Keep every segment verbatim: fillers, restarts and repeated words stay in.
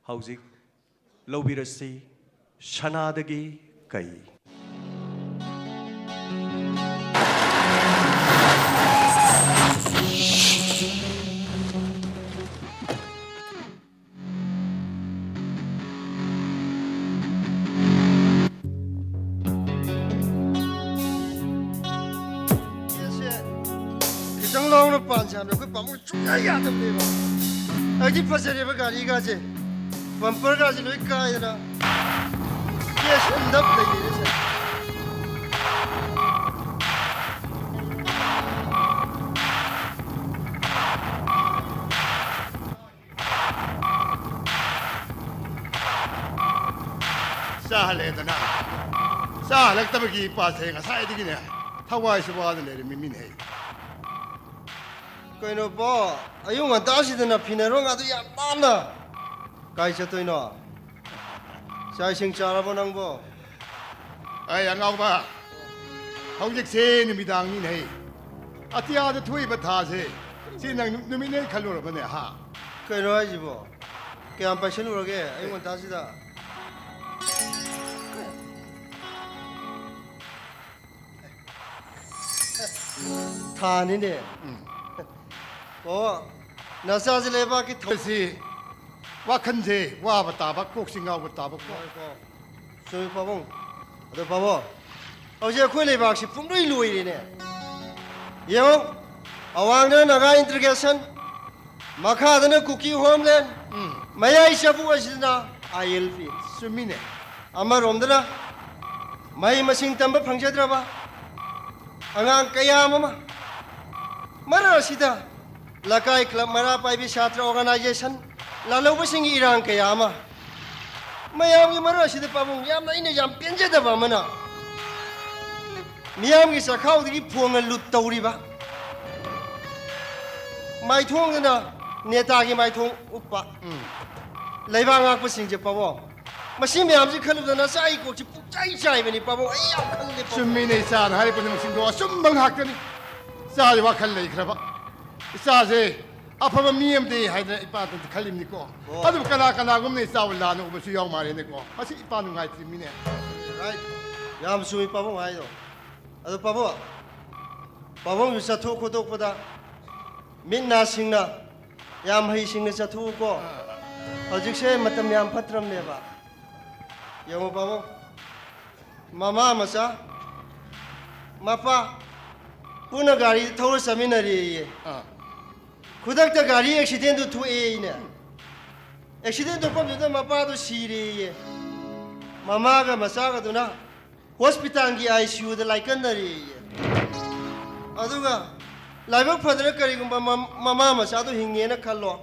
ꯍꯧꯖꯤꯛ ꯂꯧꯕꯤꯔꯁꯤ ꯁꯅꯥꯗꯒꯤ ꯀꯩ꯫ ꯈꯤꯇꯪ ꯂꯥꯎꯅ ꯄꯥꯟꯁꯦ ꯍꯥꯏꯕꯗ ꯑꯩꯈꯣꯏ ꯄꯥꯕꯨꯡ ꯁꯨꯡꯌꯥ ꯌꯥꯗꯕꯅꯦꯕ꯫ ꯑꯩꯗꯤ ꯐꯖꯔꯦꯕ ꯒꯥꯔꯤꯒꯥꯁꯦ꯫ ꯕꯝꯄꯔꯒꯥꯁꯦ ꯂꯣꯏ ꯀꯥꯏꯗꯅ ꯀꯦꯁ ꯍꯟꯗꯛ ꯂꯩꯔꯦꯁꯦ꯫ ꯆꯥꯍꯜꯂꯦꯗꯅ꯫ ꯆꯥꯍꯜꯂꯛꯇꯕꯒꯤ ꯏꯄꯥꯁꯦ ꯉꯁꯥꯏꯗꯒꯤꯅꯦ ꯊꯋꯥꯏꯁꯨ ꯋꯥꯅ ꯂꯩꯔꯝꯃꯤ ꯃꯤꯅꯦ꯫ ꯀꯩꯅꯣ ꯄꯣ, ꯑꯌꯨꯛ ꯉꯟꯇꯥꯁꯤꯗꯅ ꯐꯤꯅꯔꯣ ꯉꯥꯗꯨ ꯌꯥꯝ ꯅꯥꯟꯅ ꯀꯥꯏ ꯆꯠꯇꯣꯏꯅꯣ? ꯆꯥꯛ ꯏꯁꯤꯡ ꯆꯥꯔꯕꯣ ꯅꯪꯕꯣ? ꯑꯩ ꯑꯉꯥꯎꯕ, ꯍꯧꯖꯤꯛꯁꯦ ꯅꯨꯃꯤꯗꯥꯡꯅꯤꯅꯦ꯫ ꯑꯇꯤꯌꯥꯗ ꯊꯣꯛꯏꯕ ꯊꯥꯁꯦ ꯁꯤ ꯅꯪ ꯅꯨ-, ꯅꯨꯃꯤꯠꯅꯦ ꯈꯜꯂꯨꯔꯕꯅꯦ ꯍꯥ? ꯀꯩꯅꯣ ꯍꯥꯏꯁꯤꯕꯣ? ꯀꯌꯥꯝ ꯄꯥꯏꯁꯜꯂꯨꯔꯒꯦ ꯑꯌꯨꯛ ꯉꯟꯇꯥꯁꯤꯗ? ꯊꯥꯅꯤꯅꯦ꯫ ꯎꯝ꯫ ꯑꯣ, ꯅꯆꯥꯁꯦ ꯂꯩꯕꯥꯛꯀꯤ ꯊꯧ- ꯁꯤ ꯋꯥꯈꯜꯁꯦ ꯋꯥꯕ ꯇꯥꯕ, ꯀꯣꯛꯁꯤ ꯉꯥꯎꯕ ꯇꯥꯕ ꯀꯣ꯫ ꯉꯥꯏꯈꯣ꯫ ꯆꯨꯝꯃꯤ ꯄꯥꯕꯨꯡ꯫ ꯑꯗꯣ ꯄꯥꯕꯨꯡ, ꯍꯧꯖꯤꯛ ꯑꯩꯈꯣꯏ ꯂꯩꯕꯥꯛꯁꯤ ꯄꯨꯝꯂꯣꯏ ꯂꯣꯏꯔꯦꯅꯦ꯫ ꯌꯦꯡꯉꯨ, ꯑꯋꯥꯡꯗꯅ ꯅꯥꯒꯥ integration, ꯃꯈꯥꯗꯅ ꯀꯨꯀꯤ homeland, ꯎꯝ꯫ ꯃꯌꯥꯏ ꯆꯕꯨꯛ ꯑꯁꯤꯗꯅ ILP꯫ ꯆꯨꯝꯃꯤꯅꯦ꯫ ꯑꯃꯔꯣꯝꯗꯅ ꯃꯍꯩ ꯃꯁꯤꯡ ꯇꯝꯕ ꯐꯪꯖꯗ꯭ꯔꯕ ꯑꯉꯥꯡ ꯀꯌꯥ ꯑꯃ, ꯃꯔꯛ ꯑꯁꯤꯗ ꯂꯩꯀꯥꯏ club, ꯃꯩꯔꯥ ꯄꯥꯏꯕꯤ ꯁꯥꯇ꯭ꯔ organization, ꯂꯥꯜꯍꯧꯕꯁꯤꯡꯒꯤ ꯏꯔꯥꯡ ꯀꯌꯥ ꯑꯃ, ꯃꯌꯥꯝꯒꯤ ꯃꯔꯛ ꯑꯁꯤꯗ ꯄꯥꯕꯨꯡ ꯌꯥꯝꯅ ꯑꯩꯅ ꯌꯥꯝ ꯄꯦꯟꯖꯗꯕ ꯑꯃꯅ, ꯃꯤꯌꯥꯝꯒꯤ ꯆꯈꯥꯎꯗꯒꯤ ꯐꯣꯡꯅ ꯂꯨꯠ ꯇꯧꯔꯤꯕ, ꯃꯥꯏꯊꯣꯡꯗꯅ ꯅꯦꯇꯥꯒꯤ ꯃꯥꯏꯊꯣꯡ ꯎꯞꯄ, ꯎꯝ꯫ ꯂꯩꯕꯥꯛ ꯉꯥꯛꯄꯁꯤꯡꯁꯦ ꯄꯥꯕꯨꯡ, ꯃꯁꯤ ꯃꯌꯥꯝꯁꯤ ꯈꯜꯂꯨꯕꯗ ꯅꯆꯥꯒꯤ ꯀꯣꯛꯁꯤ ꯄꯨꯛꯆꯥꯏ ꯆꯥꯏꯕꯅꯤ ꯄꯥꯕꯨꯡ, ꯑꯩ ꯌꯥꯝ ꯈꯜꯂꯦ ꯄꯥꯕꯨꯡ꯫ ꯆꯨꯝꯃꯤꯅꯦ ꯏꯆꯥꯅ ꯍꯥꯏꯔꯤꯕ ꯄꯨꯝꯅꯃꯛꯁꯤꯡꯗꯣ ꯑꯆꯨꯝꯕ ꯉꯥꯛꯇꯅꯤ꯫ ꯏꯆꯥꯒꯤ ꯋꯥꯈꯜ ꯂꯩꯈ꯭ꯔꯕ꯫ ꯏꯆꯥꯁꯦ ꯑꯐꯕ ꯃꯤ ꯑꯃꯗꯤ ꯍꯥꯏꯗꯅ ꯏꯄꯥꯗꯨꯗꯤ ꯈꯜꯂꯤꯕꯅꯤꯀꯣ꯫ ꯑꯣ꯫ ꯑꯗꯨꯕꯨ ꯀꯅꯥ ꯀꯅꯥꯒꯨꯝꯅ ꯏꯆꯥꯕꯨ ꯂꯥꯟꯅ ꯎꯕꯁꯨ ꯌꯥꯎ ꯃꯥꯜꯂꯦꯅꯦꯀꯣ꯫ ꯃꯁꯤ ꯏꯄꯥ ꯅꯨꯡꯉꯥꯏꯇ꯭ꯔꯤꯕꯅꯤꯅꯦ꯫ Right. ꯌꯥꯝ ꯆꯨꯝꯃꯤ ꯄꯥꯕꯨꯡ ꯍꯥꯏꯗꯣ꯫ ꯑꯗꯣ ꯄꯥꯕꯨꯡ, ꯄꯥꯕꯨꯡꯁꯨ ꯆꯠꯊꯣꯛ ꯈꯣꯠꯇꯣꯛꯄꯗ ꯃꯤꯠ ꯅꯥ ꯁꯤꯡꯅ, ꯌꯥꯝ ꯍꯩ ꯁꯤꯡꯅ ꯆꯠꯊꯣꯛꯎꯀꯣ꯫ ꯍꯧꯖꯤꯛꯁꯦ ꯃꯇꯝ ꯌꯥꯝ ꯐꯠꯇ꯭ꯔꯕꯅꯦꯕ꯫ ꯌꯦꯡꯉꯣ ꯄꯥꯕꯨꯡ, ꯃꯃꯥ ꯃꯆꯥ, ꯃꯄꯥ ꯄꯨꯟꯅ ꯒꯥꯔꯤ ꯊꯧꯔ ꯆꯠꯃꯤꯟꯅꯔꯦꯌꯦ꯫ ꯑꯥ꯫ ꯈꯨꯗꯛꯇ ꯒꯥꯔꯤ ꯑꯦꯛꯁꯤꯗꯦꯟꯗꯨ ꯊꯣꯛꯑꯦꯅꯦ꯫ ꯑꯦꯛꯁꯤꯗꯦꯟ ꯊꯣꯛꯐꯝꯗꯨꯗ ꯃꯄꯥꯗꯨ ꯁꯤꯔꯦꯌꯦ꯫ ꯃꯃꯥꯒ ꯃꯆꯥꯒꯗꯨꯅ ꯍꯣꯁꯄꯤꯇꯥꯜꯒꯤ ICUꯗ ꯂꯥꯏꯀꯠꯅꯔꯦꯌꯦ꯫ ꯑꯗꯨꯒ ꯂꯥꯏꯕꯛ ꯐꯗꯅ ꯀꯔꯤꯒꯨꯝꯕ ꯃꯝ-, ꯃꯃꯥ ꯃꯆꯥꯗꯨ ꯍꯤꯡꯉꯦꯅ ꯈꯜꯂꯣ꯫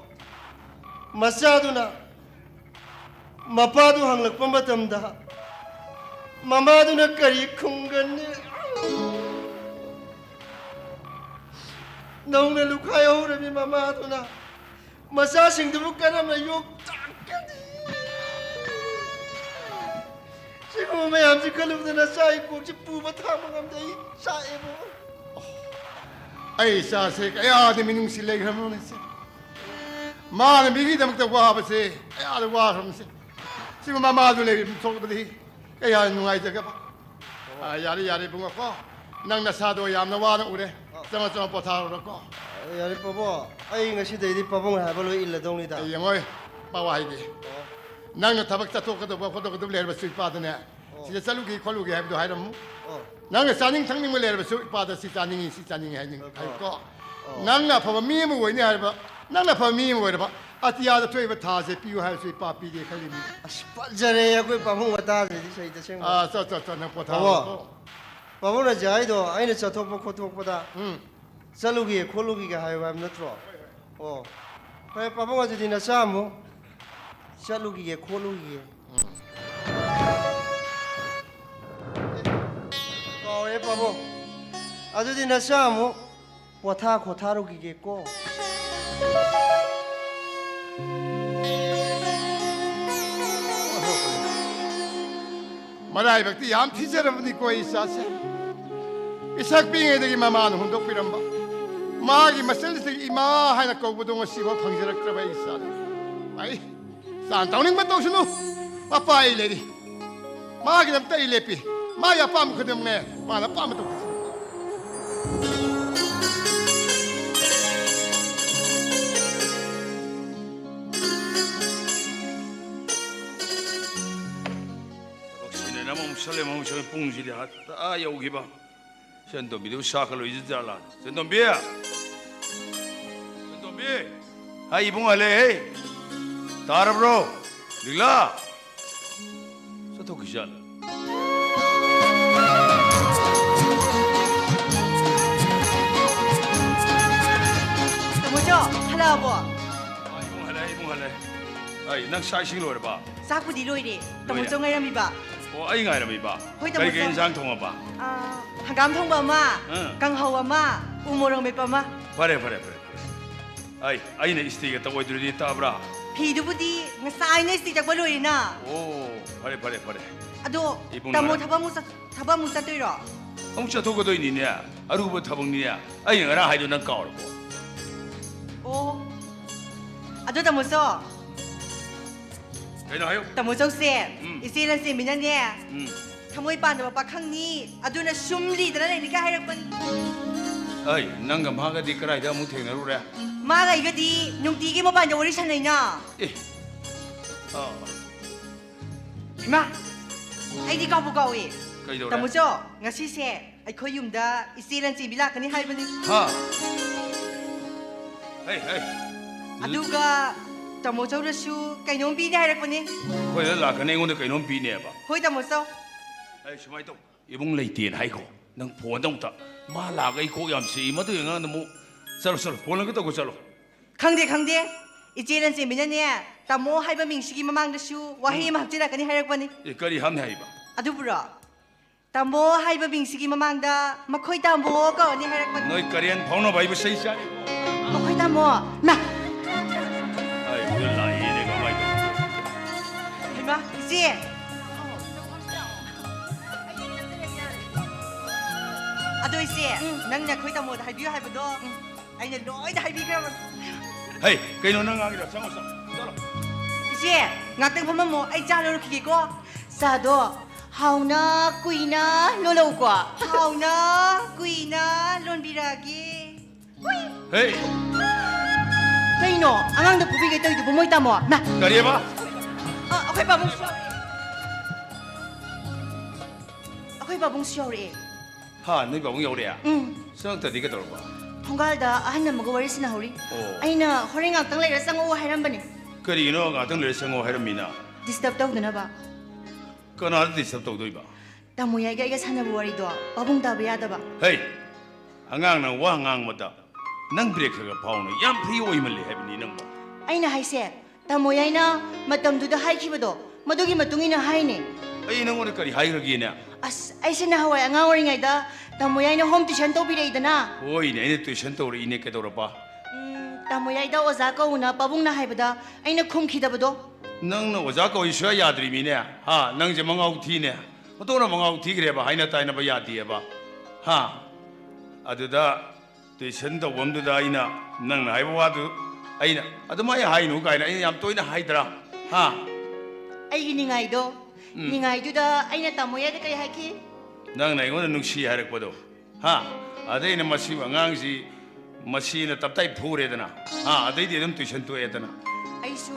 ꯃꯆꯥꯗꯨꯅ ꯃꯄꯥꯗꯨ ꯍꯪꯂꯛꯄ ꯃꯇꯝꯗ ꯃꯃꯥꯗꯨꯅ ꯀꯔꯤ ꯈꯨꯝꯒꯅꯤ? ꯅꯧꯅ ꯂꯨꯈꯥꯏ ꯍꯧꯔꯕꯤ ꯃꯃꯥꯗꯨꯅ ꯃꯆꯥꯁꯤꯡꯗꯨꯕꯨ ꯀꯔꯝꯅ ꯌꯣꯛꯇꯥꯛꯀꯅꯤ? ꯁꯤꯒꯨꯝꯕ ꯃꯌꯥꯝꯁꯤ ꯈꯜꯂꯨꯕꯗ ꯅꯆꯥꯒꯤ ꯀꯣꯛꯁꯤ ꯄꯨꯕ ꯊꯥꯡꯕ ꯉꯝꯗꯦ꯫ ꯑꯩ ꯆꯥꯛꯑꯦꯕꯣ꯫ ꯑꯩ ꯏꯆꯥꯁꯦ ꯀꯌꯥꯗꯤ ꯃꯤꯅꯨꯡꯁꯤ ꯂꯩꯈ꯭ꯔꯕꯅꯣꯅꯦ ꯁꯦ꯫ ꯃꯥꯅ ꯃꯤꯒꯤꯗꯃꯛꯇ ꯋꯥꯕꯁꯦ ꯀꯌꯥꯗ ꯋꯥꯈ꯭ꯔꯕꯅꯣ ꯁꯦ꯫ ꯁꯤꯕꯨ ꯃꯃꯥꯗꯨ ꯂꯩꯔꯝ ꯊꯣꯛꯂꯕꯗꯤ ꯀꯌꯥ ꯅꯨꯡꯉꯥꯏꯖꯒꯕ꯫ ꯑꯥ, ꯌꯥꯔꯦ, ꯌꯥꯔꯦ, ꯏꯕꯨꯡꯉꯣꯀꯣ꯫ ꯅꯪ ꯅꯁꯥꯗꯣ ꯌꯥꯝꯅ ꯋꯥꯅ ꯎꯔꯦ꯫ ꯑꯥ꯫ ꯆꯪꯉꯣ, ꯆꯪꯉꯣ, ꯄꯣꯊꯥꯔꯨꯔꯣꯀꯣ꯫ ꯑꯥ, ꯌꯥꯔꯦ, ꯄꯥꯕꯨꯡ꯫ ꯑꯩ ꯉꯁꯤꯗꯩꯗꯤ ꯄꯥꯕꯨꯡ ꯍꯥꯏꯕ ꯂꯣꯏ ꯏꯜꯂꯗꯧꯅꯤꯗ꯫ ꯑꯩ ꯌꯦꯡꯉꯣꯏ, ꯄꯥꯎ ꯍꯥꯏꯒꯦ꯫ ꯑꯣ꯫ ꯅꯪꯅ ꯊꯕꯛ ꯆꯠꯊꯣꯛꯀꯗꯧꯕ ꯈꯣꯠꯇꯣꯛꯀꯗꯕ ꯂꯩꯔꯕꯁꯨ ꯏꯄꯥꯗꯅꯦ, ꯑꯣ꯫ ꯁꯤꯗ ꯆꯠꯂꯨꯒꯦ ꯈꯣꯠꯂꯨꯒꯦ ꯍꯥꯏꯕꯗꯣ ꯍꯥꯏꯔꯝꯃꯨ꯫ ꯑꯣ꯫ ꯅꯪꯅ ꯆꯥꯅꯤꯡ ꯊꯛꯅꯤꯡꯕ ꯂꯩꯔꯕꯁꯨ ꯏꯄꯥꯗ ꯁꯤ ꯆꯥꯅꯤꯡꯉꯤ, ꯁꯤ ꯆꯥꯅꯤꯡꯉꯤ ꯍꯥꯏꯅꯤꯡ-, ꯑꯣ꯫ ꯍꯥꯏꯌꯨꯀꯣ꯫ ꯑꯣ꯫ ꯅꯪꯅ ꯑꯐꯕ ꯃꯤ ꯑꯃ ꯑꯣꯏꯅꯤ ꯍꯥꯏꯔꯕ, ꯅꯪꯅ ꯑꯐꯕ ꯃꯤ ꯑꯃ ꯑꯣꯏꯔꯕ, ꯑꯇꯤꯌꯥꯗ ꯊꯣꯛꯏꯕ ꯊꯥꯁꯦ ꯄꯤꯌꯨ ꯍꯥꯏꯔꯁꯨ ꯏꯄꯥ ꯄꯤꯒꯦ ꯈꯜꯂꯤꯅꯤ꯫ ꯑꯁ, ꯐꯖꯔꯦ ꯑꯩꯈꯣꯏ ꯄꯥꯕꯨꯡ ꯋꯥꯇꯥꯁꯤꯗꯤ ꯁꯩ ꯇꯁꯦꯡꯕ꯫ ꯑꯥ, ꯆꯣ, ꯆꯣ, ꯆꯣ, ꯅꯪ ꯄꯣꯊꯥꯔꯣꯀꯣ꯫ ꯑꯣ꯫ ꯄꯥꯕꯨꯡꯅ ꯍꯧꯖꯤꯛ ꯍꯥꯏꯗꯣ ꯑꯩꯅ ꯆꯠꯊꯣꯛꯄ ꯈꯣꯠꯇꯣꯛꯄꯗ ꯎꯝ꯫ ꯆꯠꯂꯨꯒꯦ ꯈꯣꯠꯂꯨꯒꯦꯒ ꯍꯥꯏꯌꯨ ꯍꯥꯏꯕ ꯅꯠꯇ꯭ꯔꯣ? ꯑꯣ꯫ ꯐꯔꯦ ꯄꯥꯕꯨꯡ, ꯑꯗꯨꯗꯤ ꯅꯆꯥ ꯑꯃꯨꯛ ꯆꯠꯂꯨꯈꯤꯒꯦ ꯈꯣꯠꯂꯨꯈꯤꯒꯦ꯫ ꯎꯝ꯫ ꯀꯥꯎꯔꯦ ꯄꯥꯕꯨꯡ꯫ ꯑꯗꯨꯗꯤ ꯅꯆꯥ ꯑꯃꯨꯛ ꯄꯣꯊꯥ ꯈꯣꯊꯥꯔꯨꯈꯤꯒꯦꯀꯣ꯫ ꯃꯔꯥꯏꯕꯛꯇꯤ ꯌꯥꯝ ꯊꯤꯖꯔꯕꯅꯤꯀꯣ ꯑꯩ ꯏꯆꯥꯁꯦ꯫ ꯏꯁꯛ ꯄꯤꯛꯏꯉꯩꯗꯒꯤ ꯃꯃꯥꯅ ꯍꯨꯟꯗꯣꯛꯄꯤꯔꯝꯕ꯫ ꯃꯥꯒꯤ ꯃꯆꯜꯁꯤꯡ ꯏꯃꯥ ꯍꯥꯏꯅ ꯀꯧꯕꯗꯣ ꯉꯁꯤꯐꯥꯎ ꯐꯪꯖꯔꯛꯇ꯭ꯔꯕ ꯑꯩ ꯏꯆꯥꯅꯤ꯫ ꯑꯩ ꯆꯥꯟ ꯇꯧꯅꯤꯡꯕ ꯇꯧꯁꯅꯨ, ꯃꯄꯥ ꯑꯩ ꯂꯩꯔꯤ꯫ ꯃꯥꯒꯤꯗꯃꯛꯇ ꯑꯩ ꯂꯦꯞꯄꯤ꯫ ꯃꯥꯒꯤ ꯑꯄꯥꯝꯕ ꯈꯨꯗꯤꯡꯃꯛꯅꯦ, ꯃꯥꯅ ꯑꯄꯥꯝꯕ ꯇꯧꯖꯁꯅꯨ꯫ ꯊꯕꯛꯁꯤꯅ ꯑꯃꯃꯨꯛ ꯁꯜꯂꯦ, ꯑꯃꯃꯨꯛ ꯁꯜꯂꯦ, ꯄꯨꯡꯁꯤꯗꯤ ꯑꯥ ꯌꯧꯈꯤꯕ꯫ ꯁꯦꯟꯗꯣꯝꯕꯤꯗꯨꯕꯨ ꯁꯥꯈꯠꯂꯣꯏꯗ ꯖꯥꯠꯂꯥ? ꯁꯦꯟꯗꯣꯝꯕꯤ! ꯁꯦꯟꯗꯣꯝꯕꯤ! ꯍꯥꯏ, ꯏꯕꯨꯡ ꯍꯜꯂꯛꯑꯦ꯫ ꯇꯥꯔꯕ꯭ꯔꯣ? ꯂꯤꯛꯂꯥ! ꯆꯠꯊꯣꯛꯈꯤꯖꯥꯠꯂꯥ? ꯇꯥꯃꯣ ꯖꯣ, ꯍꯜꯂꯛꯑꯕꯣ? ꯑꯥ, ꯏꯕꯨꯡ ꯍꯜꯂꯛꯑꯦ, ꯏꯕꯨꯡ ꯍꯜꯂꯛꯑꯦ꯫ ꯑꯩ, ꯅꯪ ꯆꯥꯛ ꯏꯁꯤꯡ ꯂꯣꯏꯔꯕ? ꯆꯥꯛꯄꯨꯗꯤ ꯂꯣꯏꯔꯦ꯫ ꯇꯥꯃꯣ ꯂꯣꯏꯔꯦ? ꯖꯣ ꯉꯥꯏꯔꯝꯃꯤꯕ꯫ ꯑꯣ, ꯑꯩ ꯉꯥꯏꯔꯝꯃꯤꯕ? ꯍꯣꯏ, ꯇꯥꯃꯣ ꯖꯣ꯫ ꯀꯔꯤ ꯀꯔꯤ ꯏꯟꯁꯥꯡ ꯊꯣꯡꯉꯕ? ꯑꯥ, ꯍꯪꯒꯥꯝ ꯊꯣꯡꯕ ꯑꯃ, ꯑꯥ꯫ ꯀꯥꯡꯍꯧ ꯑꯃ, ꯎ ꯃꯣꯔꯣꯛ ꯃꯦꯠꯄ ꯑꯃ꯫ ꯐꯔꯦ, ꯐꯔꯦ, ꯐꯔꯦ, ꯐꯔꯦ꯫ ꯑꯩ, ꯑꯩꯅ ꯏꯁꯇꯤꯒ ꯇꯛꯑꯣꯏꯗ꯭ꯔꯗꯤ ꯇꯛꯑꯕ꯭ꯔꯥ? ꯐꯤꯗꯨꯕꯨꯗꯤ ꯉꯁꯥꯏꯅ ꯏꯁꯇꯤ ꯇꯛꯄ ꯂꯣꯏꯔꯦꯅ꯫ ꯑꯣ, ꯐꯔꯦ, ꯐꯔꯦ, ꯐꯔꯦ꯫ ꯑꯗꯣ ꯏꯕꯨꯡ ꯇꯥꯃꯣ ꯂꯥꯛꯑꯦ꯫ ꯊꯕꯛ ꯑꯃꯨꯛ ꯆꯠ-, ꯊꯕꯛ ꯑꯃꯨꯛ ꯆꯠꯇꯣꯏꯔꯣ? ꯑꯃꯨꯛ ꯆꯠꯊꯣꯛꯀꯗꯣꯏꯅꯤꯅꯦ꯫ ꯑꯔꯨꯕ ꯊꯕꯛꯅꯤꯅꯦ꯫ ꯑꯩꯅ ꯉꯔꯥꯡ ꯍꯥꯏꯗꯣ ꯅꯪ ꯀꯥꯎꯔꯕꯣ? ꯑꯣ꯫ ꯑꯗꯣ ꯇꯥꯃꯣ ꯖꯣ, ꯀꯩꯅꯣ ꯍꯥꯏꯌꯨ꯫ ꯇꯥꯃꯣ ꯖꯣꯁꯦ, ꯎꯝ꯫ ꯏꯆꯦ ꯂꯟꯆꯦꯟꯕꯤꯅꯅꯦ, ꯎꯝ꯫ ꯊꯃꯣꯏ ꯄꯥꯟꯗꯕ ꯄꯥꯈꯪꯅꯤ, ꯑꯗꯨꯅ ꯁꯨꯝ ꯂꯤꯗꯅ ꯂꯩꯅꯤ ꯀꯥꯏ ꯍꯥꯏꯔꯛꯄꯅꯤ꯫ ꯑꯩ, ꯅꯪꯒ ꯃꯥꯒꯗꯤ ꯀꯗꯥꯏꯗ ꯑꯃꯨꯛ ꯊꯦꯡꯅꯔꯨꯔꯦ? ꯃꯥꯒ ꯑꯩꯒꯗꯤ ꯅꯨꯡꯇꯤꯒꯤ ꯃꯣꯕꯥꯏꯜꯗ ꯋꯥꯔꯤ ꯁꯥꯟꯅꯩꯅ꯫ ꯑꯦ, ꯑꯥ꯫ ꯏꯃꯥ, ꯑꯩꯗꯤ ꯀꯥꯎꯕꯨ ꯀꯥꯎꯏ꯫ ꯀꯩꯗꯧꯔꯦ? ꯇꯥꯃꯣ ꯖꯣ, ꯉꯁꯤꯁꯦ ꯑꯩꯈꯣꯏ ꯌꯨꯝꯗ ꯏꯆꯦ ꯂꯟꯆꯦꯟꯕꯤ ꯂꯥꯛꯀꯅꯤ ꯍꯥꯏꯕꯅꯤ꯫ ꯍꯥ? ꯍꯩ, ꯍꯩ꯫ ꯑꯗꯨꯒ ꯇꯥꯃꯣ ꯖꯣꯗꯁꯨ ꯀꯩꯅꯣꯝ ꯄꯤꯅꯤ ꯍꯥꯏꯔꯛꯄꯅꯤ꯫ ꯑꯩꯈꯣꯏꯗ ꯂꯥꯛꯀꯅꯤ, ꯑꯩꯉꯣꯟꯗ ꯀꯩꯅꯣꯝ ꯄꯤꯅꯦꯕ? ꯍꯣꯏ, ꯇꯥꯃꯣ ꯖꯣ꯫ ꯑꯩ ꯁꯨꯃꯥꯏꯅ ꯇꯧ, ꯏꯕꯨꯡ ꯂꯩꯇꯦꯅ ꯍꯥꯏꯈꯣ꯫ ꯅꯪ ꯐꯣꯟꯗ ꯑꯃꯨꯛꯇ, ꯃꯥ ꯂꯥꯛꯑꯒ ꯑꯩ ꯀꯣꯛ ꯌꯥꯝ ꯆꯤꯛꯏ, ꯃꯗꯨꯒꯤ ꯑꯉꯥꯡꯗ ꯑꯃꯨꯛ ꯆꯠꯂꯣ, ꯆꯠꯂꯣ, ꯐꯣꯟ ꯑꯃꯨꯛꯇ ꯇꯧꯒꯣ ꯆꯠꯂꯣ꯫ ꯈꯪꯗꯦ, ꯈꯪꯗꯦ꯫ ꯏꯆꯦ ꯂꯟꯆꯦꯟꯕꯤꯅꯅꯦ, ꯇꯥꯃꯣ ꯍꯥꯏꯕ ꯃꯤꯡꯁꯤꯒꯤ ꯃꯃꯥꯡꯗꯁꯨ ꯋꯥꯍꯩ ꯎꯝ꯫ ꯑꯃ ꯍꯥꯞꯆꯤꯜꯂꯛꯀꯅꯤ ꯍꯥꯏꯔꯛꯄꯅꯤ꯫ ꯑꯦ, ꯀꯔꯤ ꯍꯥꯞꯅꯤ ꯍꯥꯏꯕ? ꯑꯗꯨꯕꯨꯔꯣ? ꯇꯥꯃꯣ ꯍꯥꯏꯕ ꯃꯤꯡꯁꯤꯒꯤ ꯃꯃꯥꯡꯗ ꯃꯈꯣꯏ ꯇꯥꯃꯣ ꯀꯧꯔꯅꯤ ꯍꯥꯏꯔꯛꯄꯅꯤ꯫ ꯅꯣꯏ ꯀꯔꯦꯟ ꯐꯥꯎꯅꯕ ꯍꯥꯏꯕꯨ ꯆꯩ ꯆꯥꯅꯤ꯫ ꯃꯈꯣꯏ ꯇꯥꯃꯣ꯫ ꯃꯥ! ꯑꯩ ꯍꯧꯖꯤꯛ ꯂꯥꯛꯏꯅꯦ, ꯀꯃꯥꯏ ꯇꯧꯅꯤ? ꯍꯩꯃꯥ, ꯏꯆꯦ! ꯑꯗꯣ ꯏꯆꯦ, ꯎꯝ꯫ ꯅꯪꯅ ꯑꯩꯈꯣꯏ ꯇꯥꯃꯣꯗ ꯍꯥꯏꯕꯤꯌꯨ ꯍꯥꯏꯕꯗꯣ, ꯎꯝ꯫ ꯑꯩꯅ ꯂꯣꯏꯅ ꯍꯥꯏꯕꯤꯈ꯭ꯔꯕꯅꯤ꯫ ꯍꯩ, ꯀꯩꯅꯣ ꯅꯪ ꯉꯥꯡꯉꯤꯗꯣ? ꯆꯪꯉꯣ, ꯆꯪꯉꯣ, ꯆꯠꯂꯣ꯫ ꯏꯆꯦ, ꯉꯥꯛꯇꯪ ꯐꯝꯃꯝꯃꯣ, ꯑꯩ ꯆꯥ ꯂꯣꯜꯂꯛꯈꯤꯒꯦꯀꯣ꯫ ꯆꯥꯗꯣ ꯍꯥꯎꯅ ꯀꯨꯏꯅ ꯂꯣꯜꯂꯛꯎꯀꯣ꯫ ꯍꯥꯎꯅ ꯀꯨꯏꯅ ꯂꯣꯟꯕꯤꯔꯛꯑꯒꯦ꯫ ꯍꯩ, ꯀꯩꯅꯣ ꯑꯉꯥꯡꯗ ꯐꯨꯕꯤꯒꯦ ꯇꯧꯔꯤꯗꯨꯕꯨ, ꯃꯣꯏ ꯇꯥꯃꯣ? ꯃꯥ, ꯀꯔꯤꯑꯕ? ꯑ, ꯑꯩꯈꯣꯏ ꯄꯥꯕꯨꯡꯁꯨ ꯌꯥꯎꯔꯛꯑꯦ꯫ ꯑꯩꯈꯣꯏ ꯄꯥꯕꯨꯡꯁꯨ ꯌꯥꯎꯔꯛꯑꯦ꯫ ꯍꯥ, ꯅꯣꯏ ꯄꯥꯕꯨꯡ ꯌꯧꯔꯛꯑꯦ? ꯎꯝ꯫ ꯆꯪꯉꯛꯇꯗꯤ ꯀꯩꯗꯧꯔꯕ? ꯊꯣꯡꯒꯥꯜꯗ ꯑꯍꯟ ꯑꯃꯒ ꯋꯥꯔꯤ ꯁꯥꯟꯅꯍꯧꯔꯤ꯫ ꯑꯣ꯫ ꯑꯩꯅ ꯍꯣꯔꯦꯟ ꯉꯥꯛꯇꯪ ꯂꯩꯔ ꯆꯪꯉꯛꯑꯣ ꯍꯥꯏꯔꯝꯕꯅꯦ꯫ ꯀꯔꯤꯒꯤꯅꯣ ꯉꯥꯛꯇꯪ ꯂꯩꯔ ꯆꯪꯉꯣ ꯍꯥꯏꯔꯝꯃꯤꯅ? ꯗꯤꯁꯇꯔꯕ ꯇꯧꯗꯅꯕ꯫ ꯀꯅꯥꯗ ꯗꯤꯁꯇꯔꯕ ꯇꯧꯗꯣꯏꯕ? ꯇꯥꯃꯣ ꯌꯥꯏꯒ ꯑꯩꯒ ꯁꯥꯟꯅꯕ ꯋꯥꯔꯤꯗꯣ ꯄꯥꯕꯨꯡ ꯇꯥꯕ ꯌꯥꯗꯕ꯫ ꯍꯩ, ꯑꯉꯥꯡꯅ ꯋꯥ ꯉꯥꯡꯕꯗ ꯅꯪ ꯕ꯭ꯔꯦꯛ ꯈꯔ ꯈꯔ ꯐꯥꯎꯅ, ꯌꯥꯝ ꯐ꯭ꯔꯤ ꯑꯣꯏꯃꯜꯂꯦ ꯍꯥꯏꯕꯅꯤ ꯅꯪꯕꯣ꯫ ꯑꯩꯅ ꯍꯥꯏꯁꯦ, ꯇꯥꯃꯣ ꯌꯥꯏꯅ ꯃꯇꯝꯗꯨꯗ ꯍꯥꯏꯈꯤꯕꯗꯣ, ꯃꯗꯨꯒꯤ ꯃꯇꯨꯡ ꯏꯟꯅ ꯍꯥꯏꯅꯦ꯫ ꯑꯩ ꯅꯪꯉꯣꯟꯗ ꯀꯔꯤ ꯍꯥꯏꯈ꯭ꯔꯒꯦꯅꯦ? ꯑꯁ, ꯑꯩꯁꯦ ꯅꯍꯥꯟꯋꯥꯏ ꯑꯉꯥꯡ ꯑꯣꯏꯔꯤꯉꯩꯗ ꯇꯥꯃꯣ ꯌꯥꯏꯅ ꯍꯣꯝ ꯇ꯭ꯌꯨꯁꯟ ꯇꯧꯕꯤꯔꯛꯏꯗꯅ꯫ ꯍꯣꯏꯅꯦ, ꯑꯩꯅ ꯇ꯭ꯌꯨꯁꯟ ꯇꯧꯔꯛꯏꯅꯦ, ꯀꯩꯗꯧꯔꯕ? ꯎꯝ, ꯇꯥꯃꯣ ꯌꯥꯏꯗ ꯑꯣꯖꯥ ꯀꯧꯅ ꯄꯥꯕꯨꯡꯅ ꯍꯥꯏꯕꯗ ꯑꯩꯅ ꯈꯨꯝꯈꯤꯗꯕꯗꯣ꯫ ꯅꯪꯅ ꯑꯣꯖꯥ ꯀꯧꯏ ꯁꯨꯡꯌꯥ ꯌꯥꯗ꯭ꯔꯤꯃꯤꯅꯦ꯫ ꯍꯥ, ꯅꯪꯁꯦ ꯃꯉꯥꯎ ꯊꯤꯅꯦ꯫ ꯃꯇꯧꯅ ꯃꯉꯥꯎ ꯊꯤꯈ꯭ꯔꯦꯕ, ꯍꯥꯏꯅ ꯇꯥꯏꯅꯕ ꯌꯥꯗꯦꯕ꯫ ꯍꯥ? ꯑꯗꯨꯗ ꯇ꯭ꯌꯨꯁꯟ ꯇꯧꯐꯝꯗꯨꯗ ꯑꯩꯅ ꯅꯪꯅ ꯍꯥꯏꯕ ꯋꯥꯗꯨ ꯑꯩꯅ ꯑꯗꯨꯃꯥꯏꯅ ꯍꯥꯏꯅꯨ ꯀꯥꯏꯅ ꯑꯩꯅ ꯌꯥꯝ ꯇꯣꯏꯅ ꯍꯥꯏꯗ꯭ꯔꯥ? ꯍꯥ? ꯑꯩꯒꯤ ꯅꯤꯡꯉꯥꯏꯗꯣ, ꯎꯝ꯫ ꯅꯤꯡꯉꯥꯏꯗꯨꯗ ꯑꯩꯅ ꯇꯥꯃꯣ ꯌꯥꯏꯗ ꯀꯩ ꯍꯥꯏꯈꯤ? ꯅꯪꯅ ꯑꯩꯉꯣꯟꯗ ꯅꯨꯡꯁꯤ ꯍꯥꯏꯔꯛꯄꯗꯣ, ꯍꯥ? ꯑꯗꯩ ꯑꯩꯅ ꯃꯁꯤꯕꯨ ꯑꯉꯥꯡꯁꯤ, ꯃꯁꯤꯅ ꯇꯞꯇꯥꯏ ꯐꯨꯔꯦꯗꯅ, ꯍꯥ? ꯑꯗꯩꯗꯤ ꯑꯗꯨꯝ ꯇ꯭ꯌꯨꯁꯟ ꯇꯣꯛꯑꯦꯗꯅ꯫ ꯑꯩꯁꯨ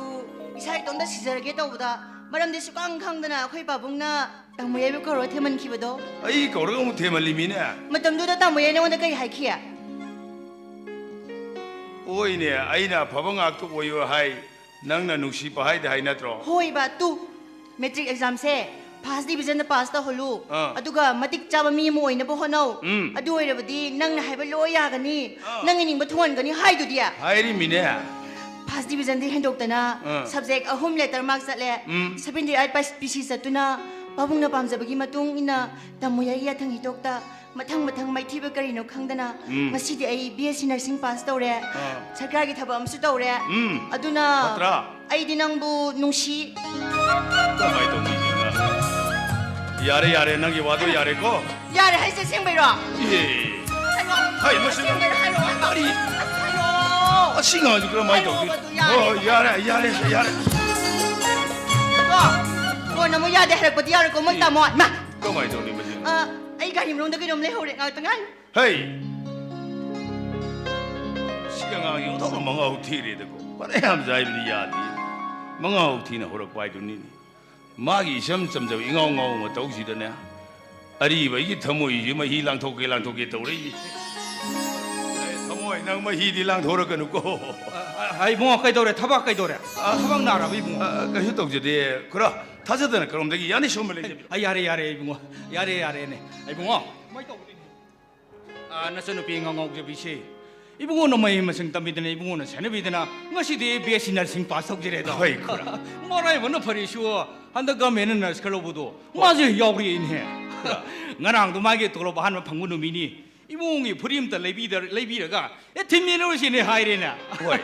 ꯏꯁꯥ ꯏꯇꯣꯝꯇ ꯁꯤꯖꯔꯒꯦ ꯇꯧꯕꯗ, ꯃꯔꯝꯗꯤ ꯁꯨꯈꯪ ꯈꯪꯗꯅ ꯑꯩꯈꯣꯏ ꯄꯥꯕꯨꯡꯅ ꯇꯥꯃꯣ ꯌꯥꯏꯕꯨ ꯀꯧꯔ ꯊꯦꯝꯍꯟꯈꯤꯕꯗꯣ꯫ ꯑꯩ ꯀꯧꯔꯒ ꯑꯃꯨꯛ ꯊꯦꯝꯍꯜꯂꯤꯃꯤꯅꯦ꯫ ꯃꯇꯝꯗꯨꯗ ꯇꯥꯃꯣ ꯌꯥꯏ ꯅꯉꯣꯟꯗ ꯀꯩ ꯍꯥꯏꯈꯤ? ꯍꯣꯏꯅꯦ, ꯑꯩꯅ ꯑꯐꯕ ꯉꯥꯛꯇ ꯑꯣꯏꯌꯣ ꯍꯥꯏ, ꯅꯪꯅ ꯅꯨꯡꯁꯤꯕ ꯍꯥꯏꯗ ꯍꯥꯏ ꯅꯠꯇ꯭ꯔꯣ? ꯍꯣꯏꯕ, ꯇꯨ꯫ ꯃꯦꯇ꯭ꯔꯤꯛ ꯑꯦꯛꯖꯥꯝꯁꯦ ꯐꯥꯔꯁ ꯗꯤꯕꯤꯖꯟꯗ ꯄꯥꯁ ꯇꯧꯍꯜꯂꯨ꯫ ꯑꯥ꯫ ꯑꯗꯨꯒ ꯃꯇꯤꯛ ꯆꯥꯕ ꯃꯤ ꯑꯃ ꯑꯣꯏꯅꯕ ꯍꯣꯠꯅꯧ꯫ ꯎꯝ꯫ ꯑꯗꯨ ꯑꯣꯏꯔꯕꯗꯤ ꯅꯪꯅ ꯍꯥꯏꯕ ꯂꯣꯏ ꯌꯥꯒꯅꯤ꯫ ꯑꯥ꯫ ꯅꯪ ꯅꯤꯡꯕ ꯊꯨꯡꯍꯟꯒꯅꯤ ꯍꯥꯏꯗꯨꯗꯤ꯫ ꯍꯥꯏꯔꯤꯃꯤꯅꯦ꯫ ꯐꯥꯔꯁ ꯗꯤꯕꯤꯖꯟꯗꯒꯤ ꯍꯦꯟꯗꯣꯛꯇꯅ ꯑꯥ꯫ ꯁꯕꯖꯦꯛ ꯑꯍꯨꯝ ꯂꯦꯇꯔ ꯃꯥꯔꯛ ꯆꯠꯂꯦ꯫ ꯎꯝ꯫ ꯁꯕꯦꯟꯇꯤ ꯑꯩꯠ ꯄꯤ ꯁꯤ ꯆꯠꯇꯨꯅ ꯄꯥꯕꯨꯡꯅ ꯄꯥꯝꯖꯕꯒꯤ ꯃꯇꯨꯡ ꯏꯟꯅ ꯇꯥꯃꯣ ꯌꯥꯏꯒꯤ ꯌꯥꯊꯪ ꯍꯤꯇꯣꯛꯇ ꯃꯊꯪ ꯃꯊꯪ ꯃꯥꯏꯊꯤꯕ ꯀꯔꯤꯅꯣ ꯈꯪꯗꯅ ꯎꯝ꯫ ꯉꯁꯤꯗꯤ ꯑꯩ ꯕꯤ ꯑꯦꯁ ꯁꯤ ꯅꯔꯁꯤꯡ ꯄꯥꯁ ꯇꯧꯔꯦ꯫ ꯑꯥ꯫ ꯁꯔꯀꯥꯔꯒꯤ ꯊꯕꯛ ꯑꯃꯁꯨ ꯇꯧꯔꯦ꯫ ꯎꯝ꯫ ꯑꯗꯨꯅ ꯐꯠꯇ꯭ꯔꯥ? ꯑꯩꯗꯤ ꯅꯪꯕꯨ ꯅꯨꯡꯁꯤ꯫ ꯀꯃꯥꯏ ꯇꯧꯅꯤ? ꯌꯥꯔꯦ, ꯌꯥꯔꯦ, ꯅꯪꯒꯤ ꯋꯥꯗꯣ ꯌꯥꯔꯦꯀꯣ? ꯌꯥꯔꯦ ꯍꯥꯏꯁꯦ ꯑꯁꯦꯡꯕꯩꯔꯣ? ꯑꯦ꯫ ꯍꯥꯏꯔꯣ꯫ ꯍꯩ, ꯃꯁꯤ ꯑꯁꯦꯡꯕꯩꯔꯣ ꯍꯥꯏꯔꯣ ꯍꯥꯏꯕ꯫ ꯀꯔꯤ? ꯁꯤ ꯉꯥꯡꯁꯤ ꯀꯔꯝꯍꯥꯏꯅ ꯇꯧꯗꯣꯏꯅꯣ? ꯍꯥꯏꯔꯛꯑꯣ, ꯌꯥꯔꯦ, ꯌꯥꯔꯦ, ꯌꯥꯔꯦ꯫ ꯀꯣ, ꯐꯣꯟ ꯑꯃꯨꯛ ꯌꯥꯗꯦ ꯍꯥꯏꯔꯛꯄꯗꯤ ꯌꯥꯔꯣꯏꯀꯣ, ꯃꯣꯏ ꯇꯥꯃꯣ꯫ ꯃꯥ! ꯀꯃꯥꯏꯅ ꯇꯧꯅꯤ ꯃꯁꯤ? ꯑ, ꯑꯩ ꯒꯥꯔꯤ ꯃꯅꯨꯡꯗ ꯀꯩꯅꯣꯝ ꯂꯩꯍꯧꯔꯦ, ꯉꯥꯏꯍꯥꯛꯇ ꯉꯥꯏꯌꯨ꯫ ꯍꯩ! ꯁꯤ ꯑꯉꯥꯡꯁꯤ ꯑꯣꯟꯊꯣꯛꯅ ꯃꯉꯥꯎ ꯊꯤꯔꯦꯗꯀꯣ꯫ ꯐꯅꯌꯥꯝ ꯆꯥꯏꯕꯗꯤ ꯌꯥꯗꯦ꯫ ꯃꯉꯥꯎ ꯊꯤꯅ ꯍꯧꯔꯛꯄ ꯍꯥꯏꯗꯨꯅꯤꯅꯦ꯫ ꯃꯥꯒꯤ ꯏꯆꯝ ꯆꯝꯖꯕ ꯏꯉꯥꯎ ꯉꯥꯎꯕ ꯃꯇꯧꯁꯤꯗꯅꯦ, ꯑꯔꯤꯕ ꯑꯩꯒꯤ ꯊꯃꯣꯏꯁꯤ ꯃꯍꯤ ꯂꯥꯡꯊꯣꯛꯀꯦ ꯂꯥꯡꯊꯣꯛꯀꯦ ꯇꯧꯔꯛꯏ꯫ ꯑꯦ, ꯊꯃꯣꯏ, ꯅꯪ ꯃꯍꯤꯗꯤ ꯂꯥꯡꯊꯣꯔꯛꯀꯅꯨꯀꯣ꯫ ꯑ, ꯑ, ꯏꯕꯨꯡꯉꯣ, ꯀꯩꯗꯧꯔꯦ? ꯊꯕꯛ ꯀꯩꯗꯧꯔꯦ? ꯑ, ꯊꯕꯛ ꯅꯥꯔꯕ, ꯏꯕꯨꯡꯉꯣ? ꯑ, ꯀꯩꯁꯨ ꯇꯧꯖꯗꯦ꯫ ꯈꯨꯔꯥ, ꯊꯥꯖꯗꯅ ꯀꯔꯣꯝꯗꯒꯤ ꯌꯥꯅꯤ ꯁꯨꯝꯕ ꯂꯩꯖꯕꯤꯌꯨ꯫ ꯑ, ꯌꯥꯔꯦ, ꯌꯥꯔꯦ, ꯏꯕꯨꯡꯉꯣ꯫ ꯌꯥꯔꯦ, ꯌꯥꯔꯦꯅꯦ꯫ ꯏꯕꯨꯡꯉꯣ, ꯀꯃꯥꯏ ꯇꯧꯕꯅꯤ? ꯑ, ꯅꯆꯟꯅꯨꯄꯤ ꯉꯥꯎ ꯉꯥꯎꯖꯕꯤꯁꯦ꯫ ꯏꯕꯨꯡꯉꯣꯅ ꯃꯍꯩ ꯃꯁꯤꯡ ꯇꯝꯕꯤꯗꯅ, ꯏꯕꯨꯡꯉꯣꯅ ꯁꯦꯟꯅꯕꯤꯗꯅ, ꯉꯁꯤꯗꯤ B S C nursing pass ꯇꯧꯖꯔꯦꯗꯣ꯫ ꯍꯣꯏ, ꯈꯨꯔꯥ꯫ ꯃꯔꯥꯏꯕꯛꯅ ꯐꯔꯤꯁꯨ, ꯍꯟꯗꯛ government ꯅ nurse ꯈꯔ ꯂꯧꯕꯗꯣ, ꯍꯣꯏ꯫ ꯃꯥꯁꯦ ꯌꯥꯎꯔꯛꯑꯦꯅꯦ꯫ ꯈꯨꯔꯥ꯫ ꯉꯔꯥꯡꯗꯣ ꯃꯥꯒꯤ ꯇꯣꯂꯣꯞ ꯑꯍꯥꯟꯕ ꯐꯪꯕ ꯅꯨꯃꯤꯠꯅꯤ꯫ ꯏꯕꯨꯡꯉꯣꯒꯤ ꯐꯨꯔꯤ ꯑꯝꯇ ꯂꯩꯕꯤꯗ-, ꯂꯩꯕꯤꯔꯒ, "ꯑꯦ, ꯊꯤꯟꯃꯤꯟꯅꯔꯨꯁꯤꯅꯦ" ꯍꯥꯏꯔꯦꯅꯦ꯫ ꯍꯣꯏ꯫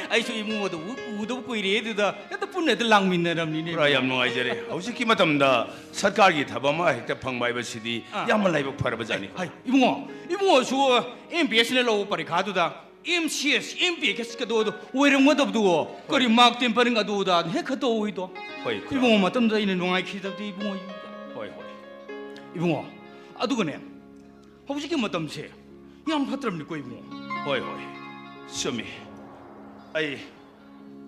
ꯑꯩꯁꯨ ꯏꯕꯨꯡꯉꯣꯗ ꯎ-, ꯎꯗꯕ ꯀꯨꯏꯔꯦ, ꯑꯗꯨꯗ ꯍꯦꯛꯇ ꯄꯨꯟꯅ ꯍꯦꯛꯇ ꯂꯥꯡꯃꯤꯟꯅꯔꯝꯅꯤꯅꯦ꯫ ꯄꯨꯔꯥ ꯌꯥꯝ ꯅꯨꯡꯉꯥꯏꯖꯔꯦ꯫ ꯍꯧꯖꯤꯛꯀꯤ ꯃꯇꯝꯗ ꯁꯔꯀꯥꯔꯒꯤ ꯊꯕꯛ ꯑꯃ ꯍꯦꯛꯇ ꯐꯪꯕ ꯍꯥꯏꯕꯁꯤꯗꯤ ꯑꯥ꯫ ꯌꯥꯝꯅ ꯂꯥꯏꯕꯛ ꯐꯔꯕ ꯖꯥꯠꯅꯤ꯫ ꯍꯩ, ꯏꯕꯨꯡꯉꯣ, ꯏꯕꯨꯡꯉꯣꯁꯨ M P S ꯅ ꯂꯧꯕ ꯄꯔꯤꯈꯥꯗꯨꯗ M C S, M P H ꯀꯗꯣ ꯑꯗꯣ ꯑꯣꯏꯔꯝꯒꯗꯕꯗꯨ, ꯀꯔꯤ mark tampering ꯑꯗꯨ ꯑꯗꯥ ꯍꯦꯛ ꯈꯠꯇꯣꯛꯏꯗꯣ꯫ ꯍꯣꯏ, ꯈꯨꯔꯥ꯫ ꯏꯕꯨꯡꯉꯣ, ꯃꯇꯝꯗꯨꯗ ꯑꯩꯅ ꯅꯨꯡꯉꯥꯏꯈꯤꯗꯕꯗꯤ ꯏꯕꯨꯡꯉꯣ꯫ ꯍꯣꯏ, ꯍꯣꯏ꯫ ꯏꯕꯨꯡꯉꯣ, ꯑꯗꯨꯒꯅꯦ, ꯍꯧꯖꯤꯛꯀꯤ ꯃꯇꯝꯁꯦ ꯌꯥꯝ ꯐꯠꯇ꯭ꯔꯕꯅꯤꯀꯣ ꯏꯕꯨꯡꯉꯣ꯫ ꯍꯣꯏ, ꯍꯣꯏ, ꯆꯨꯝꯃꯤ꯫ ꯑꯩ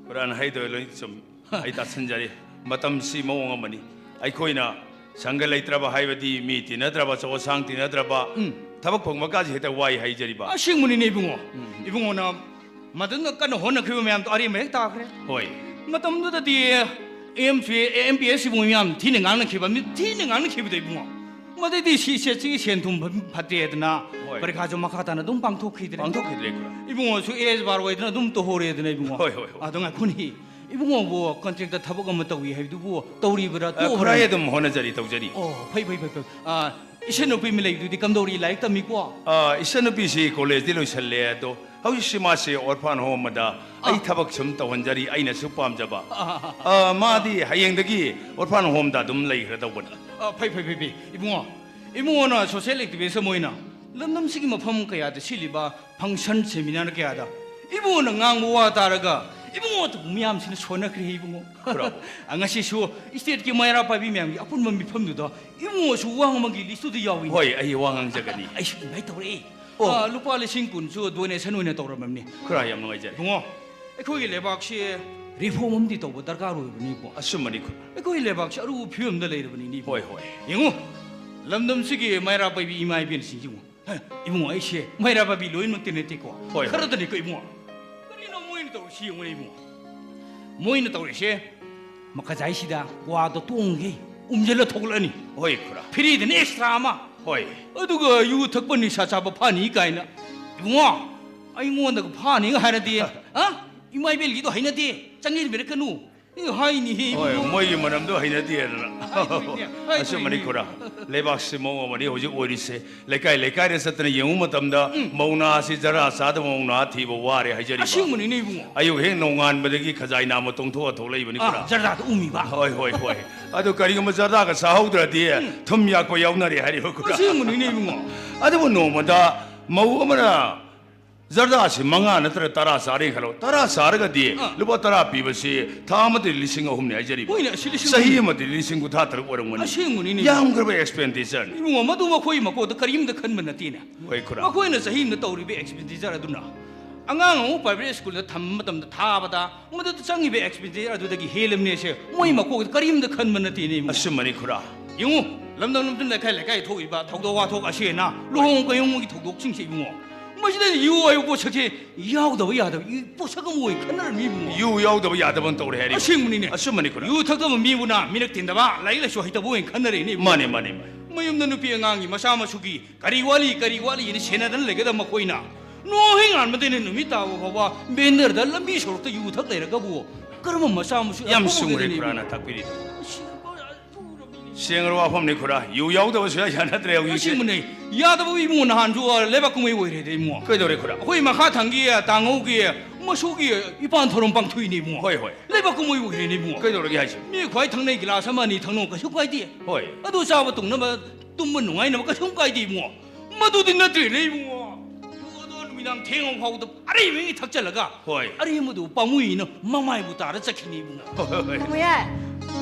ꯈꯨꯔꯥꯅ ꯍꯥꯏꯗꯣꯏ ꯂꯣꯏ ꯆꯨꯝꯃꯤ꯫ ꯑꯩ ꯇꯥꯁꯟꯖꯔꯤ꯫ ꯃꯇꯝꯁꯤ ꯃꯑꯣꯡ ꯑꯃꯅꯤ꯫ ꯑꯩꯈꯣꯏꯅ ꯁꯪꯒ ꯂꯩꯇ꯭ꯔꯕ ꯍꯥꯏꯕꯗꯤ ꯃꯤ ꯇꯤꯟꯅꯗ꯭ꯔꯕ, ꯑꯆꯧ ꯑꯁꯥꯡ ꯇꯤꯟꯅꯗ꯭ꯔꯕ, ꯎꯝ꯫ ꯊꯕꯛ ꯐꯪꯕ ꯀꯥꯁꯦ ꯍꯦꯛꯇ ꯋꯥꯏ ꯍꯥꯏꯖꯔꯤꯕ꯫ ꯑꯁꯦꯡꯕꯅꯤꯅꯦ ꯏꯕꯨꯡꯉꯣ꯫ ꯎꯝ꯫ ꯏꯕꯨꯡꯉꯣꯅ ꯃꯗꯨꯅ ꯀꯟꯅ ꯍꯣꯠꯅꯈꯤꯕ ꯃꯌꯥꯝꯗꯣ ꯑꯔꯦꯝꯕ ꯍꯦꯛ ꯇꯥꯈ꯭ꯔꯦ꯫ ꯍꯣꯏ꯫ ꯃꯇꯝꯗꯨꯗꯗꯤ M P, M P S ꯁꯤꯕꯨ ꯌꯥꯝ ꯊꯤꯅ ꯉꯥꯡꯅꯈꯤꯕ, ꯃꯤ ꯊꯤꯅ ꯉꯥꯡꯅꯈꯤꯕꯗꯣ ꯏꯕꯨꯡꯉꯣ꯫ ꯃꯗꯩꯗꯤ ꯁꯤ ꯁꯦꯠꯁꯤꯒꯤ ꯁꯦꯟ ꯊꯨꯝ ꯐ-, ꯐꯠꯇꯦꯗꯅ ꯍꯣꯏ꯫ ꯄꯔꯤꯈꯥꯁꯨ ꯃꯈꯥ ꯇꯥꯅ ꯑꯗꯨꯝ ꯄꯥꯡꯊꯣꯛꯈꯤꯗ꯭ꯔꯦ꯫ ꯄꯥꯡꯊꯣꯛꯈꯤꯗ꯭ꯔꯦ, ꯈꯨꯔꯥ꯫ ꯏꯕꯨꯡꯉꯣꯁꯨ age bar ꯑꯣꯏꯗꯅ ꯑꯗꯨꯝ ꯇꯧꯍꯧꯔꯦꯗꯅ ꯏꯕꯨꯡꯉꯣ꯫ ꯍꯣꯏ, ꯍꯣꯏ, ꯍꯣꯏ꯫ ꯑꯗꯣ ꯉꯥꯏꯈꯣꯅꯦ, ꯏꯕꯨꯡꯉꯣꯕꯨ contract ꯊꯕꯛ ꯑꯃ ꯇꯧꯏ ꯍꯥꯏꯕꯗꯨꯕꯨ ꯇꯧꯔꯤꯕ꯭ꯔꯥ, ꯑ, ꯇꯣꯛꯑꯕ꯭ꯔꯥ? ꯈꯨꯔꯥ, ꯑꯩ ꯑꯗꯨꯝ ꯍꯣꯠꯅꯖꯔꯤ, ꯇꯧꯖꯔꯤ꯫ ꯑꯣ, ꯐꯩ, ꯐꯩ, ꯐꯩ, ꯐꯩ꯫ ꯑ, ꯏꯆꯟꯅꯨꯄꯤ ꯑꯃ ꯂꯩꯕꯗꯨꯗꯤ ꯀꯝꯗꯧꯔꯤ, ꯂꯥꯏꯔꯤꯛ ꯇꯝꯃꯤꯀꯣ? ꯑ, ꯏꯆꯟꯅꯨꯄꯤꯁꯤ ꯀꯣꯂꯦꯖꯇꯤ ꯂꯣꯏꯁꯜꯂꯦ, ꯑꯗꯣ ꯍꯧꯖꯤꯛꯁꯤ ꯃꯥꯁꯤ orphan home ꯑꯃꯗ ꯑꯩ ꯑꯥ꯫ ꯊꯕꯛ ꯁꯨꯝ ꯇꯧꯍꯟꯖꯔꯤ, ꯑꯩꯅꯁꯨ ꯄꯥꯝꯖꯕ꯫ ꯑꯥ, ꯑꯥ, ꯑꯥ꯫ ꯑ, ꯃꯥꯗꯤ ꯍꯌꯦꯡꯗꯒꯤ orphan homeꯗ ꯑꯗꯨꯝ ꯂꯩꯈ꯭ꯔꯗꯧꯕꯅꯤ꯫ ꯑ, ꯐꯩ, ꯐꯩ, ꯐꯩ, ꯐꯩ꯫ ꯏꯕꯨꯡꯉꯣ, ꯏꯕꯨꯡꯉꯣꯅ social activist ꯑꯃ ꯑꯣꯏꯅ ꯂꯝꯗꯝꯁꯤꯒꯤ ꯃꯐꯝ ꯀꯌꯥꯗ ꯁꯤꯜꯂꯤꯕ function, seminar ꯀꯌꯥꯗ ꯏꯕꯨꯡꯉꯣꯅ ꯉꯥꯡꯕ ꯋꯥ ꯇꯥꯔꯒ ꯏꯕꯨꯡꯉꯣ ꯑꯇꯣꯞꯄ ꯃꯌꯥꯝꯁꯤꯅ ꯁꯣꯟꯅꯈ꯭ꯔꯦ ꯏꯕꯨꯡꯉꯣ꯫ ꯈꯨꯔꯥꯎ꯫ ꯑ, ꯉꯁꯤꯁꯨ stateꯀꯤ ꯃꯩꯔꯥ ꯄꯥꯏꯕꯤ ꯃꯌꯥꯝꯒꯤ ꯑꯄꯨꯟꯕ ꯃꯤꯐꯝꯗꯨꯗ ꯏꯕꯨꯡꯉꯣꯁꯨ ꯋꯥ ꯉꯥꯡꯕꯒꯤ listꯇꯨꯗ ꯌꯥꯎꯏꯅꯦ꯫ ꯍꯣꯏ, ꯑꯩ ꯋꯥ ꯉꯥꯡꯖꯒꯅꯤ꯫ ꯑꯩꯁꯨ invite ꯇꯧꯔꯛꯑꯦ꯫ ꯑꯣ꯫ ꯑ, ꯂꯨꯄꯥ ꯂꯤꯁꯤꯡ ꯀꯨꯟꯁꯨ donation ꯑꯣꯏꯅ ꯇꯧꯔꯝꯃꯕꯅꯤ꯫ ꯈꯨꯔꯥꯎ, ꯌꯥꯝ ꯅꯨꯡꯉꯥꯏꯖꯔꯦ꯫ ꯏꯕꯨꯡꯉꯣ, ꯑꯩꯈꯣꯏꯒꯤ ꯂꯩꯕꯥꯛꯁꯦ reform ꯑꯃꯗꯤ ꯇꯧꯕ ꯗꯔꯀꯥꯔ ꯑꯣꯏꯕꯅꯤꯀꯣ꯫ ꯑꯆꯨꯝꯕꯅꯤ ꯈꯨꯔꯥꯎ꯫ ꯑꯩꯈꯣꯏ ꯂꯩꯕꯥꯛꯁꯦ ꯑꯔꯨꯕ ꯐꯤꯕꯝꯗ ꯂꯩꯔꯕꯅꯤꯅꯦ ꯏꯕꯨꯡꯉꯣ꯫ ꯍꯣꯏ, ꯍꯣꯏ꯫ ꯌꯦꯡꯉꯨ, ꯂꯝꯗꯝꯁꯤꯒꯤ ꯃꯩꯔꯥ ꯄꯥꯏꯕꯤ ꯏꯃꯥ ꯏꯕꯦꯟꯁꯤꯡꯁꯤ ꯌꯦꯡꯉꯨ꯫ ꯍ, ꯏꯕꯨꯡꯉꯣ, ꯑꯩꯁꯦ ꯃꯩꯔꯥ ꯄꯥꯏꯕꯤ ꯂꯣꯏꯅꯃꯛꯇꯤ ꯅꯠꯇꯦꯀꯣ꯫ ꯍꯣꯏ, ꯍꯣꯏ꯫ ꯈꯔꯗꯅꯤꯀꯣ ꯏꯕꯨꯡꯉꯣ꯫ ꯀꯔꯤꯅꯣ ꯃꯣꯏꯅ ꯇꯧꯔꯤꯁꯤ ꯌꯦꯡꯉꯨꯅꯦ ꯏꯕꯨꯡꯉꯣ꯫ ꯃꯣꯏꯅ ꯇꯧꯔꯤꯁꯦ ꯃꯈꯖꯥꯏꯁꯤꯗ ꯀ꯭ꯋꯥꯗꯣ ꯇꯣꯡꯈꯩ ꯎꯝꯁꯤꯜꯂ ꯊꯣꯛꯂꯛꯑꯅꯤ꯫ ꯍꯣꯏ, ꯈꯨꯔꯥ꯫ Freeꯗꯅ extra ꯑꯃ꯫ ꯍꯣꯏ꯫ ꯑꯗꯨꯒ ꯌꯨ ꯊꯛꯄ ꯅꯤꯁꯥ ꯆꯥꯕ ꯐꯥꯅꯤ ꯀꯥꯏꯅ꯫ ꯏꯕꯨꯡꯉꯣ, ꯑꯩꯉꯣꯟꯗꯒ ꯐꯥꯅꯤꯒ ꯍꯥꯏꯔꯗꯤ, ꯑ? ꯏꯃꯥ ꯏꯕꯦꯜꯒꯤꯗꯣ ꯍꯩꯅꯗꯦ, ꯆꯪꯁꯤꯟꯕꯤꯔꯛꯀꯅꯨ꯫ ꯑꯦ, ꯍꯥꯏꯅꯤꯍꯦ, ꯍꯣꯏ, ꯏꯕꯨꯡꯉꯣ꯫ ꯃꯣꯏꯒꯤ ꯃꯔꯝꯗꯣ ꯍꯩꯅꯗꯦꯗꯅ꯫ ꯍꯥꯏꯗꯣꯏꯅꯦ, ꯍꯥꯏꯗꯣꯏꯅꯦ꯫ ꯑꯆꯨꯝꯕꯅꯤ ꯈꯨꯔꯥ꯫ ꯂꯩꯕꯥꯛꯁꯤ ꯃꯑꯣꯡ ꯑꯃꯅꯤ ꯍꯧꯖꯤꯛ ꯑꯣꯏꯔꯤꯁꯦ꯫ ꯂꯩꯀꯥꯏ ꯂꯩꯀꯥꯏꯗ ꯆꯠꯇꯅ ꯌꯦꯡꯉꯨ ꯃꯇꯝꯗ, ꯎꯝ꯫ ꯃꯧ ꯅꯍꯥꯁꯤ ꯖꯔꯗꯥ ꯆꯥꯗꯕ ꯃꯧ ꯅꯍꯥ ꯊꯤꯕ ꯋꯥꯔꯦ ꯍꯥꯏꯖꯔꯤꯕ꯫ ꯑꯁꯦꯡꯕꯅꯤꯅꯦ, ꯏꯕꯨꯡꯉꯣ꯫ ꯑꯌꯨꯛ ꯍꯦꯛ ꯅꯣꯡꯉꯥꯟꯕꯗꯒꯤ ꯈꯖꯥꯏ ꯅꯥꯝꯃ ꯇꯣꯡꯊꯣꯛꯑ ꯊꯣꯛꯂꯛꯏꯕꯅꯤ, ꯑꯥ, ꯈꯨꯔꯥ꯫ ꯖꯔꯗꯥꯗ ꯎꯝꯃꯤꯕ꯫ ꯍꯣꯏ, ꯍꯣꯏ, ꯍꯣꯏ꯫ ꯑꯗꯨ ꯀꯔꯤꯒꯨꯝꯕ ꯖꯔꯗꯥꯒ ꯆꯥꯍꯧꯗ꯭ꯔꯗꯤ, ꯎꯝ꯫ ꯊꯨꯝ ꯌꯥꯛꯄ ꯌꯥꯎꯅꯔꯦ ꯍꯥꯏꯔꯤꯕ, ꯈꯨꯔꯥ꯫ ꯑꯁꯦꯡꯕꯅꯤꯅꯦ, ꯏꯕꯨꯡꯉꯣ꯫ ꯑꯗꯨꯕꯨ ꯅꯣꯡꯃꯗ ꯃꯧ ꯑꯃꯅ ꯖꯔꯗꯥꯁꯤ ꯃꯉꯥ ꯅꯠꯇ꯭ꯔꯒ ꯇꯔꯥ ꯆꯥꯔꯦ ꯈꯜꯂꯣ꯫ ꯇꯔꯥ ꯆꯥꯔꯒꯗꯤ ꯑꯥ꯫ ꯂꯨꯄꯥ ꯇꯔꯥ ꯄꯤꯕꯁꯤ ꯊꯥ ꯑꯃꯗ ꯂꯤꯁꯤꯡ ꯑꯍꯨꯝꯅꯤ ꯍꯥꯏꯖꯔꯤꯕ꯫ ꯍꯣꯏꯅꯦ, ꯑꯁꯤ ꯂꯤꯁꯤꯡ ꯆꯍꯤ ꯑꯍꯨꯝ꯫ ꯑꯃꯗ ꯂꯤꯁꯤꯡ ꯀꯨꯟꯊ꯭ꯔꯥ ꯇꯔꯨꯛ ꯑꯣꯏꯔꯝꯒꯅꯤ꯫ ꯑꯁꯦꯡꯕꯅꯤꯅꯦ꯫ ꯌꯥꯝꯈ꯭ꯔꯕ expenditure꯫ ꯏꯕꯨꯡꯉꯣ, ꯃꯗꯨ ꯃꯈꯣꯏ ꯃꯀꯣꯛꯇ ꯀꯔꯤꯝꯇ ꯈꯟꯕ ꯅꯠꯇꯦꯅꯦ꯫ ꯍꯣꯏ, ꯈꯨꯔꯥ꯫ ꯃꯈꯣꯏꯅ ꯆꯍꯤ ꯑꯃꯗ ꯇꯧꯔꯤꯕ expenditure ꯑꯗꯨꯅ ꯑꯉꯥꯡ ꯑꯃ private schoolꯗ ꯊꯝꯕ ꯃꯇꯝꯗ ꯊꯥꯕꯗ ꯃꯗꯨꯗ ꯆꯪꯉꯤꯕ expenditure ꯑꯗꯨꯗꯒꯤ ꯍꯦꯜꯂꯝꯅꯦꯁꯦ ꯃꯣꯏ ꯃꯀꯣꯛꯇ ꯀꯔꯤꯝꯇ ꯈꯟꯕ ꯅꯠꯇꯦꯅꯦ, ꯏꯕꯨꯡꯉꯣ꯫ ꯑꯆꯨꯝꯕꯅꯤ, ꯈꯨꯔꯥ꯫ ꯌꯦꯡꯉꯨ, ꯂꯝꯗꯝ ꯂꯝꯗꯝ, ꯂꯩꯀꯥꯏ ꯂꯩꯀꯥꯏ ꯊꯣꯛꯏꯕ ꯊꯧꯗꯣꯛ ꯋꯥꯊꯣꯛ, ꯑꯁꯤ ꯑꯅꯥ, ꯂꯨꯍꯣꯡ ꯀꯩꯍꯣꯡꯕꯒꯤ ꯊꯧꯗꯣꯛꯁꯤꯡꯁꯦ, ꯏꯕꯨꯡꯉꯣ, ꯃꯁꯤꯗ ꯌꯨ ꯍꯥꯏꯕ ꯄꯣꯠꯁꯛꯁꯦ ꯌꯥꯎꯗꯕ ꯌꯥꯗꯕ ꯏ-, ꯄꯣꯠꯁꯛ ꯑꯃ ꯑꯣꯏꯅ ꯈꯟꯅꯔꯝꯃꯤ, ꯏꯕꯨꯡꯉꯣ꯫ ꯌꯨ ꯌꯥꯎꯗꯕ ꯌꯥꯗꯕ ꯑꯃ ꯇꯧꯔꯦ ꯍꯥꯏꯔꯤ꯫ ꯑꯁꯦꯡꯕꯅꯤꯅꯦ꯫ ꯑꯆꯨꯝꯕꯅꯤ, ꯈꯨꯔꯥ꯫ ꯌꯨ ꯊꯛꯇꯕ ꯃꯤꯕꯨꯅ ꯃꯤꯔꯛ ꯇꯤꯟꯗꯕ, ꯂꯥꯏꯔꯤꯛ ꯂꯥꯏꯁꯨ ꯍꯩꯇꯕ ꯑꯣꯏꯅ ꯈꯟꯅꯔꯛꯏꯅꯦ, ꯏꯕꯨꯡꯉꯣ꯫ ꯃꯥꯅꯦ, ꯃꯥꯅꯦ, ꯃꯥꯅꯦ꯫ ꯃꯌꯨꯝꯗ ꯅꯨꯄꯤ ꯑꯉꯥꯡꯒꯤ ꯃꯆꯥ ꯃꯁꯨꯒꯤ ꯀꯔꯤ ꯋꯥꯠꯂꯤ, ꯀꯔꯤ ꯋꯥꯠꯂꯤꯅ ꯁꯦꯟꯅꯗꯅ ꯂꯩꯒꯗꯕ ꯃꯈꯣꯏꯅ ꯅꯣꯡ ꯍꯦꯛ ꯉꯥꯟꯕꯗꯩꯅ ꯅꯨꯃꯤꯠ ꯇꯥꯕ ꯐꯥꯎꯕ vendorꯗ, ꯂꯝꯕꯤ ꯁꯣꯔꯣꯛꯇ ꯌꯨ ꯊꯛ ꯂꯩꯔꯒꯕꯨ ꯀꯔꯝꯕ ꯃꯆꯥ ꯃꯁꯨ ꯌꯥꯝ ꯑꯐꯕ ꯆꯨꯝꯒ꯭ꯔꯦ, ꯑꯣꯏꯒꯗꯣꯏꯅꯣ, ꯈꯨꯔꯥ, ꯏꯕꯨꯡꯉꯣ? ꯅ ꯇꯥꯛꯄꯤꯔꯤꯗꯣ꯫ ꯑꯁꯤ ꯆꯦꯡꯔ ꯋꯥꯐꯝꯅꯤ, ꯈꯨꯔꯥ꯫ ꯌꯨ ꯌꯥꯎꯗꯕ ꯁꯨꯡꯌꯥ ꯌꯥꯅꯗ꯭ꯔꯦ ꯍꯧꯖꯤꯛꯁꯦ꯫ ꯑꯁꯦꯡꯕꯅꯦ꯫ ꯌꯥꯗꯕ ꯏꯕꯨꯡꯉꯣ, ꯅꯍꯥꯟꯁꯨ, ꯑ, ꯂꯩꯕꯥꯛ ꯀꯨꯝꯍꯩ ꯑꯣꯏꯔꯦꯗ, ꯏꯕꯨꯡꯉꯣ꯫ ꯀꯩꯗꯧꯔꯦ, ꯈꯨꯔꯥ? ꯑꯩꯈꯣꯏ ꯃꯈꯥ ꯊꯪꯒꯤ, ꯑ, ꯇꯥꯡꯉꯧꯒꯤ ꯃꯁꯨꯒꯤ ꯏꯄꯥꯟ ꯊꯧꯔꯝ ꯄꯥꯡꯊꯣꯛꯏꯅꯦ, ꯏꯕꯨꯡꯉꯣ꯫ ꯍꯣꯏ, ꯍꯣꯏ꯫ ꯂꯩꯕꯥꯛ ꯀꯨꯝꯍꯩ ꯑꯣꯏꯔꯦꯅꯦ, ꯏꯕꯨꯡꯉꯣ꯫ ꯀꯩꯗꯧꯔꯒꯦ ꯍꯥꯏꯁꯦ? ꯃꯤ ꯈ꯭ꯋꯥꯏ ꯊꯪꯅꯩ ꯒꯤꯂꯥꯁ ꯑꯃ ꯑꯅꯤ ꯊꯛꯅꯧ, ꯀꯩꯁꯨ ꯀꯥꯏꯗꯦ꯫ ꯍꯣꯏ꯫ ꯑꯗꯨ ꯆꯥꯕ ꯇꯨꯝꯅꯕ, ꯇꯨꯝꯕ ꯅꯨꯡꯉꯥꯏꯅꯕ ꯀꯩꯁꯨꯝ ꯀꯥꯏꯗꯦ, ꯏꯕꯨꯡꯉꯣ꯫ ꯃꯗꯨꯗꯤ ꯅꯠꯇ꯭ꯔꯦꯅꯦ, ꯏꯕꯨꯡꯉꯣ꯫ ꯌꯨ ꯑꯗꯣ ꯅꯨꯃꯤꯠ ꯌꯥꯝ ꯊꯦꯡꯉ ꯐꯥꯎꯗ ꯑꯔꯩꯕꯉꯩ ꯊꯛꯆꯜꯂꯒ, ꯍꯣꯏ꯫ ꯑꯔꯦꯝꯕꯗꯨ ꯄꯥꯝꯃꯨꯏꯅ ꯃꯃꯥꯏꯕꯨ ꯇꯥꯔ ꯆꯠꯈꯤꯅꯤ, ꯏꯕꯨꯡꯉꯣ꯫ ꯍꯣꯏ, ꯍꯣꯏ, ꯍꯣꯏ꯫ ꯇꯥꯃꯣ ꯌꯥꯏ꯫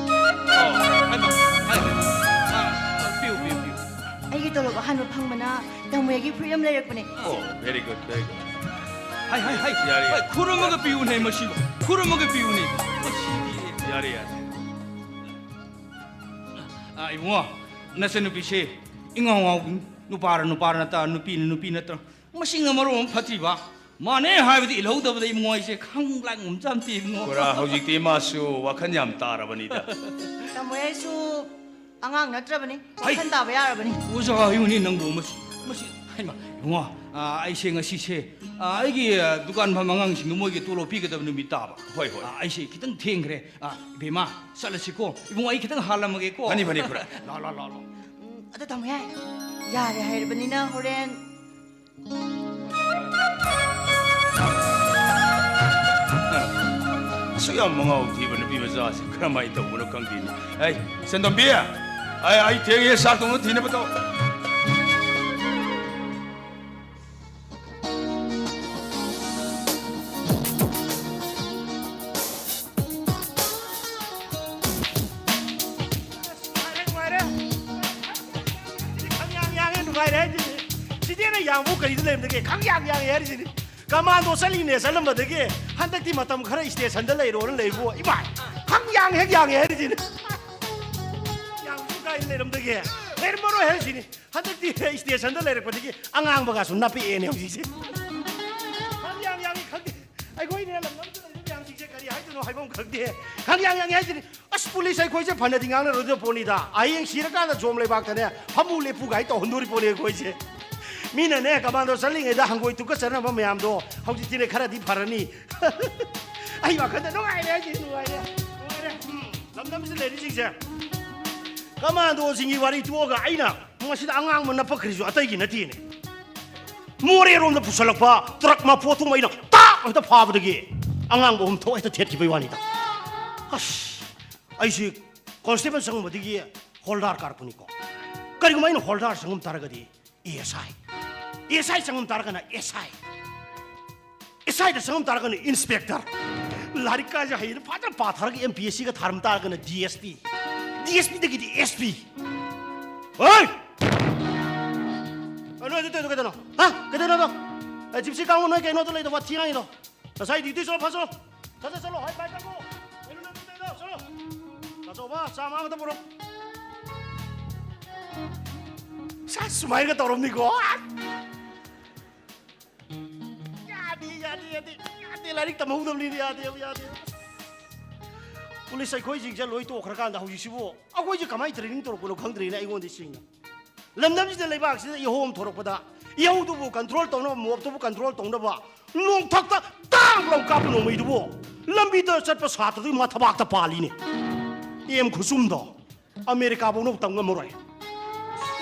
ꯑꯣ, ꯍꯥꯏꯃ, ꯍꯥꯏꯃ꯫ ꯑꯥ, ꯑꯥ, ꯄꯤꯌꯨ, ꯄꯤꯌꯨ, ꯄꯤꯌꯨ꯫ ꯑꯩꯒꯤ ꯇꯣꯂꯣꯞ ꯑꯍꯥꯟꯕ ꯐꯪꯕꯅ ꯇꯥꯃꯣ ꯌꯥꯏꯒꯤ ꯐꯨꯔꯤꯠ ꯑꯃ ꯂꯩꯔꯛꯄꯅꯦ꯫ ꯑꯣ, very good, very good꯫ ꯍꯥꯏ, ꯍꯥꯏ, ꯍꯥꯏ꯫ ꯌꯥꯔꯦ, ꯍꯣꯏ, ꯌꯥꯔꯦ꯫ ꯈꯨꯔꯨꯝꯃꯒ ꯄꯤꯌꯨꯅꯦ ꯃꯁꯤꯕꯨ꯫ ꯈꯨꯔꯨꯝꯃꯒ ꯄꯤꯌꯨꯅꯦ꯫ ꯃꯁꯤꯗꯤ꯫ ꯌꯥꯔꯦ, ꯌꯥꯔꯦ꯫ ꯑꯥ, ꯏꯕꯨꯡꯉꯣ, ꯅꯆꯟꯅꯨꯄꯤꯁꯦ ꯏꯉꯥꯎ ꯉꯥꯎꯕꯤ, ꯅꯨꯄꯥꯔ ꯅꯨꯄꯥꯔ ꯅꯠꯇ, ꯅꯨꯄꯤꯅ ꯅꯨꯄꯤ ꯅꯠꯇ꯭ꯔ? ꯃꯁꯤꯡꯅ ꯃꯔꯣꯟ ꯑꯃ ꯐꯠꯇ꯭ꯔꯤꯕ꯫ ꯃꯥꯅꯦ ꯍꯥꯏꯕꯗꯤ ꯏꯜꯍꯧꯗꯕꯗ ꯏꯕꯨꯡꯉꯣ ꯑꯩꯁꯦ ꯈꯪ ꯂꯥꯡ ꯉꯝꯖꯝꯇꯦ ꯏꯕꯨꯡꯉꯣ꯫ ꯈꯨꯔꯥ, ꯍꯧꯖꯤꯛꯇꯤ ꯃꯥꯁꯨ ꯋꯥꯈꯜ ꯌꯥꯝ ꯇꯥꯔꯕꯅꯤꯗ꯫ ꯇꯥꯃꯣ ꯑꯩꯁꯨ ꯑꯉꯥꯡ ꯅꯠꯇ꯭ꯔꯕꯅꯤ, ꯍꯩ! ꯋꯥꯈꯜ ꯇꯥꯕ ꯌꯥꯔꯕꯅꯤ꯫ ꯑꯣꯖꯥ ꯍꯥꯏꯌꯨꯅꯦ ꯅꯪꯕꯨ ꯃꯁꯤ, ꯃꯁꯤ, ꯍꯩꯃꯥ, ꯏꯕꯨꯡꯉꯣ, ꯑꯥ, ꯑꯩꯁꯦ ꯉꯁꯤꯁꯦ, ꯑꯥ, ꯑꯩꯒꯤ, ꯑꯥ, ꯗꯨꯀꯥꯟ ꯐꯝꯕ ꯑꯉꯥꯡꯁꯤꯡꯗꯣ ꯃꯣꯏꯒꯤ ꯇꯣꯂꯣꯞ ꯄꯤꯒꯗꯕ ꯅꯨꯃꯤꯠ ꯇꯥꯕ꯫ ꯍꯣꯏ, ꯍꯣꯏ꯫ ꯑꯥ, ꯑꯩꯁꯦ ꯈꯤꯇꯪ ꯊꯦꯡꯈ꯭ꯔꯦ꯫ ꯑꯥ, ꯏꯕꯦꯝꯃ, ꯆꯠꯂꯁꯤꯀꯣ꯫ ꯏꯕꯨꯡꯉꯣ, ꯑꯩ ꯈꯤꯇꯪ ꯍꯥꯜꯂꯝꯃꯒꯦꯀꯣ꯫ ꯐꯅꯤ, ꯐꯅꯤ, ꯈꯨꯔꯥ꯫ ꯂꯥ, ꯂꯥ, ꯂꯥ, ꯂꯥ꯫ ꯎꯝ, ꯑꯗꯣ ꯇꯥꯃꯣ ꯌꯥꯏ, ꯌꯥꯔꯦ ꯍꯥꯏꯔꯕꯅꯤꯅ ꯍꯣꯔꯦꯟ ꯑꯁꯨꯛ ꯌꯥꯝ ꯃꯉꯥꯎ ꯊꯤꯕ ꯅꯨꯄꯤ ꯃꯆꯥꯁꯤ ꯀꯔꯝꯍꯥꯏꯅ ꯇꯧꯕꯅꯣ ꯈꯪꯗꯦꯅꯦ꯫ ꯑꯩ, ꯁꯦꯟꯗꯣꯝꯕꯤ, ꯑꯩ, ꯑꯩ ꯊꯦꯡꯉꯦ, ꯆꯥꯛ ꯊꯣꯡꯅ ꯊꯤꯅꯕ ꯇꯧ꯫ ꯅꯨꯡꯉꯥꯏꯔꯦ, ꯅꯨꯡꯉꯥꯏꯔꯦ꯫ ꯁꯤꯗꯤ ꯈꯪꯌꯥꯡ ꯌꯥꯡꯉꯦ, ꯅꯨꯡꯉꯥꯏꯔꯦ ꯍꯥꯏꯁꯤꯅꯤ꯫ ꯁꯤꯗꯤ ꯑꯩꯅ ꯌꯥꯡꯕꯨ ꯀꯔꯤꯗ ꯂꯩꯔꯝꯗꯒꯦ? ꯈꯪꯌꯥꯡ ꯌꯥꯡꯉꯦ ꯍꯥꯏꯔꯤꯁꯤꯅꯤ꯫ ꯀꯃꯥꯟꯗꯣ ꯆꯠꯂꯤꯅꯦ ꯆꯠꯂꯝꯕꯗꯒꯤ ꯍꯟꯗꯛꯇꯤ ꯃꯇꯝ ꯈꯔ ꯏꯁꯇꯦꯁꯟꯗ ꯂꯩꯔꯣꯅ ꯂꯩꯕꯨ꯫ ꯏꯃꯥꯏ! ꯈꯪꯌꯥꯡ ꯍꯦꯛ ꯌꯥꯡꯉꯦ ꯍꯥꯏꯔꯤꯁꯤꯅꯤ꯫ ꯌꯥꯡꯕꯨ ꯀꯥꯏꯗ ꯂꯩꯔꯝꯗꯒꯦ? ꯂꯩꯔꯝꯃꯔꯣꯏ ꯍꯥꯏꯔꯤꯁꯤꯅꯤ꯫ ꯍꯟꯗꯛꯇꯤ ꯏꯁꯇꯦꯁꯟꯗ ꯂꯩꯔꯛꯄꯗꯒꯤ ꯑꯉꯥꯡꯕꯒꯁꯨ ꯅꯞꯄꯛꯑꯦꯅꯦ ꯍꯧꯖꯤꯛꯁꯦ꯫ ꯈꯪꯌꯥꯡ ꯌꯥꯡꯉꯤ ꯈꯪꯗꯦ꯫ ꯑꯩꯈꯣꯏꯅꯦ ꯂꯝꯗꯝꯁꯤꯗ ꯂꯩꯕ ꯃꯌꯥꯝꯁꯤꯡꯁꯦ ꯀꯔꯤ ꯍꯥꯏꯗꯣꯏꯅꯣ ꯍꯥꯏꯐꯝ ꯈꯪꯗꯦ꯫ ꯈꯪꯌꯥꯡ ꯌꯥꯡꯉꯤ ꯍꯥꯏꯁꯤꯅꯤ꯫ ꯑꯁ, ꯄꯨꯂꯤꯁ ꯑꯩꯈꯣꯏꯁꯦ ꯐꯅꯗꯤ ꯉꯥꯡꯅꯔꯣꯏꯗꯕ ꯄꯣꯠꯅꯤꯗ꯫ ꯍꯌꯦꯡ ꯁꯤꯔꯀꯥꯟꯗ ꯖꯣꯝ ꯂꯩꯕꯥꯛꯇꯅꯦ ꯐꯝꯃꯨ ꯂꯦꯞꯄꯨ ꯀꯥꯏ ꯇꯧꯍꯟꯗꯣꯔꯤ ꯄꯣꯠꯅꯤ ꯑꯩꯈꯣꯏꯁꯦ꯫ ꯃꯤꯅꯅꯦ ꯀꯃꯥꯟꯗꯣ ꯆꯠꯂꯤꯉꯩꯗ ꯍꯪꯒꯣꯏ ꯇꯨꯀꯠꯆꯅꯕ ꯃꯌꯥꯝꯗꯣ ꯍꯧꯖꯤꯛꯇꯤꯅꯦ ꯈꯔꯗꯤ ꯐꯔꯅꯤ꯫ ꯑꯩ ꯋꯥꯈꯜꯗ ꯅꯨꯡꯉꯥꯏꯔꯦ ꯍꯥꯏꯁꯦ, ꯅꯨꯡꯉꯥꯏꯔꯦ, ꯅꯨꯡꯉꯥꯏꯔꯦ꯫ ꯎꯝ, ꯂꯝꯗꯝꯁꯤꯗ ꯂꯩꯔꯤꯁꯤꯡꯁꯦ꯫ ꯀꯃꯥꯟꯗꯣꯁꯤꯡꯒꯤ ꯋꯥꯔꯤ ꯇꯣꯛꯑꯒ ꯑꯩꯅ ꯃꯁꯤꯗ ꯑꯉꯥꯡꯕ ꯅꯞꯄꯛꯈ꯭ꯔꯤꯁꯨ ꯑꯇꯩꯒꯤ ꯅꯠꯇꯦꯅꯦ꯫ ꯃꯣꯔꯦꯔꯣꯝꯗ ꯄꯨꯁꯜꯂꯛꯄ ꯇ꯭ꯔꯛ ꯃꯄꯣꯠ ꯑꯃ ꯑꯩꯅ ꯇꯥꯛ ꯍꯦꯛꯇ ꯐꯥꯕꯗꯒꯤ ꯑꯉꯥꯡꯕ ꯑꯍꯨꯝ ꯊꯣꯛ ꯍꯦꯛꯇ ꯊꯦꯠꯈꯤꯕꯩ ꯋꯥꯅꯤꯗ꯫ ꯑꯁ, ꯑꯩꯁꯤ ꯀꯣꯟꯁꯇꯦꯕꯜ ꯆꯪꯉꯝꯕꯗꯒꯤ ꯍꯣꯜꯗꯥꯔ ꯀꯥꯔꯛꯄꯅꯤꯀꯣ꯫ ꯀꯔꯤꯒꯨꯝꯕ ꯑꯩꯅ ꯍꯣꯜꯗꯥꯔ ꯆꯪꯉꯝ ꯇꯥꯔꯒꯗꯤ ꯑꯦ ꯑꯦꯁ ꯑꯥꯏ꯫ ꯑꯦꯁ ꯑꯥꯏ ꯆꯪꯉꯝ ꯇꯥꯔꯒꯅ ꯑꯦꯁ ꯑꯥꯏ, ꯑꯦꯁ ꯑꯥꯏꯗ ꯆꯪꯉꯝ ꯇꯥꯔꯒꯅ ꯏꯟꯁꯄꯦꯛꯇꯔ, ꯂꯥꯏꯔꯤꯛ ꯀꯥꯁꯦ ꯍꯩꯅ ꯐꯖꯅ ꯄꯥꯊꯔꯒ ꯑꯦꯝ ꯄꯤ ꯑꯦꯁ ꯁꯤꯒ ꯊꯥꯔꯝ ꯇꯥꯔꯒꯅ D S P, D S ꯄꯤꯗꯒꯤꯗꯤ S P. ꯍꯣꯏ! ꯑ, ꯅꯣꯏ ꯑꯗꯨ ꯇꯧꯔꯤꯗꯣ ꯀꯩꯗꯧꯅꯣ? ꯍꯥ? ꯀꯩꯗꯧꯅꯣ ꯑꯗꯣ? ꯑ, ꯖꯤꯞꯁꯤ ꯀꯥꯡꯕꯨ ꯅꯣꯏ ꯀꯩꯅꯣꯗ ꯂꯩꯗꯣ? ꯋꯥꯊꯤ ꯉꯥꯡꯉꯤꯗꯣ? ꯉꯁꯥꯏ ꯗ꯭ꯌꯨꯇꯤ ꯆꯠꯂꯣ, ꯐꯠ ꯆꯠꯂꯣ꯫ ꯐꯠ ꯆꯠ ꯆꯠꯂꯣ, ꯍꯣꯏ, ꯕꯥꯏꯛ ꯀꯥꯡꯕꯨ꯫ ꯀꯩꯅꯣ ꯅꯪ ꯑꯗꯨ ꯇꯧꯔꯤꯗꯣ? ꯆꯠꯂꯣ꯫ ꯑꯆꯧꯕ ꯆꯥꯝꯃ ꯑꯃꯇ ꯄꯨꯔꯛꯑꯣ꯫ ꯁꯥ, ꯁꯨꯃꯥꯏꯅꯒ ꯇꯧꯔꯝꯅꯤꯀꯣ꯫ ꯌꯥꯗꯦ, ꯌꯥꯗꯦ, ꯌꯥꯗꯦ, ꯌꯥꯗꯦ, ꯂꯥꯏꯔꯤꯛ ꯇꯝꯍꯧꯗꯕꯅꯤꯅ ꯌꯥꯗꯦꯕ, ꯌꯥꯗꯦꯕ꯫ ꯄꯨꯂꯤꯁ ꯑꯩꯈꯣꯏꯁꯤꯡꯁꯦ ꯂꯣꯏ ꯇꯣꯛꯈ꯭ꯔꯀꯥꯟꯗ ꯍꯧꯖꯤꯛꯁꯤꯕꯨ ꯑꯩꯈꯣꯏꯁꯦ ꯀꯃꯥꯏꯅ ꯇ꯭ꯔꯦꯅꯤꯡ ꯇꯧꯔꯛꯄꯅꯣ ꯈꯪꯗ꯭ꯔꯦꯅꯦ ꯑꯩꯉꯣꯟꯗ ꯁꯦꯡꯅ꯫ ꯂꯝꯗꯝꯁꯤꯗ, ꯂꯩꯕꯥꯛꯁꯤꯗ ꯏꯍꯧ ꯑꯃ ꯊꯣꯔꯛꯄꯗ, ꯏꯍꯧꯗꯨꯕꯨ ꯀꯟꯇ꯭ꯔꯣꯜ ꯇꯧꯅꯕ, ꯃꯣꯞꯇꯨꯕꯨ ꯀꯟꯇ꯭ꯔꯣꯜ ꯇꯧꯅꯕ, ꯅꯣꯡꯊꯛꯇ ꯇꯥꯡ ꯂꯥꯎ ꯀꯥꯞꯄ ꯅꯣꯡꯃꯩꯗꯨꯕꯨ ꯂꯝꯕꯤꯗ ꯆꯠꯄ ꯁꯥꯇ꯭ꯔꯗꯨꯒꯤ ꯃꯊꯕꯥꯛꯇ ꯄꯥꯜꯂꯤꯅꯦ꯫ ꯑꯦꯝ ꯈꯨꯆꯨꯝꯗꯣ꯫ ꯑꯃꯦꯔꯤꯀꯥꯐꯧꯅ ꯇꯝ ꯉꯝꯃꯔꯣꯏ꯫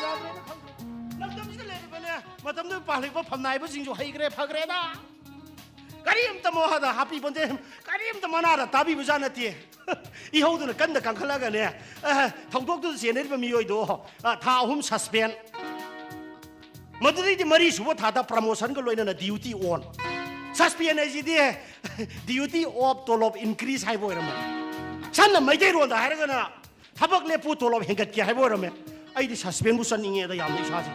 ꯌꯥꯗ꯭ꯔꯦꯗ, ꯈꯪꯗ꯭ꯔꯦ꯫ ꯂꯝꯗꯝꯁꯤꯗ ꯂꯩꯔꯤꯕꯅꯦ, ꯃꯇꯝꯗꯨꯗ ꯄꯥꯜꯂꯤꯕ ꯐꯝꯅꯥꯏꯕꯁꯤꯡꯁꯨ ꯍꯩꯈ꯭ꯔꯦ, ꯐꯈ꯭ꯔꯦꯗ꯫ ꯀꯔꯤꯝꯇ ꯃꯋꯥꯗ ꯍꯥꯞꯄꯤꯕ ꯅꯠꯇꯦ, ꯀꯔꯤꯝꯇ ꯃꯅꯥꯗ ꯇꯥꯕꯤꯕꯖꯥꯠ ꯅꯠꯇꯦ꯫ ꯏꯍꯧꯗꯨꯅ ꯀꯟꯗ ꯀꯟꯈꯠꯂꯒꯅꯦ, ꯑ, ꯊꯧꯗꯣꯛꯇꯨꯗ ꯆꯦꯟꯅꯔꯤꯕ ꯃꯤꯑꯣꯏꯗꯣ, ꯑ, ꯊꯥ ꯑꯍꯨꯝ ꯁꯁꯄꯦꯟ꯫ ꯃꯗꯨꯗꯩꯗꯤ ꯃꯔꯤ ꯁꯨꯕ ꯊꯥꯗ ꯄ꯭ꯔꯃꯣꯁꯟꯒ ꯂꯣꯏꯅꯅ ꯗ꯭ꯌꯨꯇꯤ ꯑꯣꯟ꯫ ꯁꯁꯄꯦꯟ ꯍꯥꯏꯁꯤꯗꯤ ꯗ꯭ꯌꯨꯇꯤ ꯑꯣꯐ ꯇꯣꯂꯣꯞ ꯏꯟꯀ꯭ꯔꯤꯁ ꯍꯥꯏꯕ ꯑꯣꯏꯔꯝꯃꯦ꯫ ꯁꯝꯅ ꯃꯩꯇꯩꯔꯣꯟꯗ ꯍꯥꯏꯔꯒꯅ ꯊꯕꯛ ꯂꯦꯞꯄꯨ, ꯇꯣꯂꯣꯞ ꯍꯦꯟꯒꯠꯀꯦ ꯍꯥꯏꯕ ꯑꯣꯏꯔꯝꯃꯦ꯫ ꯑꯩꯗꯤ ꯁꯁꯄꯦꯟꯕꯨ ꯆꯠꯅꯤꯡꯉꯦꯗ ꯌꯥꯝꯅ ꯏꯁꯥꯁꯦ꯫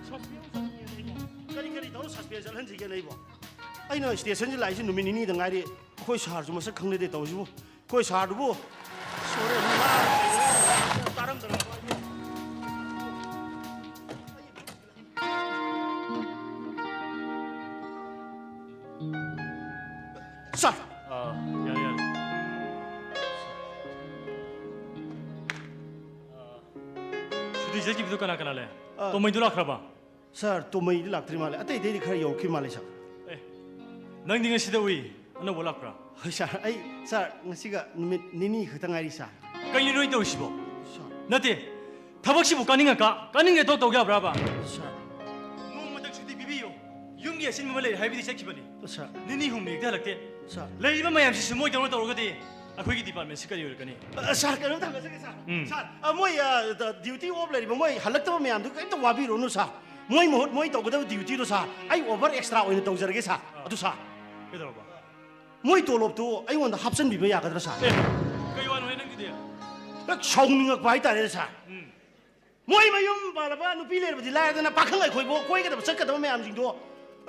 ꯁꯁꯄꯦꯟꯕꯨ ꯆꯠꯅꯤꯡꯉꯦꯗ ꯑꯩꯕꯣ꯫ ꯀꯔꯤ ꯀꯔꯤ ꯇꯧꯔ ꯁꯁꯄꯦꯟ ꯆꯠꯍꯟꯁꯤꯒꯦꯅ ꯑꯩꯕꯣ? ꯑꯩꯅ ꯁ꯭ꯇꯦꯁꯟꯁꯤ ꯂꯥꯛꯏꯁꯤ ꯅꯨꯃꯤꯠ ꯅꯤꯅꯤꯗ ꯉꯥꯏꯔꯤ꯫ ꯑꯩꯈꯣꯏ ꯁꯥꯔꯁꯨ ꯃꯁꯛ ꯈꯪꯅꯗꯦ ꯇꯧꯔꯤꯁꯤꯕꯨ꯫ ꯑꯩꯈꯣꯏ ꯁꯥꯔꯗꯨꯕꯨ ꯁꯣꯔꯦ ꯇꯥꯔꯝꯗꯅ꯫ ꯁꯥꯔ! ꯑꯥ, ꯌꯥꯔꯦ, ꯌꯥꯔꯦ꯫ ꯑꯥ, ꯁꯨꯇꯤ ꯆꯠꯈꯤꯕꯗꯨ ꯀꯅꯥ ꯀꯅꯥ ꯂꯩ? ꯑꯥ꯫ ꯇꯣꯃꯩꯗꯨ ꯂꯥꯛꯈ꯭ꯔꯕ? ꯁꯥꯔ, ꯇꯣꯃꯩꯗꯤ ꯂꯥꯛꯇ꯭ꯔꯤ ꯃꯥꯜꯂꯦ꯫ ꯑꯇꯩ ꯑꯇꯩꯗꯤ ꯈꯔ ꯌꯧꯔꯛꯈꯤ ꯃꯥꯜꯂꯦ, ꯁꯥꯔ꯫ ꯑꯦ, ꯅꯪꯗꯤ ꯉꯁꯤꯗ ꯎꯏ? ꯑꯅꯧꯕ ꯂꯥꯛꯄ꯭ꯔꯥ? ꯍꯣꯏ, ꯁꯥꯔ꯫ ꯑꯩ, ꯁꯥꯔ, ꯉꯁꯤꯒ ꯅꯨꯃꯤꯠ ꯅꯤꯅꯤ ꯈꯛꯇ ꯉꯥꯏꯔꯤ, ꯁꯥꯔ꯫ ꯀꯩꯅꯣ ꯅꯣꯏ ꯇꯧꯔꯤꯁꯤꯕꯣ? ꯁꯥꯔ꯫ ꯅꯠꯇꯦ, ꯊꯕꯛꯁꯤꯕꯨ ꯀꯥꯅꯤꯡꯉꯛꯀ, ꯀꯥꯅꯤꯡꯗꯦ ꯇꯣꯛ ꯇꯧ ꯌꯥꯕ꯭ꯔꯥꯕ? ꯁꯥꯔ꯫ ꯅꯣꯡꯃꯇꯪ ꯁꯨꯇꯤ ꯄꯤꯕꯤꯌꯨ꯫ ꯌꯨꯝꯒꯤ ꯑꯁꯤꯟꯕ ꯑꯃ ꯂꯩꯔꯦ ꯍꯥꯏꯕꯗꯤ ꯆꯠꯈꯤꯕꯅꯤ꯫ ꯁꯥꯔ꯫ ꯅꯤꯅꯤ ꯍꯨꯝꯅꯤ ꯍꯦꯛꯇ ꯍꯜꯂꯛꯇꯦ꯫ ꯁꯥꯔ꯫ ꯂꯩꯔꯤꯕ ꯃꯌꯥꯝꯁꯤꯁꯨ ꯃꯣꯏꯗꯧꯅ ꯇꯧꯔꯒꯗꯤ ꯑꯩꯈꯣꯏꯒꯤ ꯗꯤꯄꯥꯔꯠꯃꯦꯟꯁꯤ ꯀꯔꯤ ꯑꯣꯏꯔꯛꯀꯅꯤ? ꯑ, ꯁꯥꯔ, ꯀꯩꯅꯣꯝꯇ ꯍꯪꯖꯒꯦ, ꯁꯥꯔ꯫ ꯎꯝ꯫ ꯁꯥꯔ, ꯑ, ꯃꯣꯏ, ꯑ, ꯗ-, ꯗ꯭ꯌꯨꯇꯤ ꯑꯣꯐ ꯂꯩꯔꯤꯕ ꯃꯣꯏ ꯍꯜꯂꯛꯇꯕ ꯃꯌꯥꯝꯗꯨ ꯀꯔꯤꯝꯇ ꯋꯥꯕꯤꯔꯨꯔꯅꯨ, ꯁꯥꯔ꯫ ꯃꯣꯏ ꯃꯍꯨꯠ ꯃꯣꯏ ꯇꯧꯒꯗꯕ duty ꯗꯣ ꯁꯥꯔ, ꯑꯩ over extra ꯑꯣꯏꯅ ꯇꯧꯖꯔꯒꯦ ꯁꯥꯔ꯫ ꯑꯗꯨ ꯁꯥꯔ, ꯀꯩꯗꯧꯔꯕ? ꯃꯣꯏ ꯇꯣꯂꯣꯞꯇꯣ ꯑꯩꯉꯣꯟꯗ ꯍꯥꯞꯆꯤꯟꯕꯤꯕ ꯌꯥꯒꯗ꯭ꯔꯥ ꯁꯥꯔ? ꯑꯦ, ꯀꯩ ꯋꯥꯅꯣ ꯍꯦ ꯅꯪꯒꯤꯗꯤ? ꯍꯦꯛ ꯁꯥꯎꯅꯤꯡꯉꯛꯄ ꯍꯥꯏꯇꯥꯔꯦꯅꯦ ꯁꯥꯔ꯫ ꯎꯝ꯫ ꯃꯣꯏ ꯃꯌꯨꯝ ꯄꯥꯜꯂꯕ ꯅꯨꯄꯤ ꯂꯩꯔꯕꯗꯤ ꯂꯥꯏꯔꯗꯅ, ꯄꯥꯈꯪ ꯑꯩꯈꯣꯏꯕꯨ ꯀꯣꯏꯒꯗꯕ ꯆꯠꯀꯗꯕ ꯃꯌꯥꯝꯁꯤꯡꯗꯣ,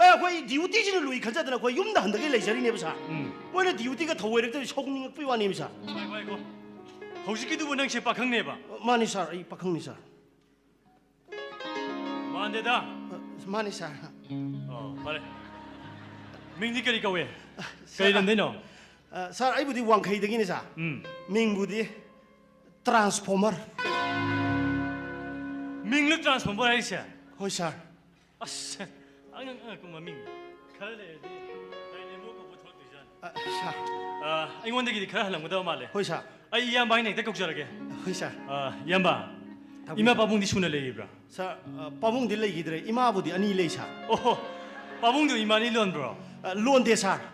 ꯑꯦ, ꯑꯩꯈꯣꯏ duty ꯁꯤꯅ ꯂꯨꯏ ꯈꯟꯖꯗꯅ ꯑꯩꯈꯣꯏ ꯌꯨꯝꯗ ꯍꯟꯗꯒꯩ ꯂꯩꯖꯔꯤꯅꯦꯕ ꯁꯥꯔ꯫ ꯎꯝ꯫ ꯃꯣꯏꯅ duty ꯒ ꯊꯧꯑꯣꯏꯔꯛꯇꯕꯁꯦ ꯁꯥꯎꯅꯤꯡꯉꯛꯄꯩ ꯋꯥꯅꯦꯕ ꯁꯥꯔ꯫ ꯉꯥꯏꯈꯣ, ꯉꯥꯏꯈꯣ꯫ ꯍꯧꯖꯤꯛꯀꯤꯗꯨꯕꯨ ꯅꯪꯁꯦ ꯄꯥꯈꯪꯅꯦꯕ? ꯃꯥꯅꯤ ꯁꯥꯔ, ꯑꯩ ꯄꯥꯈꯪꯅꯤ ꯁꯥꯔ꯫ ꯃꯥꯟꯗꯦꯗ꯫ ꯑ, ꯃꯥꯅꯤ ꯁꯥꯔ꯫ ꯑꯣ, ꯐꯔꯦ꯫ ꯃꯤꯡꯗꯤ ꯀꯔꯤ ꯀꯧꯏ? ꯁꯥꯔ, ꯀꯔꯤ ꯂꯝꯗꯩꯅꯣ? ꯑ, ꯁꯥꯔ, ꯑꯩꯕꯨꯗꯤ ꯋꯥꯡꯈꯩꯗꯒꯤꯅꯤ ꯁꯥꯔ꯫ ꯎꯝ꯫ ꯃꯤꯡꯕꯨꯗꯤ Transformer꯫ ꯃꯤꯡꯂꯣ Transformer ꯍꯥꯏꯁꯦ? ꯍꯣꯏ ꯁꯥꯔ꯫ ꯑꯁ, ꯑꯉꯛ ꯑꯉꯛꯄ ꯃꯃꯤꯡ꯫ ꯈꯔ ꯂꯩꯔꯗꯤ Dynamo ꯀꯧꯕ ꯊꯣꯛꯂꯛꯇꯣꯏꯖꯥꯠꯅꯤ꯫ ꯑ, ꯁꯥꯔ꯫ ꯑ, ꯑꯩꯉꯣꯟꯗꯒꯤꯗꯤ ꯈꯔ ꯍꯜꯂꯝꯒꯗꯕ ꯃꯥꯜꯂꯦ꯫ ꯍꯣꯏ ꯁꯥꯔ꯫ ꯑꯩ ꯏꯌꯥꯝꯕ ꯍꯥꯏꯅ ꯍꯦꯛꯇ ꯀꯧꯖꯔꯒꯦ꯫ ꯍꯣꯏ ꯁꯥꯔ꯫ ꯑ, ꯏꯌꯥꯝꯕ, ꯇꯥꯛꯄꯤꯌꯨ ꯏꯃꯥ ꯁꯥꯔ꯫ ꯄꯥꯕꯨꯡꯗꯤ ꯁꯨꯅ ꯂꯩꯔꯤꯕ꯭ꯔꯥ? ꯁꯥꯔ, ꯑ, ꯄꯥꯕꯨꯡꯗꯤ ꯂꯩꯈꯤꯗ꯭ꯔꯦ, ꯏꯃꯥꯕꯨꯗꯤ ꯑꯅꯤ ꯂꯩ ꯁꯥꯔ꯫ ꯑꯣꯍꯣ, ꯄꯥꯕꯨꯡꯗꯨ ꯏꯃꯥꯅꯤ ꯂꯣꯟꯕ꯭ꯔꯣ? ꯑ, ꯂꯣꯟꯗꯦ ꯁꯥꯔ꯫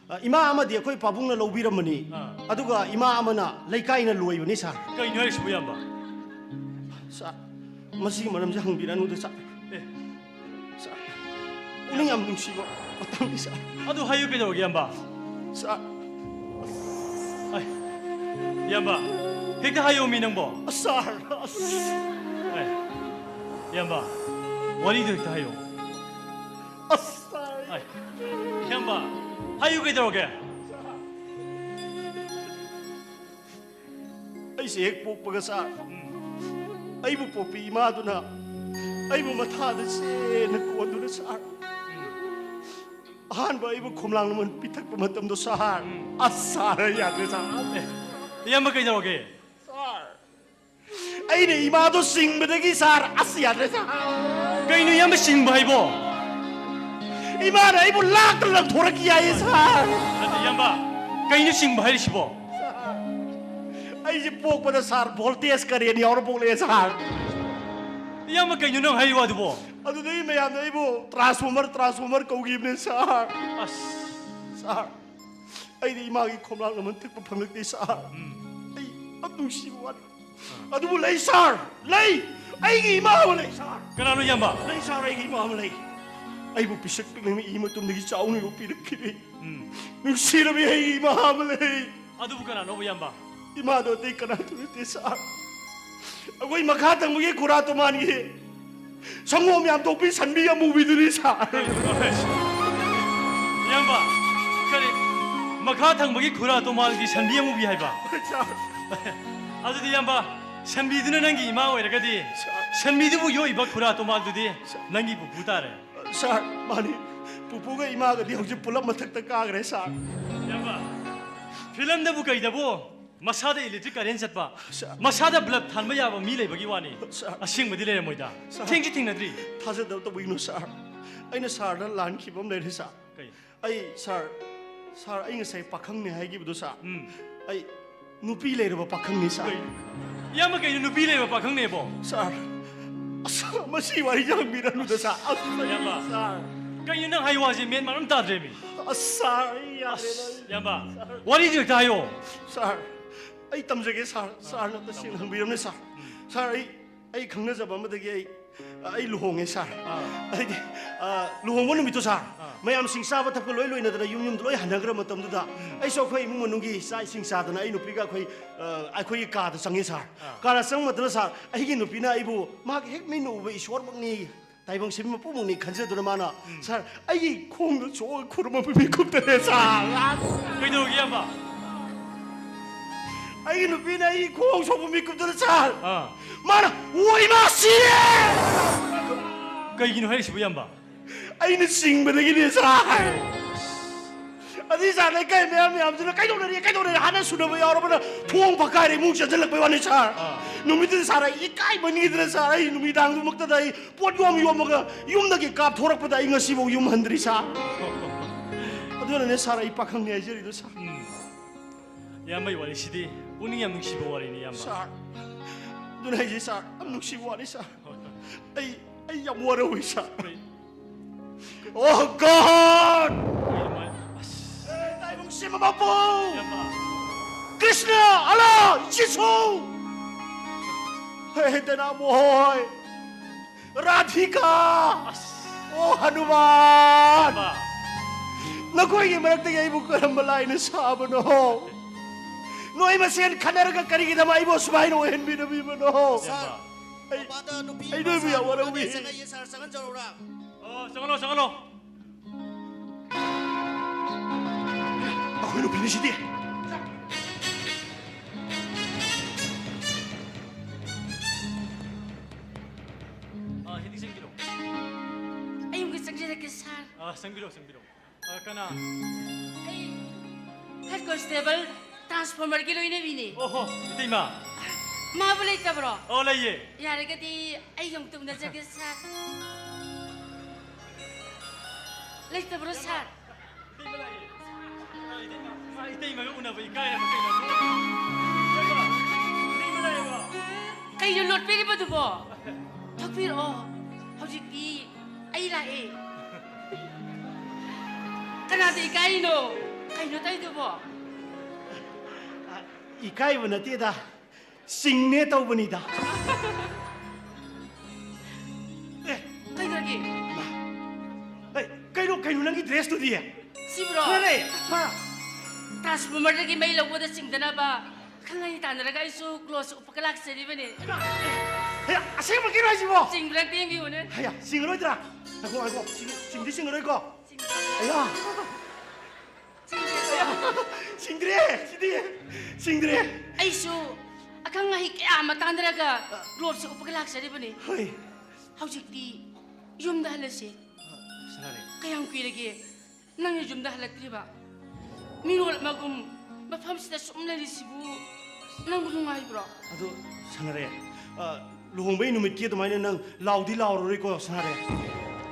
ꯑ, ꯏꯃꯥ ꯑꯃꯗꯤ ꯑꯩꯈꯣꯏ ꯄꯥꯕꯨꯡꯅ ꯂꯧꯕꯤꯔꯝꯕꯅꯤ, ꯑꯥ꯫ ꯑꯗꯨꯒ ꯏꯃꯥ ꯑꯃꯅ ꯂꯩꯀꯥꯏꯅ ꯂꯣꯏꯕꯅꯤ ꯁꯥꯔ꯫ ꯀꯩꯅꯣ ꯍꯥꯏꯔꯤꯁꯤꯕꯨ, ꯏꯌꯥꯝꯕ? ꯁꯥꯔ, ꯃꯁꯤꯒꯤ ꯃꯔꯝꯁꯦ ꯍꯪꯕꯤꯔꯅꯨꯗ ꯁꯥꯔ꯫ ꯑꯦ꯫ ꯁꯥꯔ, ꯄꯨꯛꯅꯤꯡ ꯌꯥꯝ ꯅꯨꯡꯁꯤꯕ ꯃꯇꯥꯡꯅꯤ ꯁꯥꯔ꯫ ꯑꯗꯨ ꯍꯥꯏꯌꯨ ꯀꯩꯗꯧꯔꯒꯦ, ꯏꯌꯥꯝꯕ? ꯁꯥꯔ꯫ ꯑꯩ, ꯏꯌꯥꯝꯕ, ꯍꯦꯛꯇ ꯍꯥꯏꯌꯣꯃꯤ ꯅꯪꯕꯣ꯫ ꯁꯥꯔ, ꯑꯁ꯫ ꯑꯩ, ꯏꯌꯥꯝꯕ, ꯋꯥꯔꯤꯗꯣ ꯍꯦꯛꯇ ꯍꯥꯏꯌꯣ꯫ ꯑꯁ, ꯁꯥꯔ꯫ ꯑꯩ, ꯏꯌꯥꯝꯕ, ꯍꯥꯏꯌꯨ ꯀꯩꯗꯧꯔꯒꯦ? ꯑꯩꯁꯦ ꯍꯦꯛ ꯄꯣꯛꯄꯒ ꯁꯥꯔ, ꯎꯝ꯫ ꯑꯩꯕꯨ ꯄꯣꯛꯄꯤ ꯏꯃꯥꯗꯨꯅ ꯑꯩꯕꯨ ꯃꯊꯥꯗ ꯆꯦꯅ ꯀꯣꯟꯗꯨꯅ ꯁꯥꯔ, ꯎꯝ꯫ ꯑꯍꯥꯟꯕ ꯑꯩꯕꯨ ꯈꯣꯝꯂꯥꯡ ꯂꯃꯟ ꯄꯤꯊꯛꯄ ꯃꯇꯝꯗꯣ ꯁꯥꯔ, ꯎꯝ꯫ ꯑꯁ ꯁꯥꯔ, ꯌꯥꯗ꯭ꯔꯦ ꯁꯥꯔ꯫ ꯑꯦ, ꯏꯌꯥꯝꯕ ꯀꯩꯗꯧꯔꯒꯦ? ꯁꯥꯔ, ꯑꯩꯅ ꯏꯃꯥꯗꯣ ꯆꯤꯡꯕꯗꯒꯤ ꯁꯥꯔ, ꯑꯁ ꯌꯥꯗ꯭ꯔꯦ ꯁꯥꯔ꯫ ꯀꯩꯅꯣ ꯏꯌꯥꯝꯕ ꯆꯤꯡꯕ ꯍꯥꯏꯕꯣ? ꯏꯃꯥꯅ ꯑꯩꯕꯨ ꯂꯥꯛꯇ ꯂꯪꯊꯣꯔꯛꯈꯤ ꯍꯥꯏꯌꯦ ꯁꯥꯔ꯫ ꯅꯠꯇꯦ ꯏꯌꯥꯝꯕ, ꯀꯩꯅꯣ ꯆꯤꯡꯕ ꯍꯥꯏꯔꯤꯁꯤꯕꯣ? ꯑꯩꯁꯦ ꯄꯣꯛꯄꯗ ꯁꯥꯔ voltage current ꯌꯥꯎꯔ ꯄꯣꯛꯂꯛꯑꯦ ꯁꯥꯔ꯫ ꯏꯌꯥꯝꯕ ꯀꯩꯅꯣ ꯅꯪ ꯍꯥꯏꯔꯤ ꯋꯥꯗꯨꯕꯣ? ꯑꯗꯨꯗꯒꯤ ꯃꯌꯥꯝꯅ ꯑꯩꯕꯨ transformer, transformer ꯀꯧꯈꯤꯕꯅꯦ ꯁꯥꯔ꯫ ꯑꯁ꯫ ꯁꯥꯔ, ꯑꯩꯗꯤ ꯏꯃꯥꯒꯤ ꯈꯣꯝꯂꯥꯡ ꯂꯃꯟ ꯊꯛꯄ ꯐꯪꯂꯛꯇꯦ ꯁꯥꯔ꯫ ꯎꯝ꯫ ꯑꯩ ꯌꯥꯝ ꯅꯨꯡꯁꯤꯕ ꯋꯥꯅꯤ꯫ ꯑꯥ꯫ ꯑꯗꯨꯕꯨ ꯂꯩ ꯁꯥꯔ, ꯂꯩ꯫ ꯑꯩꯒꯤ ꯏꯃꯥ ꯑꯃ ꯂꯩ, ꯁꯥꯔ꯫ ꯀꯅꯥꯅꯣ, ꯏꯌꯥꯝꯕ? ꯂꯩ, ꯁꯥꯔ, ꯑꯩꯒꯤ ꯏꯃꯥ ꯑꯃ ꯂꯩ꯫ ꯑꯩꯕꯨ ꯄꯤꯁꯛ ꯄꯤꯛꯅ ꯏ ꯃꯇꯨꯝꯗꯒꯤ ꯆꯥꯎꯅ ꯌꯣꯛꯄꯤꯔꯛꯈꯤꯕ ꯎꯝ꯫ ꯅꯨꯡꯁꯤꯔꯕꯤ ꯑꯩꯒꯤ ꯏꯃꯥ ꯑꯃ ꯂꯩ꯫ ꯑꯗꯨꯕꯨ ꯀꯅꯥꯅꯣꯕ, ꯏꯌꯥꯝꯕ? ꯏꯃꯥꯗꯣ ꯑꯇꯩ ꯀꯅꯥꯁꯨ ꯅꯠꯇꯦ, ꯁꯥꯔ꯫ ꯑꯩꯈꯣꯏ ꯃꯈꯥ ꯊꯪꯕꯒꯤ ꯈꯨꯔꯥ ꯇꯣꯃꯥꯟꯒꯤ ꯁꯪꯒꯣꯝ ꯌꯥꯝ ꯊꯣꯛꯄꯤ ꯁꯟꯕꯤ ꯑꯃꯨꯕꯤꯗꯨꯅꯤ, ꯁꯥꯔ꯫ ꯏꯌꯥꯝꯕ, ꯀꯔꯤ? ꯃꯈꯥ ꯊꯪꯕꯒꯤ ꯈꯨꯔꯥ ꯇꯣꯃꯥꯟꯒꯤ ꯁꯟꯕꯤ ꯑꯃꯨꯕꯤ ꯍꯥꯏꯕ? ꯁꯥꯔ꯫ ꯑꯗꯨꯗꯤ, ꯏꯌꯥꯝꯕ, ꯁꯟꯕꯤꯗꯨꯅ ꯅꯪꯒꯤ ꯏꯃꯥ ꯑꯣꯏꯔꯒꯗꯤ, ꯁꯥꯔ꯫ ꯁꯟꯕꯤꯗꯨꯕꯨ ꯌꯣꯛꯏꯕ ꯈꯨꯔꯥ ꯇꯣꯃꯥꯟꯗꯨꯗꯤ ꯁꯥꯔ꯫ ꯅꯪꯒꯤ ꯄꯨꯄꯨ ꯇꯥꯔꯦ꯫ ꯁꯥꯔ, ꯃꯥꯅꯤ꯫ ꯄꯨꯄꯨꯒ ꯏꯃꯥꯒꯗꯤ ꯍꯧꯖꯤꯛ ꯄꯨꯂꯞ ꯃꯊꯛꯇ ꯀꯥꯈ꯭ꯔꯦ, ꯁꯥꯔ꯫ ꯏꯌꯥꯝꯕ, ꯐꯤꯂꯝꯗꯕꯨ ꯀꯩꯗꯕꯨ ꯃꯁꯥꯗ electric current ꯆꯠꯄ, ꯁꯥꯔ꯫ ꯃꯁꯥꯗ bulb ꯊꯥꯟꯕ ꯌꯥꯕ ꯃꯤ ꯂꯩꯕꯒꯤ ꯋꯥꯅꯤ꯫ ꯁꯥꯔ꯫ ꯑꯁꯦꯡꯕꯗꯤ ꯂꯩꯔꯝꯃꯣꯏꯗ꯫ ꯁꯥꯔ꯫ ꯊꯦꯡꯁꯨ ꯊꯦꯡꯅꯗ꯭ꯔꯤ꯫ ꯊꯥꯖꯗꯕ ꯇꯧꯕꯤꯒꯅꯨ, ꯁꯥꯔ꯫ ꯑꯩꯅ ꯁꯥꯔꯗ ꯂꯥꯟꯈꯤꯕ ꯑꯃ ꯂꯩꯔꯦ, ꯁꯥꯔ꯫ ꯀꯩ? ꯑꯩ, ꯁꯥꯔ, ꯁꯥꯔ, ꯑꯩ ꯉꯁꯥꯏ ꯄꯥꯈꯪꯅꯦ ꯍꯥꯏꯈꯤꯕꯗꯣ, ꯁꯥꯔ, ꯎꯝ꯫ ꯑꯩ ꯅꯨꯄꯤ ꯂꯩꯔꯕ ꯄꯥꯈꯪꯅꯦ, ꯁꯥꯔ꯫ ꯀꯩ? ꯏꯌꯥꯝꯕ, ꯀꯩꯅꯣ ꯅꯨꯄꯤ ꯂꯩꯔꯕ ꯄꯥꯈꯪꯅꯦꯕꯣ? ꯁꯥꯔ, ꯑꯁ, ꯃꯁꯤ ꯋꯥꯔꯤꯁꯦ ꯍꯪꯕꯤꯔꯅꯨꯗ, ꯁꯥꯔ꯫ ꯑꯁ, ꯏꯌꯥꯝꯕ꯫ ꯁꯥꯔ꯫ ꯀꯩꯅꯣ ꯅꯪ ꯍꯥꯏ ꯋꯥꯁꯦ ꯃꯦꯟ ꯃꯥꯟ ꯑꯝ ꯇꯥꯗ꯭ꯔꯦꯃꯤ꯫ ꯑꯁ, ꯁꯥꯔ, ꯑꯩ ꯌꯥꯗ꯭ꯔꯦꯗ, ꯑꯁ, ꯑꯩ꯫ ꯏꯌꯥꯝꯕ, ꯁꯥꯔ꯫ ꯋꯥꯔꯤꯗꯨ ꯍꯦꯛꯇ ꯍꯥꯏꯌꯣ꯫ ꯁꯥꯔ, ꯑꯩ ꯇꯝꯖꯒꯦ, ꯁꯥꯔ꯫ ꯁꯥꯔꯅ ꯇꯁꯦꯡꯅ ꯍꯪꯕꯤꯔꯝꯅꯦ, ꯁꯥꯔ꯫ ꯁꯥꯔ, ꯑꯩ ꯑꯩ ꯈꯪꯅꯖꯕ ꯑꯃꯗꯒꯤ ꯑꯩ, ꯑꯩ ꯂꯨꯍꯣꯡꯉꯦ, ꯁꯥꯔ꯫ ꯑꯥ꯫ ꯍꯥꯏꯗꯤ, ꯑ, ꯂꯨꯍꯣꯡꯕ ꯅꯨꯃꯤꯠꯇꯣ, ꯁꯥꯔ, ꯑꯥ꯫ ꯃꯌꯥꯝꯁꯤꯡ ꯆꯥꯕ ꯊꯛꯄ ꯂꯣꯏ ꯂꯣꯏꯅꯗꯅ ꯌꯨꯝ ꯌꯨꯝꯗ ꯂꯣꯏ ꯍꯟꯅꯈ꯭ꯔ ꯃꯇꯝꯗꯨꯗ, ꯎꯝ꯫ ꯑꯩꯁꯨ ꯑꯩꯈꯣꯏ ꯏꯃꯨꯡ ꯃꯅꯨꯡꯒꯤ ꯆꯥꯛ ꯏꯁꯤꯡ ꯆꯥꯗꯅ ꯑꯩ ꯅꯨꯄꯤꯒ ꯑꯩꯈꯣꯏ, ꯑ, ꯑꯩꯈꯣꯏꯒꯤ ꯀꯥꯗ ꯆꯪꯉꯦ, ꯁꯥꯔ꯫ ꯑꯥ꯫ ꯀꯥꯗ ꯆꯪꯕ ꯃꯇꯝꯗ, ꯁꯥꯔ, ꯑꯩꯒꯤ ꯅꯨꯄꯤꯅ ꯑꯩꯕꯨ ꯃꯍꯥꯛ ꯍꯦꯛ ꯃꯤꯠꯅ ꯎꯕ ꯏꯁꯣꯔꯃꯛꯅꯤ, ꯇꯥꯏꯕꯪ ꯁꯦꯝꯕꯤ ꯃꯄꯨꯃꯛꯅꯤ ꯈꯟꯖꯗꯨꯅ ꯃꯥꯅ, ꯎꯝ꯫ ꯁꯥꯔ, ꯑꯩꯒꯤ ꯈꯣꯡꯗ ꯁꯣꯛꯑꯒ ꯈꯨꯔꯨꯝꯕ ꯃꯤꯀꯨꯞꯇꯅꯦ, ꯁꯥꯔ꯫ ꯀꯩꯗꯧꯔꯒꯦ, ꯏꯌꯥꯝꯕ? ꯑꯩꯒꯤ ꯅꯨꯄꯤꯅ ꯑꯩꯒꯤ ꯈꯣꯡ ꯁꯣꯛꯄ ꯃꯤꯀꯨꯞꯇꯅ, ꯁꯥꯔ꯫ ꯑꯥ꯫ ꯃꯥꯅ, "ꯑꯣ, ꯏꯃꯥ, ꯁꯤꯔꯦ!" ꯀꯩꯒꯤꯅꯣ ꯍꯥꯏꯔꯤꯁꯤꯕꯨ, ꯏꯌꯥꯝꯕ? ꯑꯩꯅ ꯆꯤꯡꯕꯗꯒꯤꯅꯦ, ꯁꯥꯔ꯫ ꯑꯗꯨꯗꯤ, ꯁꯥꯔ, ꯂꯩꯀꯥꯏ ꯃꯌꯥꯝ ꯃꯌꯥꯝꯁꯤꯅ, "ꯀꯩꯗꯧꯅꯔꯤ, ꯀꯩꯗꯧꯅꯔꯤ?" ꯍꯥꯟꯅ ꯁꯨꯅꯕ ꯌꯥꯎꯔꯕꯅ ꯊꯣꯡ ꯐꯛꯀꯥꯏꯔꯦ, ꯏꯃꯨꯡ ꯆꯪꯁꯤꯜꯂꯛꯄꯩ ꯋꯥꯅꯤ, ꯁꯥꯔ꯫ ꯑꯥ꯫ ꯅꯨꯃꯤꯠꯇꯨꯗ, ꯁꯥꯔ, ꯑꯩ ꯏꯀꯥꯏꯃꯟꯈꯤꯗꯅ, ꯁꯥꯔ, ꯑꯩ ꯅꯨꯃꯤꯗꯥꯡꯗꯨꯃꯛꯇꯗ ꯑꯩ ꯄꯣꯠ ꯌꯣꯝ ꯌꯣꯝꯃꯒ ꯌꯨꯝꯗꯒꯤ ꯀꯥꯞꯊꯣꯔꯛꯄꯗ ꯑꯩ ꯉꯁꯤꯐꯥꯎ ꯌꯨꯝ ꯍꯟꯗ꯭ꯔꯤ, ꯁꯥꯔ꯫ ꯑꯗꯨꯅꯅꯦ, ꯁꯥꯔ, ꯑꯩ ꯄꯥꯈꯪꯅꯤ ꯍꯥꯏꯖꯔꯤꯗꯣ, ꯁꯥꯔ꯫ ꯎꯝ꯫ ꯏꯌꯥꯝꯕꯒꯤ ꯋꯥꯔꯤꯁꯤꯗꯤ ꯄꯨꯛꯅꯤꯡ ꯌꯥꯝ ꯅꯨꯡꯁꯤꯕ ꯋꯥꯔꯤꯅꯤ, ꯏꯌꯥꯝꯕ꯫ ꯁꯥꯔ, ꯑꯗꯨꯅ ꯑꯩꯁꯦ, ꯁꯥꯔ, ꯌꯥꯝ ꯅꯨꯡꯁꯤꯕ ꯋꯥꯔꯤ, ꯁꯥꯔ꯫ ꯍꯣꯏ, ꯍꯣꯏ꯫ ꯑꯩ, ꯑꯩ ꯌꯥꯝ ꯋꯥꯔꯧꯏ, ꯁꯥꯔ꯫ ꯍꯣꯏ꯫ Oh God! ꯀꯩꯅꯣ ꯃꯥꯏ-, ꯑꯁ꯫ ꯇꯥꯏꯕꯪ ꯁꯦꯝꯕ ꯃꯄꯨ! ꯏꯌꯥꯝꯕ꯫ ꯀ꯭ꯔꯤꯁꯅ, ꯑꯂꯥ, ꯖꯤꯁꯨ! ꯍꯦ ꯗꯅꯥ ꯃꯣꯍꯣꯏ, ꯔꯥꯙꯤꯀꯥ꯫ ꯑꯁ꯫ ꯑꯣ ꯍꯅꯨꯃꯥꯟ꯫ ꯕꯥ꯫ ꯅꯈꯣꯏꯒꯤ ꯃꯔꯛꯇꯒꯤ ꯑꯩꯕꯨ ꯀꯔꯝꯕ ꯂꯥꯏꯅ ꯁꯥꯕꯅꯣ? ꯅꯣꯏ ꯃꯁꯦꯟ ꯈꯠꯅꯔꯒ ꯀꯔꯤꯒꯤꯗꯃꯛ ꯑꯩꯕꯨ ꯑꯁꯨꯃꯥꯏꯅ ꯑꯣꯏꯍꯟꯕꯤꯔꯝꯃꯤꯕꯅꯣ? ꯁꯥꯔ, ꯑꯩ, ꯃꯄꯥꯗ ꯅꯨꯄꯤ ꯑꯩ ꯑꯃ ꯅꯣꯏꯕꯨ ꯌꯥꯝ ꯁꯥꯕ ꯋꯥꯔꯧꯏ꯫ ꯆꯪꯉꯛꯏ, ꯁꯥꯔ, ꯆꯪꯍꯟꯖꯔꯛꯎꯔꯥ? ꯑꯣ, ꯆꯪꯍꯜꯂꯣ, ꯆꯪꯍꯜꯂꯣ꯫ ꯑꯩꯈꯣꯏ ꯅꯨꯄꯤꯅꯤꯁꯤꯗꯤ꯫ ꯑꯥ, ꯍꯦꯗꯤ ꯆꯪꯕꯤꯔꯣ꯫ ꯑꯩ ꯑꯃꯨꯛꯀ ꯆꯪꯖꯔꯛꯀꯦ, ꯁꯥꯔ꯫ ꯑꯥ, ꯆꯪꯕꯤꯔꯣ, ꯆꯪꯕꯤꯔꯣ꯫ ꯑꯥ, ꯀꯅꯥ? ꯑꯩ ꯍꯦꯗ ꯀꯣꯟꯁꯇꯦꯕꯜ ꯇ꯭ꯔꯥꯟꯁꯐꯣꯔꯃꯔꯒꯤ ꯂꯣꯏꯅꯕꯤꯅꯦ꯫ ꯑꯣꯍꯣ, ꯏꯇꯩꯃ꯫ ꯃꯥꯕꯨ ꯂꯩꯇꯕ꯭ꯔꯣ? ꯑꯣ, ꯂꯩꯌꯦ꯫ ꯌꯥꯔꯒꯗꯤ ꯑꯩ ꯑꯃꯨꯛꯇ ꯎꯅꯖꯒꯦ, ꯁꯥꯔ꯫ ꯂꯩꯇꯕ꯭ꯔꯣ, ꯁꯥꯔ? ꯏꯇꯩꯃ ꯂꯥꯛꯑꯦ꯫ ꯏꯇꯩꯃ, ꯏꯇꯩꯃꯒ ꯎꯅꯕ ꯏꯀꯥꯏꯔꯕ ꯀꯩꯅꯣ? ꯏꯇꯩꯃ, ꯏꯇꯩꯃ ꯂꯥꯛꯑꯦꯕ꯫ ꯀꯩꯅꯣ ꯂꯣꯠꯄꯤꯔꯤꯕꯗꯨꯕꯣ? ꯊꯣꯛꯄꯤꯔꯛꯑꯣ꯫ ꯍꯧꯖꯤꯛꯇꯤ ꯑꯩ ꯂꯥꯛꯑꯦ꯫ ꯀꯅꯥꯗ ꯏꯀꯥꯏꯔꯤꯅꯣ? ꯀꯩꯅꯣ ꯇꯧꯔꯤꯗꯨꯕꯣ? ꯏꯀꯥꯏꯕ ꯅꯠꯇꯦꯗ꯫ ꯆꯤꯡꯅꯦ ꯇꯧꯕꯅꯤꯗ꯫ ꯑꯦ, ꯀꯩꯗꯧꯔꯒꯦ? ꯃꯥ꯫ ꯑꯦ, ꯀꯩꯅꯣ, ꯀꯩꯅꯣ ꯅꯪꯒꯤ ꯗ꯭ꯔꯦꯁꯇꯨꯗꯤ? ꯁꯤꯕꯨꯔꯣ? ꯐꯔꯦ, ꯃꯥ꯫ ꯇ꯭ꯔꯥꯟꯁꯐꯣꯔꯃꯔꯗꯒꯤ ꯃꯩ ꯂꯧꯕꯗ ꯆꯤꯡꯗꯅꯕ ꯈꯪꯍꯩ ꯇꯥꯟꯅꯔꯒ ꯑꯩꯁꯨ ꯀ꯭ꯂꯣꯠꯁ ꯎꯞꯄꯒ ꯂꯥꯛꯆꯔꯤꯕꯅꯦ꯫ ꯍꯦ, ꯑꯁꯦꯡꯕꯒꯤꯔꯣ ꯍꯥꯏꯁꯤꯕꯣ? ꯆꯤꯡꯕ꯭ꯔꯥ ꯑꯝꯇ ꯌꯦꯡꯕꯤꯌꯨꯅꯦ꯫ ꯍꯩꯌꯥ, ꯆꯤꯡꯉꯔꯣꯏꯗ꯭ꯔꯥ? ꯉꯥꯏꯈꯣ, ꯉꯥꯏꯈꯣ, ꯆꯤꯡ-, ꯆꯤꯡꯗꯤ ꯆꯤꯡꯉꯔꯣꯏꯀꯣ? ꯆꯤꯡꯕ꯭ꯔꯥ? ꯑꯌꯥ! ꯆꯤꯡꯕ꯭ꯔꯥ? ꯑꯌꯥ! ꯆꯤꯡꯗ꯭ꯔꯦ! ꯁꯤꯗꯤ ꯆꯤꯡꯗ꯭ꯔꯦ! ꯑꯩꯁꯨ ꯑꯈꯪ ꯑꯍꯩ ꯀꯌꯥ ꯑꯃ ꯇꯥꯟꯅꯔꯒ ꯒ꯭ꯂꯣꯞꯁꯦ ꯎꯞꯄꯒ ꯂꯥꯛꯆꯔꯤꯕꯅꯤ꯫ ꯍꯣꯏ꯫ ꯍꯧꯖꯤꯛꯇꯤ ꯌꯨꯝꯗ ꯍꯜꯂꯁꯤ꯫ ꯁꯅꯥꯔꯩ꯫ ꯀꯌꯥꯝ ꯀꯨꯏꯔꯒꯦ ꯅꯪꯅ ꯌꯨꯝꯗ ꯍꯜꯂꯛꯇ꯭ꯔꯤꯕ? ꯃꯤꯔꯣꯜ ꯑꯃꯒꯨꯝ ꯃꯐꯝꯁꯤꯗ ꯁꯨꯝ ꯂꯩꯔꯤꯁꯤꯕꯨ ꯅꯪꯕꯨ ꯅꯨꯡꯉꯥꯏꯕ꯭ꯔꯣ? ꯑꯗꯨ ꯁꯅꯥꯔꯩ, ꯑ, ꯂꯨꯍꯣꯡꯕꯩ ꯅꯨꯃꯤꯠꯀꯤ ꯑꯗꯨꯃꯥꯏꯅ ꯅꯪ ꯂꯥꯎꯗꯤ ꯂꯥꯎꯔꯔꯣꯏꯀꯣ, ꯁꯅꯥꯔꯩ?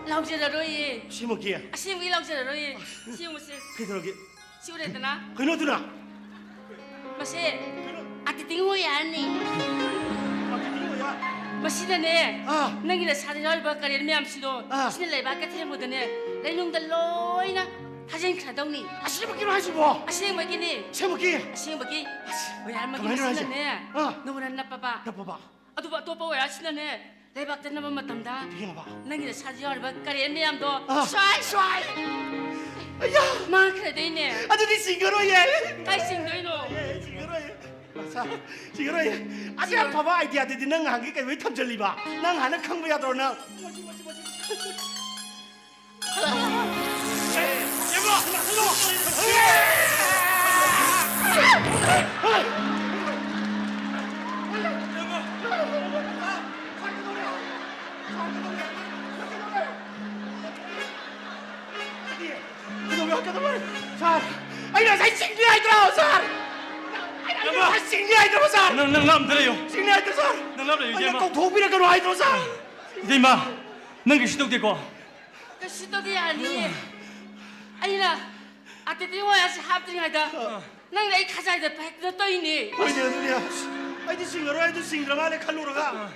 ꯂꯥꯎꯖꯔꯔꯣꯏꯌꯦ꯫ ꯑꯁꯦꯡꯃꯛꯀꯤ? ꯑꯁꯦꯡꯕꯒꯤ ꯂꯥꯎꯖꯔꯔꯣꯏꯌꯦ꯫ ꯁꯤ ꯌꯦꯡꯉꯨꯁꯦ꯫ ꯀꯩꯗꯧꯔꯒꯦ? ꯁꯤ ꯎꯔꯦꯗꯅ? ꯀꯩꯅꯣ ꯑꯗꯨꯅ? ꯃꯁꯦ ꯀꯩꯅꯣ? ꯑꯇꯤꯇꯤꯡ ꯑꯣꯏ ꯍꯥꯏꯔꯅꯤ꯫ ꯑꯇꯤꯇꯤꯡ ꯑꯣꯏ ꯍꯥꯏ? ꯃꯁꯤꯅꯅꯦ, ꯑꯥ꯫ ꯅꯪꯒꯤ ꯅꯁꯥꯗ ꯌꯥꯎꯔꯤꯕ ꯀꯔꯦꯟ ꯃꯌꯥꯝꯁꯤꯗꯣ, ꯑꯥ꯫ ꯁꯤꯅ ꯂꯩꯕꯥꯛꯀ ꯊꯦꯡꯕꯗꯅꯦ, ꯂꯩꯅꯨꯡꯗ ꯂꯣꯏꯅ ꯊꯥꯖꯤꯟꯈ꯭ꯔꯗꯧꯅꯤ꯫ ꯑꯁꯦꯡꯕꯒꯤꯔꯣ ꯍꯥꯏꯁꯤꯕꯣ? ꯑꯁꯦꯡꯕꯒꯤꯅꯤ꯫ ꯑꯁꯦꯡꯕꯒꯤ? ꯑꯁꯦꯡꯕꯒꯤ꯫ ꯑꯁ, ꯑꯣꯏ ꯍꯥꯏꯔꯃꯒꯤ ꯀꯃꯥꯏꯅ ꯍꯥꯏꯁꯦ? ꯃꯁꯤꯅꯅꯦ, ꯑꯥ꯫ ꯅꯉꯣꯟꯗ ꯅꯞꯄꯕ꯫ ꯅꯞꯄꯕ? ꯑꯗꯨꯕꯨ ꯑꯇꯣꯞꯄ ꯑꯣꯏꯔꯁꯤꯅꯅꯦ, ꯂꯩꯕꯥꯛꯇ ꯅꯝꯕ ꯃꯇꯝꯗ ꯏꯕꯦꯝꯃ꯫ ꯅꯪꯒꯤ ꯅꯁꯥꯗ ꯌꯥꯎꯔꯤꯕ ꯀꯔꯦꯟ ꯃꯌꯥꯝꯗꯣ ꯑꯥ꯫ ꯁ꯭ꯋꯥꯏ ꯁ꯭ꯋꯥꯏ ꯑꯌꯥ! ꯃꯥꯡꯈ꯭ꯔꯗꯣꯏꯅꯦ꯫ ꯑꯗꯨꯗꯤ ꯁꯤꯡꯉꯔꯣꯏꯌꯦ꯫ ꯀꯥꯏ ꯁꯤꯡꯗꯣꯏꯅꯣ? ꯑꯦ, ꯁꯤꯡꯉꯔꯣꯏꯌꯦ꯫ ꯁꯥꯔ, ꯁꯤꯡꯉꯔꯣꯏꯌꯦ꯫ ꯑꯗꯨ ꯌꯥꯝ ꯐꯕ ꯑꯥꯏꯗꯤꯌꯥꯗꯨꯗꯤ ꯅꯪ ꯅꯍꯥꯟꯒꯤ ꯀꯩꯅꯣ ꯊꯝꯖꯜꯂꯤꯕ? ꯅꯪ ꯍꯥꯟꯅ ꯈꯪꯕ ꯌꯥꯗ꯭ꯔꯣ ꯅꯪ? ꯀꯩꯗꯧꯔꯦ? ꯀꯩꯗꯧꯔꯦ? ꯁꯥꯔ, ꯑꯩꯅ ꯉꯁꯥꯏ ꯆꯤꯡꯅꯤ ꯍꯥꯏꯗ꯭ꯔꯣ, ꯁꯥꯔ? ꯑꯩꯅ ꯉꯁꯥꯏ ꯆꯤꯡꯅꯤ ꯍꯥꯏꯗ꯭ꯔꯣ, ꯁꯥꯔ? ꯅꯪ, ꯅꯪ ꯂꯥꯞꯅ ꯂꯩꯌꯣ꯫ ꯆꯤꯡꯅꯤ ꯍꯥꯏꯗ꯭ꯔꯣ, ꯁꯥꯔ? ꯅꯪ ꯂꯥꯞꯅ ꯂꯩꯌꯨ, ꯑꯩꯅ ꯏꯕꯦꯝꯃ꯫ ꯀꯧꯊꯣꯛꯄꯤꯔꯛꯀꯅꯣ ꯍꯥꯏꯗ꯭ꯔꯣ, ꯁꯥꯔ? ꯏꯕꯦꯝꯃ, ꯅꯪ ꯀꯩꯁꯨ ꯇꯧꯗꯦꯀꯣ? ꯀꯩꯁꯨ ꯇꯧꯗꯦ, ꯌꯥꯅꯤꯌꯦ꯫ ꯑꯩꯅ ꯑꯇꯩꯇꯩ ꯋꯥ ꯑꯁꯤ ꯍꯥꯞꯇ꯭ꯔꯤꯉꯩꯗ ꯑꯥ꯫ ꯅꯪꯅ ꯑꯩ ꯈꯖꯥꯏꯗ ꯄꯥꯏꯔꯛꯇꯅ ꯇꯧꯔꯤꯅꯦ꯫ ꯍꯣꯏꯅꯦ, ꯑꯗꯨꯅꯦ꯫ ꯑꯩꯗꯤ ꯁꯤꯡꯉꯔꯣꯏ, ꯑꯩꯗꯤ ꯁꯤꯡꯗ꯭ꯔ ꯃꯥꯜꯂꯦ ꯈꯜꯂꯨꯔꯒ꯫ ꯑꯥ꯫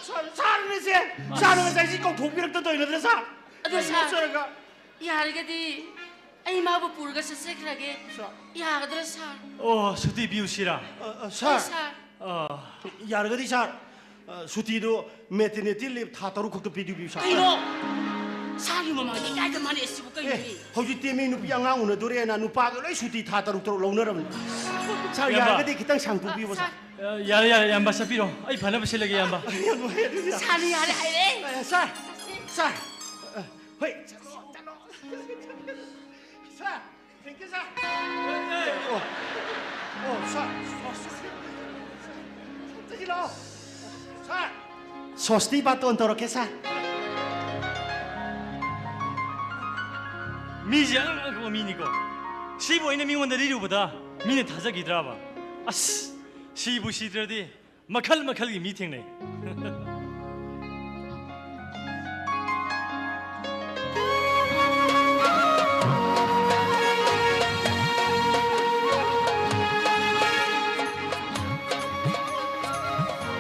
ꯁꯥꯔ, ꯁꯥꯔꯅꯦꯁꯦ꯫ ꯁꯥꯔꯅ ꯉꯁꯥꯏ ꯁꯤ ꯀꯧꯊꯣꯛꯄꯤꯔꯛꯇ ꯇꯧꯔꯤ ꯅꯠꯇ꯭ꯔꯥ, ꯁꯥꯔ? ꯑꯗꯣ, ꯑꯩ ꯁꯥꯔ, ꯅꯣꯛꯆꯔꯒ꯫ ꯌꯥꯔꯒꯗꯤ ꯑꯩ ꯃꯥꯕꯨ ꯄꯨꯔꯒ ꯆꯠꯆꯈ꯭ꯔꯒꯦ꯫ ꯁꯥꯔ꯫ ꯌꯥꯒꯗ꯭ꯔꯥ, ꯁꯥꯔ? ꯑꯣ, ꯁꯨꯇꯤ ꯄꯤꯌꯨ ꯁꯤꯔꯥ? ꯑ, ꯑ, ꯁꯥꯔ꯫ ꯍꯣꯏ, ꯁꯥꯔ꯫ ꯑ, ꯌꯥꯔꯒꯗꯤ, ꯁꯥꯔ, ꯑ, ꯁꯨꯇꯤꯗꯣ maternity leave ꯊꯥ ꯇꯔꯨꯛ ꯈꯛꯇ ꯄꯤꯕꯤꯌꯨ, ꯁꯥꯔ꯫ ꯀꯩꯅꯣ? ꯁꯥꯔꯒꯤ ꯃꯃꯥꯡꯗ ꯏꯀꯥꯏꯗ ꯃꯥꯟꯅꯩ ꯑꯁꯤꯕꯨ ꯀꯩꯅꯣ? ꯑꯦ, ꯍꯧꯖꯤꯛꯇꯤ ꯃꯤ ꯅꯨꯄꯤ ꯑꯉꯥꯡ ꯎꯅꯗꯣꯔꯦꯅ ꯅꯨꯄꯥꯒ ꯂꯣꯏ ꯁꯨꯇꯤ ꯊꯥ ꯇꯔꯨꯛ ꯇꯔꯨꯛ ꯂꯧꯅꯔꯕꯅꯤ꯫ ꯁꯥꯔ, ꯏꯌꯥꯝꯕ꯫ ꯌꯥꯔꯒꯗꯤ ꯈꯤꯇꯪ ꯁꯥꯡꯗꯣꯛꯄꯤꯌꯨꯕ, ꯁꯥꯔ꯫ ꯁꯥꯔ꯫ ꯑ, ꯌꯥꯔꯦ, ꯌꯥꯔꯦ, ꯏꯌꯥꯝꯕ, ꯆꯠꯄꯤꯔꯣ꯫ ꯑꯩ ꯐꯅꯕ ꯁꯤꯜꯂꯒꯦ, ꯏꯌꯥꯝꯕ꯫ ꯌꯥꯝ ꯅꯨꯡꯉꯥꯏꯔꯦ, ꯑꯗꯨꯗꯤ, ꯁꯥꯔ꯫ ꯁꯥꯔꯅ ꯌꯥꯔꯦ ꯍꯥꯏꯔꯦ꯫ ꯑ, ꯁꯥꯔ, ꯁꯥꯔ, ꯑ, ꯍꯣꯏ, ꯆꯠꯂꯣ, ꯆꯠꯂꯣ꯫ ꯁꯥꯔ, thank you, ꯁꯥꯔ꯫ ꯑꯣ, ꯑꯣ, ꯁꯥꯔ, ꯁꯥꯔ, ꯁꯥꯔ꯫ ꯆꯠꯁꯤꯜꯂꯣ꯫ ꯁꯥꯔ꯫ ꯁ꯭ꯋꯁꯇꯤ ꯕꯥꯇꯣꯟ ꯇꯧꯔꯛꯀꯦ, ꯁꯥꯔ꯫ ꯃꯤꯁꯦ ꯑꯉꯛ ꯑꯉꯛꯄ ꯃꯤꯅꯤꯀꯣ꯫ ꯁꯤꯕꯨ ꯑꯩꯅ ꯃꯤꯉꯣꯟꯗ ꯂꯤꯔꯨꯕꯗ ꯃꯤꯅ ꯊꯥꯖꯈꯤꯗ꯭ꯔꯕ? ꯑꯁ, ꯁꯤꯕꯨ ꯁꯤꯗ꯭ꯔꯗꯤ ꯃꯈꯜ ꯃꯈꯜꯒꯤ ꯃꯤ ꯊꯦꯡꯅꯩ꯫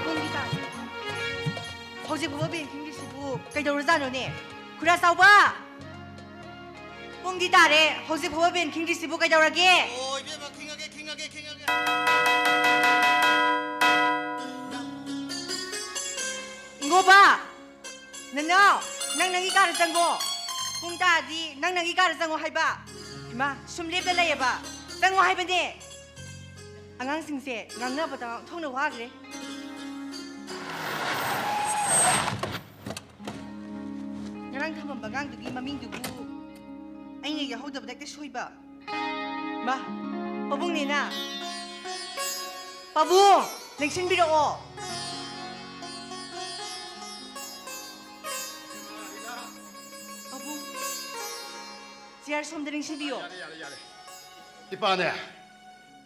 ꯄꯨꯡꯗꯤ ꯇꯥꯔꯦ꯫ ꯍꯧꯖꯤꯛ ꯐꯥꯎꯕ ꯕꯦꯟ ꯈꯤꯡꯗ꯭ꯔꯤꯁꯤꯕꯨ ꯀꯩꯗꯧꯔꯖꯥꯠꯅꯣꯅꯦ? ꯈꯨꯔꯥ ꯆꯥꯎꯕ! ꯄꯨꯡꯗꯤ ꯇꯥꯔꯦ꯫ ꯍꯧꯖꯤꯛ ꯐꯥꯎꯕ ꯕꯦꯟ ꯈꯤꯡꯗ꯭ꯔꯤꯁꯤꯕꯨ ꯀꯩꯗꯧꯔꯒꯦ? ꯑꯣ, ꯏꯕꯦꯝꯃ, ꯈꯤꯡꯉꯒꯦ, ꯈꯤꯡꯉꯒꯦ, ꯈꯤꯡꯉꯒꯦ꯫ ꯕꯣꯕꯥ! ꯅꯅꯥꯎ, ꯅꯪ ꯅꯪꯒꯤ ꯀꯥꯗ ꯆꯪꯉꯣ꯫ ꯄꯨꯡ ꯇꯥꯔꯗꯤ ꯅꯪ ꯅꯪꯒꯤ ꯀꯥꯗ ꯆꯪꯉꯣ ꯍꯥꯏꯕ꯫ ꯏꯃꯥ, ꯁꯨꯝ ꯂꯦꯞꯇ ꯂꯩꯌꯦꯕ꯫ ꯆꯪꯉꯣ ꯍꯥꯏꯕꯅꯦ꯫ ꯑꯉꯥꯡꯁꯤꯡꯁꯦ ꯉꯥꯡꯅꯕꯗ ꯉꯥꯡꯊꯣꯛꯅ ꯋꯥꯈ꯭ꯔꯦ꯫ ꯉꯔꯥꯡ ꯊꯝꯃꯝꯕ ꯑꯉꯥꯡꯗꯨꯒꯤ ꯃꯃꯤꯡꯗꯨꯕꯨ ꯑꯩꯅ ꯌꯥꯎꯍꯧꯗꯕꯗ ꯍꯦꯛꯇ ꯁꯣꯏꯕ꯫ ꯃꯥ, ꯄꯥꯕꯨꯡꯅꯦꯅ꯫ ꯄꯥꯕꯨꯡ, ꯂꯦꯡꯁꯤꯟꯕꯤꯔꯛꯑꯣ꯫ ꯄꯥꯕꯨꯡ, ꯆꯤꯌꯥꯔ ꯁꯣꯝꯗ ꯂꯦꯡꯁꯤꯟꯕꯤꯌꯣ꯫ ꯌꯥꯔꯦ, ꯌꯥꯔꯦ, ꯌꯥꯔꯦ꯫ ꯏꯄꯥꯅꯦ,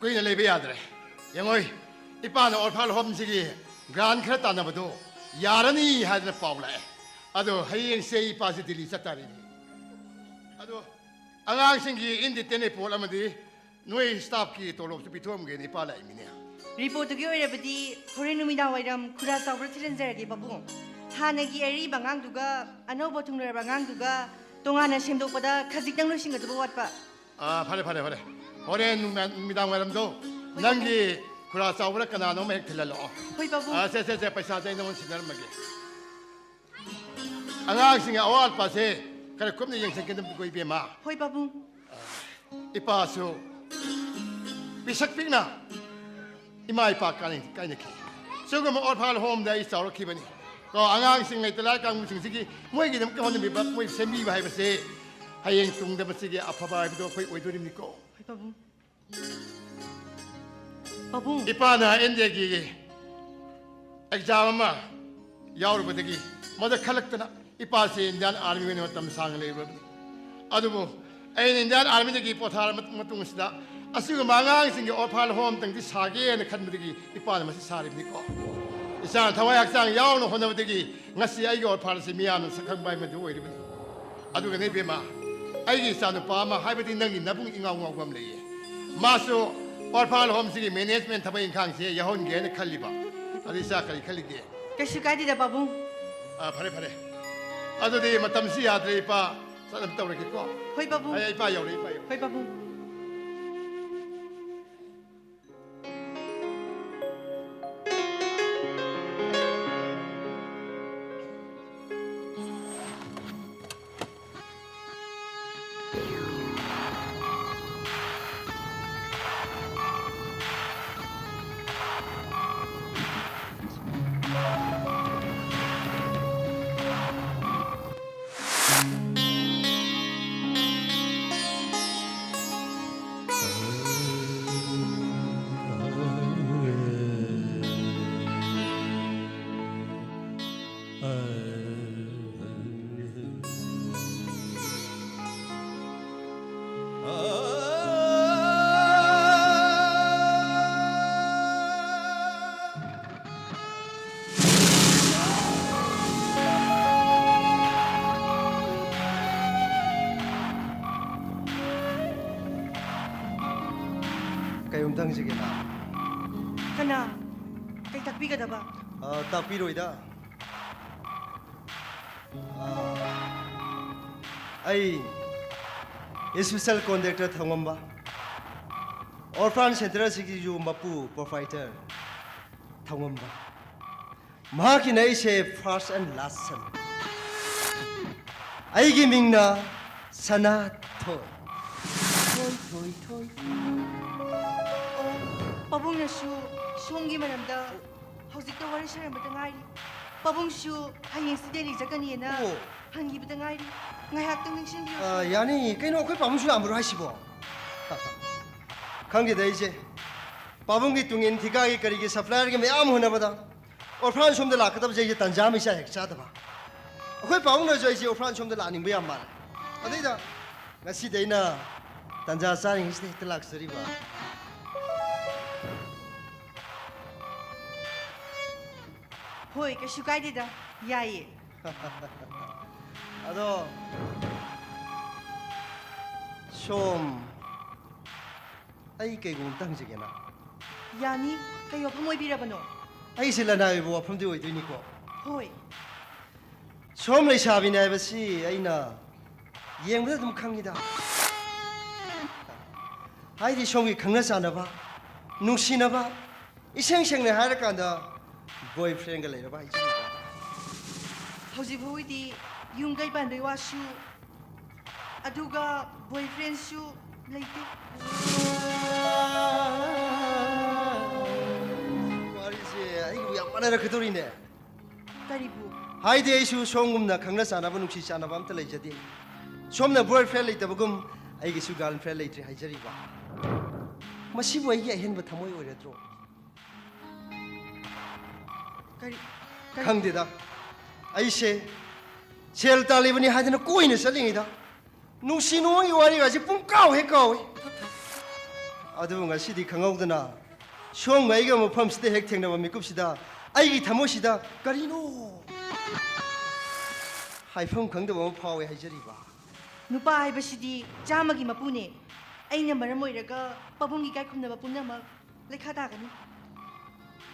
ꯀꯨꯏꯅ ꯂꯩꯕ ꯌꯥꯗ꯭ꯔꯦ꯫ ꯌꯦꯡꯉꯣꯏ, ꯏꯄꯥꯅ ꯑꯣꯔꯐꯥꯟ ꯍꯣꯝꯁꯤꯒꯤ ꯒ꯭ꯔꯥꯟ ꯈꯔ ꯇꯥꯟꯅꯕꯗꯣ ꯌꯥꯔꯅꯤ ꯍꯥꯏꯗꯅ ꯄꯥꯎ ꯂꯥꯛꯑꯦ꯫ ꯑꯗꯣ ꯍꯌꯦꯡꯁꯦ ꯏꯄꯥꯁꯤ ꯗꯤꯜꯂꯤ ꯆꯠꯇꯥꯔꯤꯅꯤ꯫ ꯑꯗꯣ ꯑꯉꯥꯡꯁꯤꯡꯒꯤ ꯏꯟꯗꯤꯇꯦꯟ ꯔꯤꯄꯣꯔꯠ ꯑꯃꯗꯤ ꯅꯣꯏ ꯁ꯭ꯇꯥꯐꯀꯤ ꯇꯣꯂꯣꯞꯁꯨ ꯄꯤꯊꯣꯛꯑꯝꯒꯦꯅ ꯏꯄꯥ ꯂꯥꯛꯏꯃꯤꯅꯦ꯫ ꯔꯤꯄꯣꯔꯠꯇꯨꯒꯤ ꯑꯣꯏꯔꯕꯗꯤ ꯍꯣꯔꯦꯟ ꯅꯨꯃꯤꯗꯥꯡ ꯋꯥꯏꯔꯝ ꯈꯨꯔꯥ ꯆꯥꯎꯕ꯭ꯔꯥ ꯊꯤꯜꯍꯟꯖꯔꯒꯦ, ꯄꯥꯕꯨꯡ꯫ ꯍꯥꯟꯅꯒꯤ ꯑꯔꯤꯕ ꯑꯉꯥꯡꯗꯨꯒ ꯑꯅꯧꯕ ꯊꯨꯡꯂꯔꯕ ꯑꯉꯥꯡꯗꯨꯒ ꯇꯣꯉꯥꯟꯅ ꯁꯦꯝꯗꯣꯛꯄꯗ ꯈꯖꯤꯛꯇꯪ ꯂꯣꯏꯁꯤꯟꯒꯗꯕ ꯋꯥꯠꯄ꯫ ꯑꯥ, ꯐꯔꯦ, ꯐꯔꯦ, ꯐꯔꯦ꯫ ꯍꯣꯔꯦꯟ ꯅꯨꯃꯤꯗꯥꯡ, ꯅꯨꯃꯤꯗꯥꯡ ꯋꯥꯏꯔꯝꯗꯣ ꯍꯣꯏ, ꯄꯥꯕꯨꯡ꯫ ꯅꯪꯒꯤ ꯈꯨꯔꯥ ꯆꯥꯎꯕ꯭ꯔꯥ ꯀꯅꯥꯅꯣ ꯑꯃ ꯍꯦꯛ ꯊꯤꯜꯍꯜꯂꯛꯑꯣ꯫ ꯍꯣꯏ, ꯄꯥꯕꯨꯡ꯫ ꯑꯥ, ꯁꯦ, ꯁꯦ, ꯁꯦ, ꯄꯩꯁꯥꯁꯦ ꯑꯩ ꯅꯉꯣꯟꯗ ꯁꯤꯟꯅꯔꯝꯃꯒꯦ꯫ ꯑꯉꯥꯡꯁꯤꯡꯒꯤ ꯑꯋꯥꯠ ꯑꯄꯥꯁꯦ ꯈꯔ ꯀꯨꯞꯅ ꯌꯦꯡꯁꯤꯟꯒꯗꯕꯀꯣ, ꯏꯕꯦꯝꯃ꯫ ꯍꯣꯏ, ꯄꯥꯕꯨꯡ꯫ ꯏꯄꯥꯁꯨ ꯄꯤꯁꯛ ꯄꯤꯛꯅ ꯏꯃꯥ ꯏꯄꯥ ꯀꯥꯏꯅ-, ꯀꯥꯏꯅꯈꯤ꯫ ꯁꯤꯒꯨꯝꯕ ꯑꯣꯔꯐꯥꯟ ꯍꯣꯝꯗ ꯑꯩ ꯆꯥꯎꯔꯛꯈꯤꯕꯅꯤ꯫ ꯀꯣ, ꯑꯉꯥꯡꯁꯤꯡ ꯂꯩꯇ ꯂꯥꯏꯔ ꯀꯥꯡꯕꯨꯁꯤꯡꯁꯤꯒꯤ ꯃꯣꯏꯒꯤꯗꯃꯛꯇ ꯍꯣꯠꯅꯕꯤꯕ, ꯃꯣꯏ ꯁꯦꯝꯕꯤꯕ ꯍꯥꯏꯕꯁꯦ ꯍꯌꯦꯡ ꯇꯨꯡꯗ ꯃꯁꯤꯒꯤ ꯑꯐꯕ ꯍꯥꯏꯕꯗꯣ ꯑꯩꯈꯣꯏ ꯑꯣꯏꯗꯣꯔꯤꯕꯅꯤꯀꯣ꯫ ꯍꯣꯏ, ꯄꯥꯕꯨꯡ꯫ ꯄꯥꯕꯨꯡ꯫ ꯏꯄꯥꯅ ꯏꯟꯗꯤꯌꯥꯒꯤ ꯑꯦꯛꯖꯥꯝ ꯑꯃ ꯌꯥꯎꯔꯨꯕꯗꯒꯤ ꯃꯗꯨ ꯈꯜꯂꯛꯇꯅ ꯏꯄꯥꯁꯦ ꯏꯟꯗꯤꯌꯥꯟ ꯑꯥꯔꯃꯤ ꯑꯣꯏꯅ ꯃꯇꯝ ꯁꯥꯡꯅ ꯂꯩꯔꯨꯔꯕꯅꯤ꯫ ꯑꯗꯨꯕꯨ ꯑꯩꯅ ꯏꯟꯗꯤꯌꯥꯟ ꯑꯥꯔꯃꯤꯗꯒꯤ ꯄꯣꯊꯥꯔ ꯃꯇꯨꯡ ꯑꯁꯤꯗ ꯑꯁꯤꯒꯨꯝꯕ ꯑꯉꯥꯡꯁꯤꯡꯒꯤ ꯑꯣꯔꯐꯥꯟ ꯍꯣꯝ ꯑꯃꯇꯪꯗꯤ ꯁꯥꯒꯦꯅ ꯈꯟꯕꯗꯒꯤ ꯏꯄꯥꯅ ꯃꯁꯤ ꯁꯥꯔꯤꯕꯅꯤꯀꯣ꯫ ꯏꯆꯥꯅ ꯊꯋꯥꯏ ꯍꯛꯆꯥꯡ ꯌꯥꯎꯅ ꯍꯣꯠꯅꯕꯗꯒꯤ ꯉꯁꯤ ꯑꯩꯒꯤ ꯑꯣꯔꯐꯥꯟ ꯑꯁꯤ ꯃꯤꯌꯥꯝꯅ ꯁꯛꯈꯪꯕ ꯍꯥꯏꯕꯗꯨ ꯑꯣꯏꯔꯤꯕꯅꯤ꯫ ꯑꯗꯨꯒꯅꯦ ꯏꯕꯦꯝꯃ, ꯑꯩꯒꯤ ꯏꯆꯥꯅꯨꯄꯥ ꯑꯃ, ꯍꯥꯏꯕꯗꯤ ꯅꯪꯒꯤ ꯅꯕꯨꯡ ꯏꯉꯥꯎ ꯉꯥꯎꯕ ꯑꯃ ꯂꯩꯌꯦ꯫ ꯃꯥꯁꯨ ꯑꯣꯔꯐꯥꯟ ꯍꯣꯝꯁꯤꯒꯤ ꯃꯦꯅꯦꯖꯃꯦꯟ ꯊꯕꯛ ꯏꯪꯈꯥꯡꯁꯦ ꯌꯥꯎꯍꯟꯒꯦ ꯍꯥꯏꯅ ꯈꯜꯂꯤꯕ꯫ ꯑꯗꯨ ꯏꯆꯥ ꯀꯔꯤ ꯈꯜꯂꯤꯒꯦ? ꯀꯩꯁꯨ ꯀꯥꯏꯗꯦꯗ, ꯄꯥꯕꯨꯡ꯫ ꯑꯥ, ꯐꯔꯦ, ꯐꯔꯦ꯫ ꯑꯗꯨꯗꯤ ꯃꯇꯝꯁꯤ ꯌꯥꯗ꯭ꯔꯦ, ꯏꯄꯥ꯫ ꯆꯠꯅꯕ ꯇꯧꯔꯒꯦꯀꯣ꯫ ꯍꯣꯏ, ꯄꯥꯕꯨꯡ꯫ ꯑꯩ, ꯏꯄꯥ ꯌꯧꯔꯦ, ꯏꯄꯥ ꯌꯧꯔꯦ꯫ ꯍꯣꯏ, ꯄꯥꯕꯨꯡ꯫ ꯀꯩꯅꯣꯝꯇ ꯍꯪꯖꯒꯦ, ꯅꯅꯥꯎ꯫ ꯀꯅꯥ? ꯀꯩ ꯇꯥꯛꯄꯤꯒꯗꯕ? ꯑ, ꯇꯥꯛꯄꯤꯔꯣꯏꯗ꯫ ꯑ, ꯑꯩ special contractor ꯊꯧꯉꯝꯕ, orphan center ꯑꯁꯤꯒꯤꯁꯨ ꯃꯄꯨ, proprietor ꯊꯧꯉꯝꯕ꯫ ꯃꯍꯥꯛꯀꯤꯅ ꯑꯩꯁꯦ first and last son꯫ ꯑꯩꯒꯤ ꯃꯤꯡꯅ ꯁꯅꯥꯊꯣꯏ꯫ ꯊꯣꯏ, ꯊꯣꯏ, ꯊꯣꯏ꯫ ꯑꯣ, ꯄꯥꯕꯨꯡꯅꯁꯨ ꯁꯣꯝꯒꯤ ꯃꯔꯝꯗ ꯍꯧꯖꯤꯛꯇ ꯋꯥꯔꯤ ꯁꯥꯔꯝꯕꯗ ꯉꯥꯏꯔꯤ꯫ ꯄꯥꯕꯨꯡꯁꯨ ꯍꯌꯦꯡꯁꯤ ꯗꯦꯜꯂꯤ ꯆꯠꯀꯅꯤꯅ ꯑꯣ꯫ ꯍꯟꯈꯤꯕꯗ ꯉꯥꯏꯔꯤ꯫ ꯉꯥꯏꯍꯥꯛꯇꯪ ꯅꯤꯡꯁꯤꯡꯕꯤꯌꯨ꯫ ꯑ, ꯌꯥꯅꯤ꯫ ꯀꯩꯅꯣ, ꯑꯩꯈꯣꯏ ꯄꯥꯕꯨꯡꯁꯨ ꯂꯥꯛꯑꯝꯕꯔꯣ ꯍꯥꯏꯁꯤꯕꯣ? ꯈꯪꯗꯦꯗ ꯑꯩꯁꯦ꯫ ꯄꯥꯕꯨꯡꯒꯤ ꯇꯨꯡ ꯏꯟ ꯊꯤꯀꯥꯒꯤ ꯀꯔꯤꯒꯤ supplierꯒꯤ ꯃꯌꯥꯝ ꯍꯣꯠꯅꯕꯗ orphan ꯁꯣꯝꯗ ꯂꯥꯛꯀꯗꯕꯁꯦ ꯑꯩꯁꯦ ꯇꯟꯖꯥ ꯑꯃ ꯏꯆꯥ ꯍꯦꯛ ꯆꯥꯗꯕ꯫ ꯑꯩꯈꯣꯏ ꯄꯥꯕꯨꯡꯅꯁꯨ ꯑꯩꯁꯦ orphan ꯁꯣꯝꯗ ꯂꯥꯛꯅꯤꯡꯕ ꯌꯥꯝ ꯃꯥꯜꯂꯦ꯫ ꯑꯗꯩꯗ ꯉꯁꯤꯗꯤ ꯑꯩꯅ ꯇꯟꯖꯥ ꯆꯥꯔꯤꯉꯩꯁꯤꯗ ꯍꯦꯛꯇ ꯂꯥꯛꯆꯔꯤꯕ꯫ ꯍꯣꯏ, ꯀꯩꯁꯨ ꯀꯥꯏꯗꯦꯗ, ꯌꯥꯏꯌꯦ꯫ ꯑꯗꯣ, ꯁꯣꯝ, ꯑꯩ ꯀꯩꯒꯨꯝꯕ ꯑꯝꯇ ꯍꯪꯖꯒꯦꯅ꯫ ꯌꯥꯅꯤ, ꯀꯩ ꯋꯥꯐꯝ ꯑꯣꯏꯕꯤꯔꯕꯅꯣ? ꯑꯩꯁꯦ ꯂꯅꯥꯏ ꯑꯣꯏꯕ ꯋꯥꯐꯝꯗꯤ ꯑꯣꯏꯗꯣꯏꯅꯤꯀꯣ? ꯍꯣꯏ꯫ ꯁꯣꯝ ꯂꯩꯁꯥꯕꯤꯅꯤ ꯍꯥꯏꯕꯁꯤ ꯑꯩꯅ ꯌꯦꯡꯕꯗ ꯑꯗꯨꯝ ꯈꯪꯉꯤꯗ꯫ ꯍꯥꯏꯗꯤ ꯁꯣꯝꯒꯤ ꯈꯪꯅ ꯆꯥꯟꯅꯕ, ꯅꯨꯡꯁꯤꯅꯕ, ꯏꯁꯦꯡ ꯁꯦꯡꯅ ꯍꯥꯏꯔꯀꯥꯟꯗ boyfriendꯒ ꯂꯩꯔꯕ ꯍꯥꯏꯖꯔꯤꯕ꯫ ꯍꯧꯖꯤꯛ ꯐꯥꯎꯒꯤꯗꯤ ꯌꯨꯝ ꯀꯩ ꯄꯥꯟꯕꯩ ꯋꯥꯁꯨ ꯑꯗꯨꯒ ꯕꯣꯏꯐ꯭ꯔꯦꯟꯁꯨ ꯂꯩꯇꯦ꯫ ꯋꯥꯔꯤꯁꯦ ꯑꯩꯒꯕꯨ ꯌꯥꯝ ꯃꯥꯟꯅꯔꯛꯀꯗꯧꯔꯤꯅꯦ꯫ ꯀꯔꯤꯕꯨ? ꯍꯥꯏꯗꯤ ꯑꯩꯁꯨ ꯁꯣꯝꯒꯨꯝꯅ ꯈꯪꯅ ꯆꯥꯟꯅꯕ, ꯅꯨꯡꯁꯤ ꯆꯥꯟꯅꯕ ꯑꯝꯇ ꯂꯩꯖꯗꯦ꯫ ꯁꯣꯝꯅ ꯕꯣꯏ ꯐ꯭ꯔꯦꯟ ꯂꯩꯇꯕꯒꯨꯝ ꯑꯩꯒꯤꯁꯨ ꯒꯥꯔꯜ ꯐ꯭ꯔꯦꯟ ꯂꯩꯇ꯭ꯔꯦ ꯍꯥꯏꯖꯔꯤꯕ꯫ ꯃꯁꯤꯕꯨ ꯑꯩꯒꯤ ꯑꯍꯦꯟꯕ ꯊꯃꯣꯏ ꯑꯣꯏꯔꯗ꯭ꯔꯣ? ꯀꯔꯤ? ꯀꯔꯤ? ꯈꯪꯗꯦꯗ꯫ ꯑꯩꯁꯦ ꯁꯦꯜ ꯇꯥꯜꯂꯤꯕꯅꯤ ꯍꯥꯏꯗꯅ ꯀꯣꯏꯅ ꯆꯠꯂꯤꯉꯩꯗ ꯅꯨꯡꯁꯤ ꯅꯨꯡꯉꯣꯟꯒꯤ ꯋꯥꯔꯤꯒꯁꯤ ꯄꯨꯡ ꯀꯥꯎ ꯍꯦꯛ ꯀꯥꯎꯏ꯫ ꯑꯗꯨꯕꯨ ꯉꯁꯤꯗꯤ ꯈꯪꯍꯧꯗꯅ ꯁꯣꯝꯒ ꯑꯩꯒ ꯃꯐꯝꯁꯤꯗ ꯍꯦꯛ ꯊꯦꯡꯅꯕ ꯃꯤꯀꯨꯞꯁꯤꯗ ꯑꯩꯒꯤ ꯊꯃꯣꯏꯁꯤꯗ ꯀꯔꯤꯅꯣ ꯍꯥꯏꯐꯝ ꯈꯪꯗꯕ ꯑꯃ ꯐꯥꯎꯋꯦ ꯍꯥꯏꯖꯔꯤꯕ꯫ ꯅꯨꯄꯥ ꯍꯥꯏꯕꯁꯤꯗꯤ ꯆꯥꯝꯃꯒꯤ ꯃꯄꯨꯅꯦ꯫ ꯑꯩꯅ ꯃꯔꯝ ꯑꯣꯏꯔꯒ ꯄꯥꯕꯨꯡꯒꯤ ꯏꯀꯥꯏ ꯈꯨꯝꯅꯕ ꯄꯨꯝꯅꯃꯛ ꯂꯩꯈꯥ ꯇꯥꯒꯅꯤ꯫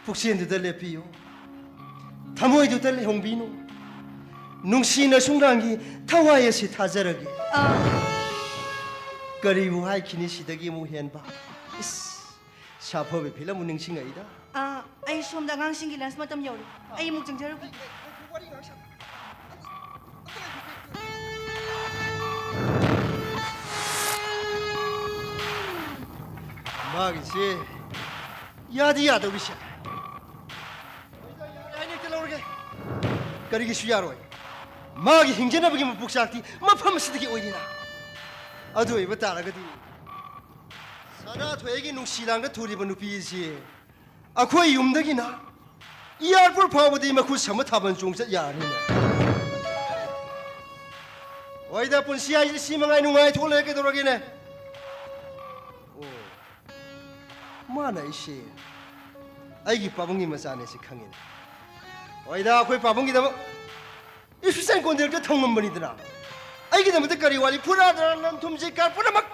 ꯄꯨꯛꯆꯦꯟꯗꯨꯗ ꯂꯦꯞꯄꯤꯌꯨ, ꯊꯃꯣꯏꯗꯨꯗ ꯂꯩꯍꯣꯡꯕꯤꯅꯨ꯫ ꯅꯨꯡꯁꯤꯅ ꯁꯨꯡꯗꯥꯡꯒꯤ ꯊꯋꯥꯏ ꯑꯁꯤ ꯊꯥꯖꯔꯒꯦ꯫ ꯑꯥ, ꯀꯔꯤꯕꯨ ꯍꯥꯏꯈꯤꯅꯤ ꯁꯤꯗꯒꯤ ꯑꯃꯨꯛ ꯍꯦꯟꯕ? ꯏꯁ, ꯁꯥꯐꯕꯤ ꯐꯤꯂꯝꯕꯨ ꯅꯤꯡꯁꯤꯡꯉꯛꯏꯗ꯫ ꯑꯥ, ꯑꯩ ꯁꯣꯝꯗ ꯑꯉꯥꯡꯁꯤꯡꯒꯤ ꯂꯟꯁ ꯃꯇꯝ ꯌꯧꯔꯦ꯫ ꯑꯩ ꯑꯃꯨꯛ ꯆꯪꯖꯔꯨꯒꯦ꯫ ꯃꯥꯒꯤꯁꯦ ꯌꯥꯗꯤ ꯌꯥꯗꯧꯔꯤꯁꯦ꯫ ꯍꯣꯏꯗ, ꯌꯥꯔꯦ ꯍꯥꯏꯅ ꯍꯦꯛꯇ ꯂꯧꯔꯒꯦ꯫ ꯀꯔꯤꯒꯤꯁꯨ ꯌꯥꯔꯣꯏ? ꯃꯥꯒꯤ ꯍꯤꯡꯖꯅꯕꯒꯤ ꯃꯄꯣꯛꯆꯥꯛꯇꯤ ꯃꯐꯝ ꯑꯁꯤꯗꯒꯤ ꯑꯣꯏꯔꯤꯅ꯫ ꯑꯗꯨ ꯑꯣꯏꯕ ꯇꯥꯔꯒꯗꯤ ꯁꯅꯥꯊꯣꯏꯒꯤ ꯅꯨꯡꯁꯤ ꯂꯥꯡꯗ ꯊꯨꯔꯤꯕ ꯅꯨꯄꯤ ꯑꯁꯤ ꯑꯩꯈꯣꯏ ꯌꯨꯝꯗꯒꯤꯅ ꯏꯌꯥꯔꯄꯣꯔꯠ ꯐꯥꯎꯕꯗꯤ ꯃꯈꯨꯠ ꯁꯝꯕ ꯊꯥꯕꯜ ꯆꯣꯡ ꯆꯠ ꯌꯥꯔꯅꯤꯅꯦ꯫ ꯍꯣꯏꯗ, ꯄꯨꯟꯁꯤ ꯍꯥꯏꯁꯤꯗꯤ ꯁꯤ ꯃꯉꯥꯏ, ꯅꯨꯡꯉꯥꯏ ꯊꯣꯛꯂꯒ ꯀꯩꯗꯧꯔꯒꯦꯅꯦ? ꯑꯣ, ꯃꯥꯅ ꯑꯩꯁꯦ ꯑꯩꯒꯤ ꯄꯥꯕꯨꯡꯒꯤ ꯃꯆꯥꯅꯦ ꯁꯤ ꯈꯪꯉꯤꯅꯦ꯫ ꯍꯣꯏꯗ, ꯑꯩꯈꯣꯏ ꯄꯥꯕꯨꯡꯒꯤꯗꯃꯛ ꯏꯐꯤꯁꯟ ꯀꯣꯟꯗꯦꯛꯇ ꯊꯝꯃꯝꯕꯅꯤꯗꯅ꯫ ꯑꯩꯒꯤꯗꯃꯛꯇ ꯀꯔꯤ ꯋꯥꯠꯂꯤ? ꯐꯨꯔꯥꯗ꯭ꯔ ꯂꯟ ꯊꯨꯝ ꯖꯤꯀꯥ ꯄꯨꯝꯅꯃꯛ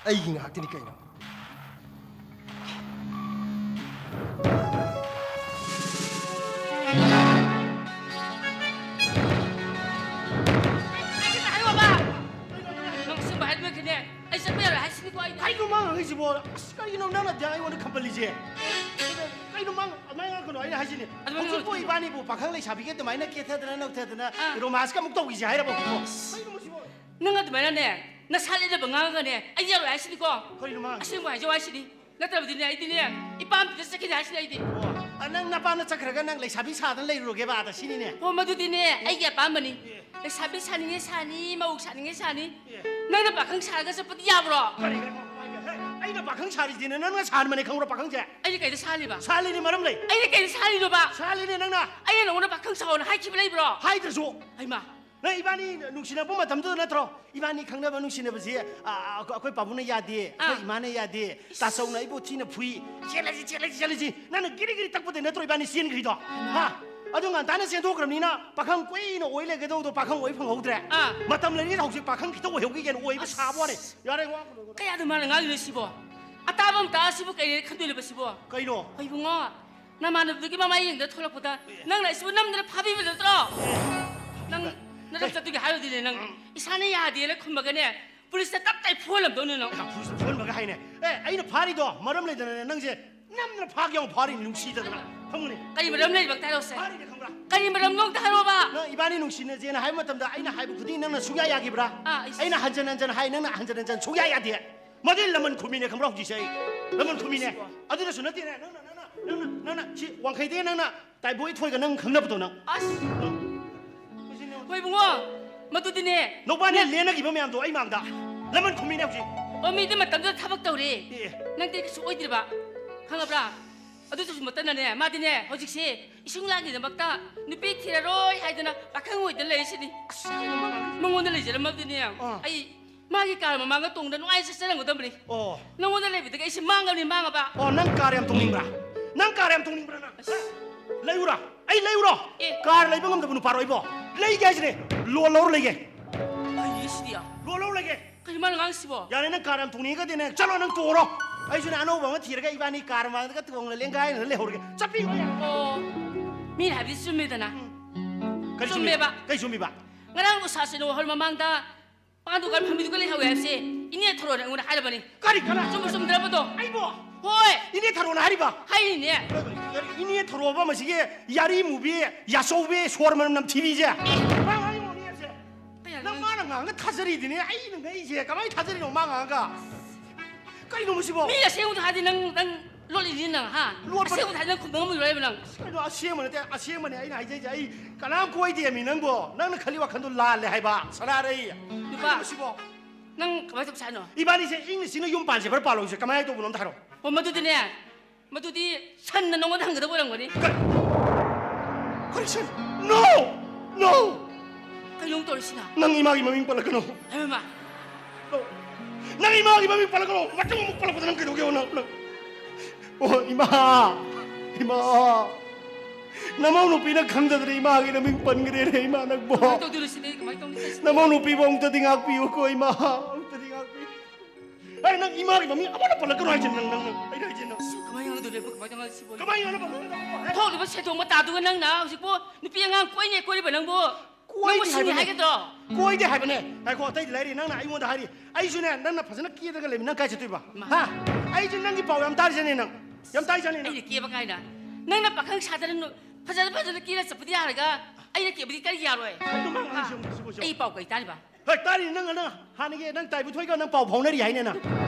ꯑꯩꯒꯤ ꯉꯥꯛꯇꯅꯤ ꯀꯩꯅꯣ꯫ ꯀꯩꯅꯣ ꯍꯥꯏꯌꯣꯕ? ꯅꯪ ꯁꯨꯝꯕ ꯍꯥꯏꯕꯤꯔꯛꯈꯤꯅꯦ꯫ ꯑꯩ ꯆꯠꯄ ꯌꯥꯔꯣꯏ ꯍꯥꯏꯁꯤꯅꯤꯀꯣ ꯑꯩꯅ꯫ ꯀꯩꯅꯣ ꯃꯥ ꯉꯥꯡꯉꯤꯁꯤꯕꯣ? ꯑꯁ, ꯀꯩꯒꯤꯅꯣ ꯅꯪꯅ ꯑꯗꯨꯌꯥꯝ ꯑꯩꯉꯣꯟꯗ ꯈꯝꯕꯜꯂꯤꯁꯦ? ꯀꯩꯅꯣ ꯃꯥ ꯑꯗꯨꯃꯥꯏꯅ ꯉꯥꯡꯒꯅꯣ ꯑꯩꯅ ꯍꯥꯏꯁꯤꯅꯤ꯫ ꯑꯗꯨꯃꯥꯏꯅ ꯍꯧꯖꯤꯛꯄꯨ ꯉꯥꯡꯒꯅꯣ꯫ ꯏꯕꯥꯅꯤꯕꯨ ꯄꯥꯈꯪ ꯂꯩꯁꯥꯕꯤꯒꯤ ꯑꯗꯨꯃꯥꯏꯅ ꯀꯦꯊꯗꯅ ꯅꯧꯊꯗꯅ ꯑꯥ꯫ ꯔꯣꯃꯥꯟꯁꯀ ꯑꯃꯨꯛ ꯇꯧꯈꯤꯁꯦ ꯍꯥꯏꯔꯕ ꯍꯧꯖꯤꯛꯄꯨ? ꯀꯩꯅꯣ ꯃꯁꯤꯕꯣ? ꯅꯪ ꯑꯗꯨꯃꯥꯏꯅꯅꯦ, ꯅꯁꯥ ꯂꯦꯟꯅꯕ ꯉꯥꯡꯉꯒꯅꯦ, ꯑꯩ ꯌꯥꯔꯣꯏ ꯍꯥꯏꯁꯤꯅꯤꯀꯣ꯫ ꯀꯩꯅꯣ ꯃꯥ ꯍꯥꯏꯁꯦ? ꯑꯁꯦꯡꯕ ꯍꯥꯏꯖꯧ ꯍꯥꯏꯁꯤꯅꯤ꯫ ꯅꯠꯇ꯭ꯔꯕꯗꯤꯅꯦ, ꯑꯩꯗꯤꯅꯦ, ꯏꯄꯥꯝꯗꯨꯗ ꯆꯠꯈꯤꯅꯤ ꯍꯥꯏꯁꯤꯅꯤ ꯑꯩꯗꯤ꯫ ꯑꯣ, ꯑ, ꯅꯪ ꯅꯄꯥꯝꯗ ꯆꯠꯈ꯭ꯔꯒ ꯅꯪ ꯂꯩꯁꯥꯕꯤ ꯁꯥꯗꯅ ꯂꯩꯔꯨꯔꯒꯦꯕ ꯑꯥꯗ ꯁꯤꯅꯤꯅꯦ? ꯍꯣ, ꯃꯗꯨꯗꯤꯅꯦ, ꯑꯩꯒꯤ ꯑꯄꯥꯝꯕꯅꯤ꯫ ꯑꯦ꯫ ꯂꯩꯁꯥꯕꯤ ꯁꯥꯅꯤꯡꯉꯦ ꯁꯥꯅꯤ, ꯃꯧ ꯁꯥꯅꯤꯡꯉꯦ ꯁꯥꯅꯤ꯫ ꯑꯦ꯫ ꯅꯪꯅ ꯄꯥꯈꯪ ꯁꯥꯔꯒ ꯆꯠꯄꯗꯤ ꯌꯥꯕ꯭ꯔꯣ? ꯀꯔꯤ, ꯀꯔꯤ, ꯀꯔꯤ, ꯀꯔꯤ, ꯍꯦ, ꯑꯩꯅ ꯄꯥꯈꯪ ꯁꯥꯔꯤꯁꯤꯗꯤꯅꯦ, ꯅꯪꯅ ꯁꯥꯍꯟꯕꯅꯦ, ꯈꯪꯕ꯭ꯔꯣ, ꯄꯥꯈꯪꯁꯦ? ꯑꯩꯅ ꯀꯩꯗ ꯁꯥꯍꯜꯂꯤꯕ? ꯁꯥꯍꯜꯂꯤꯅꯦ, ꯃꯔꯝ ꯂꯩ꯫ ꯑꯩꯅ ꯀꯩꯗ ꯁꯥꯍꯜꯂꯤꯅꯣꯕ? ꯁꯥꯍꯜꯂꯤꯅꯦ ꯅꯪꯅ꯫ ꯑꯩꯅ ꯅꯉꯣꯟꯗ ꯄꯥꯈꯪ ꯁꯥꯎꯅ ꯍꯥꯏꯈꯤꯕ ꯂꯩꯕ꯭ꯔꯣ? ꯍꯥꯏꯗ꯭ꯔꯁꯨ꯫ ꯍꯩꯃꯥ꯫ ꯅꯪ ꯏꯕꯥꯅꯤ ꯅꯨꯡꯁꯤꯅꯕ ꯃꯇꯝꯗꯨꯗ ꯅꯠꯇ꯭ꯔꯣ? ꯏꯕꯥꯅꯤ ꯈꯪꯅꯕ ꯅꯨꯡꯁꯤꯅꯕꯁꯦ, ꯑ, ꯑ, ꯑꯩꯈꯣꯏ ꯄꯥꯕꯨꯡꯅ ꯌꯥꯗꯦ, ꯑꯩꯈꯣꯏ ꯑꯥ꯫ ꯏꯃꯥꯅ ꯌꯥꯗꯦ, ꯏꯁ꯫ ꯇꯥꯆꯧꯅ ꯑꯩꯕꯨ ꯊꯤꯅ ꯐꯨꯏ, ꯆꯦꯜꯂꯁꯤ, ꯆꯦꯜꯂꯁꯤ, ꯆꯦꯜꯂꯁꯤ꯫ ꯅꯪꯅ ꯒꯤꯔꯤ ꯒꯤꯔꯤ ꯇꯛꯄꯗꯩ ꯅꯠꯇ꯭ꯔꯣ ꯏꯕꯥꯅꯤ ꯆꯦꯟꯈ꯭ꯔꯤꯗꯣ? ꯍꯥ? ꯑꯗꯨ ꯉꯟꯇꯥꯅ ꯆꯦꯟꯊꯣꯛꯈ꯭ꯔꯕꯅꯤꯅ ꯄꯥꯈꯪ ꯀꯨꯏꯅ ꯑꯣꯏ ꯂꯩꯒꯗꯧꯗꯣ ꯄꯥꯈꯪ ꯑꯣꯏ ꯐꯪꯍꯧꯗ꯭ꯔꯦ꯫ ꯑꯥ꯫ ꯃꯇꯝ ꯂꯩꯔꯤꯉꯩꯗ ꯍꯧꯖꯤꯛ ꯄꯥꯈꯪ ꯈꯤꯇꯪ ꯑꯣꯏꯍꯧꯈꯤꯒꯦꯅ ꯑꯣꯏꯕ ꯑꯁ꯫ ꯁꯥꯕ ꯋꯥꯅꯦ꯫ ꯌꯥꯔꯦ, ꯋꯥ ꯀꯩꯅꯣ꯫ ꯀꯌꯥꯗ ꯃꯥꯅ ꯉꯥꯡꯉꯤꯅꯣ ꯁꯤꯕꯣ? ꯑꯇꯥꯕ ꯑꯃ ꯇꯥꯛꯑ ꯁꯤꯕꯨ ꯀꯩ ꯂꯩꯔꯦ ꯈꯟꯗꯣꯏꯅꯣꯕ ꯁꯤꯕꯣ? ꯀꯩꯅꯣ? ꯍꯣꯏ ꯏꯕꯨꯡꯉꯣ, ꯅꯃꯥꯟꯅꯕꯗꯨꯒꯤ ꯃꯃꯥꯏ ꯌꯦꯡꯗ ꯊꯣꯛꯂꯛꯄꯗ ꯑꯦ꯫ ꯅꯪꯅ ꯑꯩꯁꯤꯕꯨ ꯅꯝꯗꯅ ꯐꯥꯕꯤꯕ ꯅꯠꯇ꯭ꯔꯣ? ꯑꯦ꯫ ꯅꯪ ꯅꯔꯝ ꯀꯩ? ꯆꯠꯇꯨꯒꯤ ꯍꯥꯏꯔꯨꯗꯤꯅꯦ ꯅꯪ꯫ ꯎꯝ꯫ ꯏꯁꯥꯅ ꯌꯥꯗꯦꯅ ꯈꯨꯝꯃꯒꯅꯦ, ꯄꯨꯂꯤꯁꯇ ꯇꯞ ꯇꯥꯏ ꯐꯨꯍꯜꯂꯝꯗꯧꯅꯤ ꯅꯪ꯫ ꯑ, ꯄꯨꯂꯤꯁꯇ ꯐꯨꯍꯟꯕꯒ ꯍꯥꯏꯅꯦ꯫ ꯑꯦ, ꯑꯩꯅ ꯐꯥꯔꯤꯗꯣ ꯃꯔꯝ ꯂꯩꯗꯅꯅꯦ ꯅꯪꯁꯦ ꯅꯝꯗꯅ ꯐꯥꯒꯦ ꯌꯥꯎꯅ ꯐꯥꯔꯤꯅꯤ, ꯅꯨꯡꯁꯤꯗꯗꯅ꯫ ꯐꯝꯃꯨꯅꯦ꯫ ꯀꯔꯤ ꯃꯔꯝ ꯂꯩꯔꯤꯕ ꯑꯝꯇ ꯍꯥꯏꯔꯛꯑꯣꯁꯦ? ꯐꯥꯔꯤꯅꯦ, ꯈꯪꯕ꯭ꯔꯥ? ꯀꯔꯤ ꯃꯔꯝꯅꯣ ꯑꯝꯇ ꯍꯥꯏꯔꯛꯑꯣꯕ? ꯅꯪ ꯏꯕꯥꯅꯤ ꯅꯨꯡꯁꯤꯅꯁꯦꯅ ꯍꯥꯏꯕ ꯃꯇꯝꯗ ꯑꯩꯅ ꯍꯥꯏꯕ ꯈꯨꯗꯤꯡ ꯅꯪꯅ ꯁꯨꯡꯌꯥ ꯌꯥꯈꯤꯕ꯭ꯔꯥ? ꯑꯥ, ꯏꯁ꯫ ꯑꯩꯅ ꯍꯟꯖꯟ ꯍꯟꯖꯟ ꯍꯥꯏ, ꯅꯪꯅ ꯍꯟꯖꯟ ꯍꯟꯖꯟ ꯁꯨꯡꯌꯥ ꯌꯥꯗꯦ꯫ ꯃꯗꯨꯗꯤ ꯂꯃꯟ ꯈꯨꯝꯃꯤꯅꯦ ꯈꯪꯕ꯭ꯔꯥ ꯍꯧꯖꯤꯛꯁꯦ ꯑꯩ? ꯂꯃꯟ ꯈꯨꯝꯃꯤꯅꯦ꯫ ꯁꯤꯕꯣ꯫ ꯑꯗꯨꯗꯁꯨ ꯅꯠꯇꯦꯅꯦ, ꯅꯪꯅ, ꯅꯪꯅ, ꯅꯪꯅ, ꯅꯪꯅ ꯁꯤ ꯋꯥꯡꯈꯩꯗꯒꯤ ꯅꯪꯅ ꯇꯥꯏꯕꯣꯏ ꯊꯣꯏꯒ ꯅꯪ ꯈꯪꯅꯕꯗꯣ ꯅꯪ꯫ ꯑꯁ꯫ ꯅꯪ꯫ ꯍꯣꯏ ꯏꯕꯨꯡꯉꯣ, ꯃꯗꯨꯗꯤꯅꯦ꯫ ꯅꯧꯕꯥꯅꯤ ꯅꯪ ꯂꯦꯟꯅꯈꯤꯕ ꯃꯌꯥꯝꯗꯣ ꯑꯩ ꯃꯥꯡꯗ꯫ ꯂꯃꯟ ꯈꯨꯝꯃꯤꯅꯦ ꯍꯧꯖꯤꯛ꯫ ꯑꯣ, ꯃꯤꯗꯤ ꯃꯇꯝꯗꯨꯗ ꯊꯕꯛ ꯇꯧꯔꯦ꯫ ꯑꯦ꯫ ꯅꯪꯗꯤ ꯀꯩꯁꯨ ꯑꯣꯏꯗ꯭ꯔꯤꯕ꯫ ꯈꯪꯉꯕ꯭ꯔꯥ? ꯑꯗꯨꯗꯁꯨ ꯅꯠꯇꯅꯅꯦ, ꯃꯥꯗꯤꯅꯦ, ꯍꯧꯖꯤꯛꯁꯦ ꯏꯁꯨꯡ ꯂꯥꯡꯒꯤꯗꯃꯛꯇ ꯅꯨꯄꯤ ꯊꯤꯔꯔꯣꯏ ꯍꯥꯏꯗꯅ ꯄꯥꯈꯪ ꯑꯣꯏꯗꯅ ꯂꯩꯔꯤꯁꯤꯅꯤ꯫ ꯑꯁ, ꯀꯩꯅꯣ ꯃꯥ ꯉꯥꯡꯉꯤꯁꯦ? ꯃꯉꯣꯟꯗ ꯂꯩꯖꯔꯝꯃꯕꯗꯤꯅꯦ, ꯑꯥ꯫ ꯑꯩ ꯃꯥꯒꯤ ꯀꯥꯔ ꯃꯃꯥꯡꯗ ꯇꯣꯡꯗ ꯅꯨꯡꯉꯥꯏꯅ ꯆꯠꯆꯔꯝꯒꯗꯕꯅꯤ꯫ ꯑꯣ꯫ ꯅꯉꯣꯟꯗ ꯂꯩꯕꯗꯒꯤ ꯑꯩꯁꯦ ꯃꯥꯡꯉꯕꯅꯤ, ꯃꯥꯡꯉꯕ꯫ ꯑꯣ, ꯅꯪ ꯀꯥꯔ ꯌꯥꯝ ꯇꯣꯡꯅꯤꯡꯕ꯭ꯔꯥ? ꯅꯪ ꯀꯥꯔ ꯌꯥꯝ ꯇꯣꯡꯅꯤꯡꯕ꯭ꯔꯥ ꯅꯪ? ꯑꯁ꯫ ꯂꯩꯌꯨꯔꯥ? ꯑꯩ ꯂꯩꯌꯨꯔꯣ? ꯑꯦ꯫ ꯀꯥꯔ ꯂꯩꯕ ꯉꯝꯗꯕ ꯅꯨꯄꯥꯔꯣ ꯑꯩꯕꯣ? ꯂꯩꯒꯦ ꯍꯥꯏꯁꯤꯅꯦ꯫ ꯂꯣꯟ ꯂꯧꯔ ꯂꯩꯒꯦ꯫ ꯀꯔꯤꯅꯣ ꯁꯤꯗꯤ? ꯂꯣꯟ ꯂꯧꯔ ꯂꯩꯒꯦ꯫ ꯀꯔꯤ ꯃꯥꯅ ꯉꯥꯡꯉꯤꯁꯤꯕꯣ? ꯌꯥꯔꯦ, ꯅꯪ ꯀꯥꯔ ꯌꯥꯝ ꯇꯣꯡꯅꯤꯡꯉꯒꯗꯤꯅꯦ, ꯆꯠꯂꯣ, ꯅꯪ ꯇꯣꯡꯉꯨꯔꯣ꯫ ꯑꯩꯁꯨꯅꯦ ꯑꯅꯧꯕ ꯑꯃ ꯊꯤꯔꯒ ꯏꯕꯥꯅꯤ ꯀꯥꯔ ꯃꯥꯡꯗꯒ ꯇꯣꯡꯅ ꯂꯦꯡꯒꯥꯏꯅ ꯂꯩꯍꯧꯔꯒꯦ꯫ ꯆꯠꯄꯤꯌꯨ꯫ ꯑꯣ, ꯃꯤꯅ ꯍꯥꯏꯕꯗꯤ ꯆꯨꯝꯃꯦꯗꯅ꯫ ꯎꯝ꯫ ꯀꯔꯤ ꯆꯨꯝꯃꯤ? ꯆꯨꯝꯃꯦꯕ꯫ ꯀꯩ ꯆꯨꯝꯃꯤꯕ? ꯉꯔꯥꯡ ꯎꯁꯥꯁꯤꯅ ꯍꯣꯜ ꯃꯃꯥꯡꯗ ꯄꯥꯟ ꯗꯨꯀꯥꯟ ꯐꯝꯃꯤꯗꯨꯒ ꯂꯩꯍꯧꯋꯦ ꯍꯥꯏꯕꯁꯦ ꯏꯅꯦ ꯊꯣꯔꯣꯅ ꯑꯩꯉꯣꯟꯗ ꯍꯥꯏꯔꯕꯅꯤ꯫ ꯀꯔꯤ, ꯀꯅꯥ? ꯆꯨꯝꯕ ꯆꯨꯝꯗ꯭ꯔꯕꯗꯣ? ꯑꯩꯕꯣ? ꯍꯣꯏ꯫ ꯏꯅꯦ ꯊꯣꯔꯣꯅ ꯍꯥꯏꯔꯤꯕ? ꯍꯥꯏꯔꯤꯅꯦ꯫ ꯀꯔꯤ, ꯀꯔꯤ, ꯏꯅꯦ ꯊꯣꯔꯣꯕ ꯃꯁꯤꯒꯤ ꯌꯥꯔꯤ ꯃꯨꯕꯤ, ꯌꯥꯆꯧꯕꯤ, ꯁꯣꯔ ꯃꯅꯝ ꯅꯝꯊꯤꯕꯤꯁꯦ? ꯃꯥ ꯍꯥꯏꯔꯤꯕꯣ ꯏꯅꯦꯁꯦ? ꯅꯪ ꯃꯥꯅ ꯉꯥꯡꯉꯒ ꯊꯥꯖꯔꯤꯗꯨꯅꯦ, ꯑꯩꯅ ꯉꯛꯏꯁꯦ꯫ ꯀꯃꯥꯏꯅ ꯊꯥꯖꯔꯤꯅꯣ ꯃꯥ ꯉꯥꯡꯉꯒ? ꯀꯩꯅꯣ ꯃꯁꯤꯕꯣ? ꯃꯤ ꯑꯁꯦꯡꯕꯗ ꯍꯥꯏꯗꯤ ꯅꯪ, ꯅꯪ ꯂꯣꯠꯂꯤꯅꯤ ꯅꯪ, ꯍꯥ? ꯂꯣꯠꯄ- ꯑꯁꯦꯡꯕꯗ ꯍꯥꯏꯗꯤ ꯅꯪ ꯈꯨꯝꯕ ꯉꯝꯃꯣꯏꯗ꯭ꯔꯣ ꯍꯥꯏꯕ ꯅꯪ? ꯀꯩꯅꯣ ꯑꯁꯦꯡꯕ ꯅꯠꯇꯦ, ꯑꯁꯦꯡꯕꯅꯦ ꯑꯩꯅ ꯍꯥꯏꯖꯩꯁꯦ꯫ ꯑꯩ ꯀꯅꯥꯝ ꯀꯣꯏꯗꯦꯃꯤ ꯅꯪꯕꯣ꯫ ꯅꯪꯅ ꯈꯜꯂꯤ ꯋꯥꯈꯜꯗꯣ ꯂꯥꯜꯂꯦ ꯍꯥꯏꯕ, ꯁꯅꯥꯔꯩ꯫ ꯅꯨꯄꯥ, ꯀꯩꯅꯣ ꯁꯤꯕꯣ? ꯅꯪ ꯀꯃꯥꯏꯅ ꯇꯧꯁꯦ ꯍꯥꯏꯅꯣ? ꯏꯕꯥꯅꯤꯁꯦ ꯏꯪꯅ ꯆꯤꯛꯅ ꯌꯨꯝ ꯄꯥꯟꯁꯦ ꯈꯔ ꯄꯥꯜꯂꯣꯁꯦ꯫ ꯀꯃꯥꯏꯅ ꯇꯧꯕꯅꯣ ꯑꯝꯇ ꯍꯥꯏꯔꯣ꯫ ꯑꯣ, ꯃꯗꯨꯗꯤꯅꯦ, ꯃꯗꯨꯗꯤ ꯁꯟꯅ ꯅꯉꯣꯟꯗ ꯍꯪꯒꯗꯕ ꯑꯣꯏꯔꯝꯒꯅꯤ꯫ ꯀ-, ꯀꯔꯤ ꯁꯟ? No! No! ꯀꯩꯅꯣ ꯇꯧꯔꯤꯁꯤꯅ? ꯅꯪ ꯏꯃꯥꯒꯤ ꯃꯃꯤꯡ ꯄꯜꯂꯛꯀꯅꯨ꯫ ꯍꯥꯏꯕ ꯃꯥ꯫ No! ꯅꯪ ꯏꯃꯥꯒꯤ ꯃꯃꯤꯡ ꯄꯜꯂꯛꯀꯅꯨ꯫ ꯃꯇꯨꯡ ꯑꯃꯨꯛ ꯄꯜꯂꯛꯄꯗ ꯅꯪ ꯀꯩꯗꯧꯒꯦ ꯅꯪ? ꯅꯪ꯫ ꯑꯣ, ꯏꯃꯥ! ꯏꯃꯥ! ꯅꯃꯧ ꯅꯨꯄꯤꯅ ꯈꯪꯗꯗꯅ ꯏꯃꯥꯒꯤ ꯃꯃꯤꯡ ꯄꯟꯈ꯭ꯔꯦꯅꯦ, ꯏꯃꯥ ꯅꯪꯕꯣ꯫ ꯀꯃꯥꯏꯅ ꯇꯧꯗꯣꯏꯅꯣ ꯁꯤꯗꯤ? ꯀꯃꯥꯏꯅ ꯇꯧꯅꯤ? ꯅꯃꯧ ꯅꯨꯄꯤꯕꯨ ꯑꯃꯨꯛꯇꯗꯤ ꯉꯥꯛꯄꯤꯌꯨꯀꯣ, ꯏꯃꯥ꯫ ꯑꯃꯨꯛꯇꯗꯤ ꯉꯥꯛꯄꯤꯌꯨ꯫ ꯑꯩ ꯅꯪ ꯏꯃꯥꯒꯤ ꯃꯃꯤꯡ ꯑꯃꯠꯇ ꯄꯜꯂꯛꯀꯅꯨ ꯍꯥꯏꯁꯤꯅꯤ ꯅꯪ, ꯅꯪ, ꯅꯪ꯫ ꯑꯩꯅ ꯍꯥꯏꯁꯤꯅꯤ ꯅꯪ꯫ ꯁꯤ ꯀꯃꯥꯏꯅ ꯉꯥꯡꯗꯣꯏꯅꯣ? ꯀꯃꯥꯏꯅ ꯉꯥꯡꯗꯣꯏꯅꯣ? ꯀꯃꯥꯏꯅ ꯉꯥꯡꯗꯣꯏꯅꯣ? ꯊꯣꯛꯂꯤꯕ ꯁꯦꯟꯗꯣꯡ ꯃꯇꯥꯗꯨꯒ ꯅꯪꯅ ꯍꯧꯖꯤꯛꯄꯨ ꯅꯨꯄꯤ ꯑꯉꯥꯡ ꯀꯣꯏꯅꯦ ꯀꯣꯏꯔꯤꯕ ꯅꯪꯕꯨ ꯀꯣꯏꯗꯦ ꯅꯪꯕꯨ ꯁꯤꯡꯉꯤ ꯍꯥꯏꯕꯅꯦ꯫ ꯍꯥꯏꯒꯗ꯭ꯔꯣ? ꯀꯣꯏꯗꯦ ꯍꯥꯏꯕꯅꯦ꯫ ꯉꯥꯏꯈꯣ, ꯑꯇꯩꯗꯤ ꯂꯩꯔꯤ, ꯅꯪꯅ ꯑꯩꯉꯣꯟꯗ ꯍꯥꯏꯔꯤ꯫ ꯑꯩꯁꯨꯅꯦ, ꯅꯪꯅ ꯐꯖꯅ ꯀꯦꯗ꯭ꯔꯒ ꯂꯩꯕ ꯅꯪ ꯀꯥꯏ ꯆꯠꯇꯣꯏꯕ? ꯃꯥ꯫ ꯍꯥ? ꯑꯩꯁꯨ ꯅꯪꯒꯤ ꯄꯥꯎ ꯌꯥꯝ ꯇꯥꯔꯤꯁꯤꯅꯦ ꯅꯪ꯫ ꯌꯥꯝ ꯇꯥꯔꯤꯁꯤꯅꯦ ꯅꯪ꯫ ꯑꯩꯅ ꯀꯦꯕ ꯀꯥꯏꯅ? ꯅꯪꯅ ꯄꯥꯈꯪ ꯁꯥꯗꯅ ꯅꯨ-, ꯐꯖꯅ ꯐꯖꯅ ꯀꯦꯔ ꯆꯠꯄꯗꯤ ꯌꯥꯔꯒ ꯑꯩꯅ ꯀꯦꯕꯗꯤ ꯀꯔꯤ ꯌꯥꯔꯣꯏ? ꯑꯗꯨ ꯃꯥ ꯍꯥ? ꯉꯥꯡꯉꯤꯁꯤ ꯌꯦꯡꯉꯨ, ꯁꯤꯕꯨ ꯌꯦꯡꯉꯨ꯫ ꯑꯩ ꯄꯥꯎ ꯀꯩ ꯇꯥꯔꯤꯕ? ꯍꯣꯏ, ꯇꯥꯔꯤꯅꯤ ꯅꯪ, ꯅꯪ ꯍꯥꯟꯅꯒꯤ ꯅꯪ ꯇꯥꯏꯕ ꯊꯣꯏꯒ ꯅꯪ ꯄꯥꯎ ꯐꯥꯎꯅꯔꯤ ꯍꯥꯏꯅꯦ ꯅꯪ꯫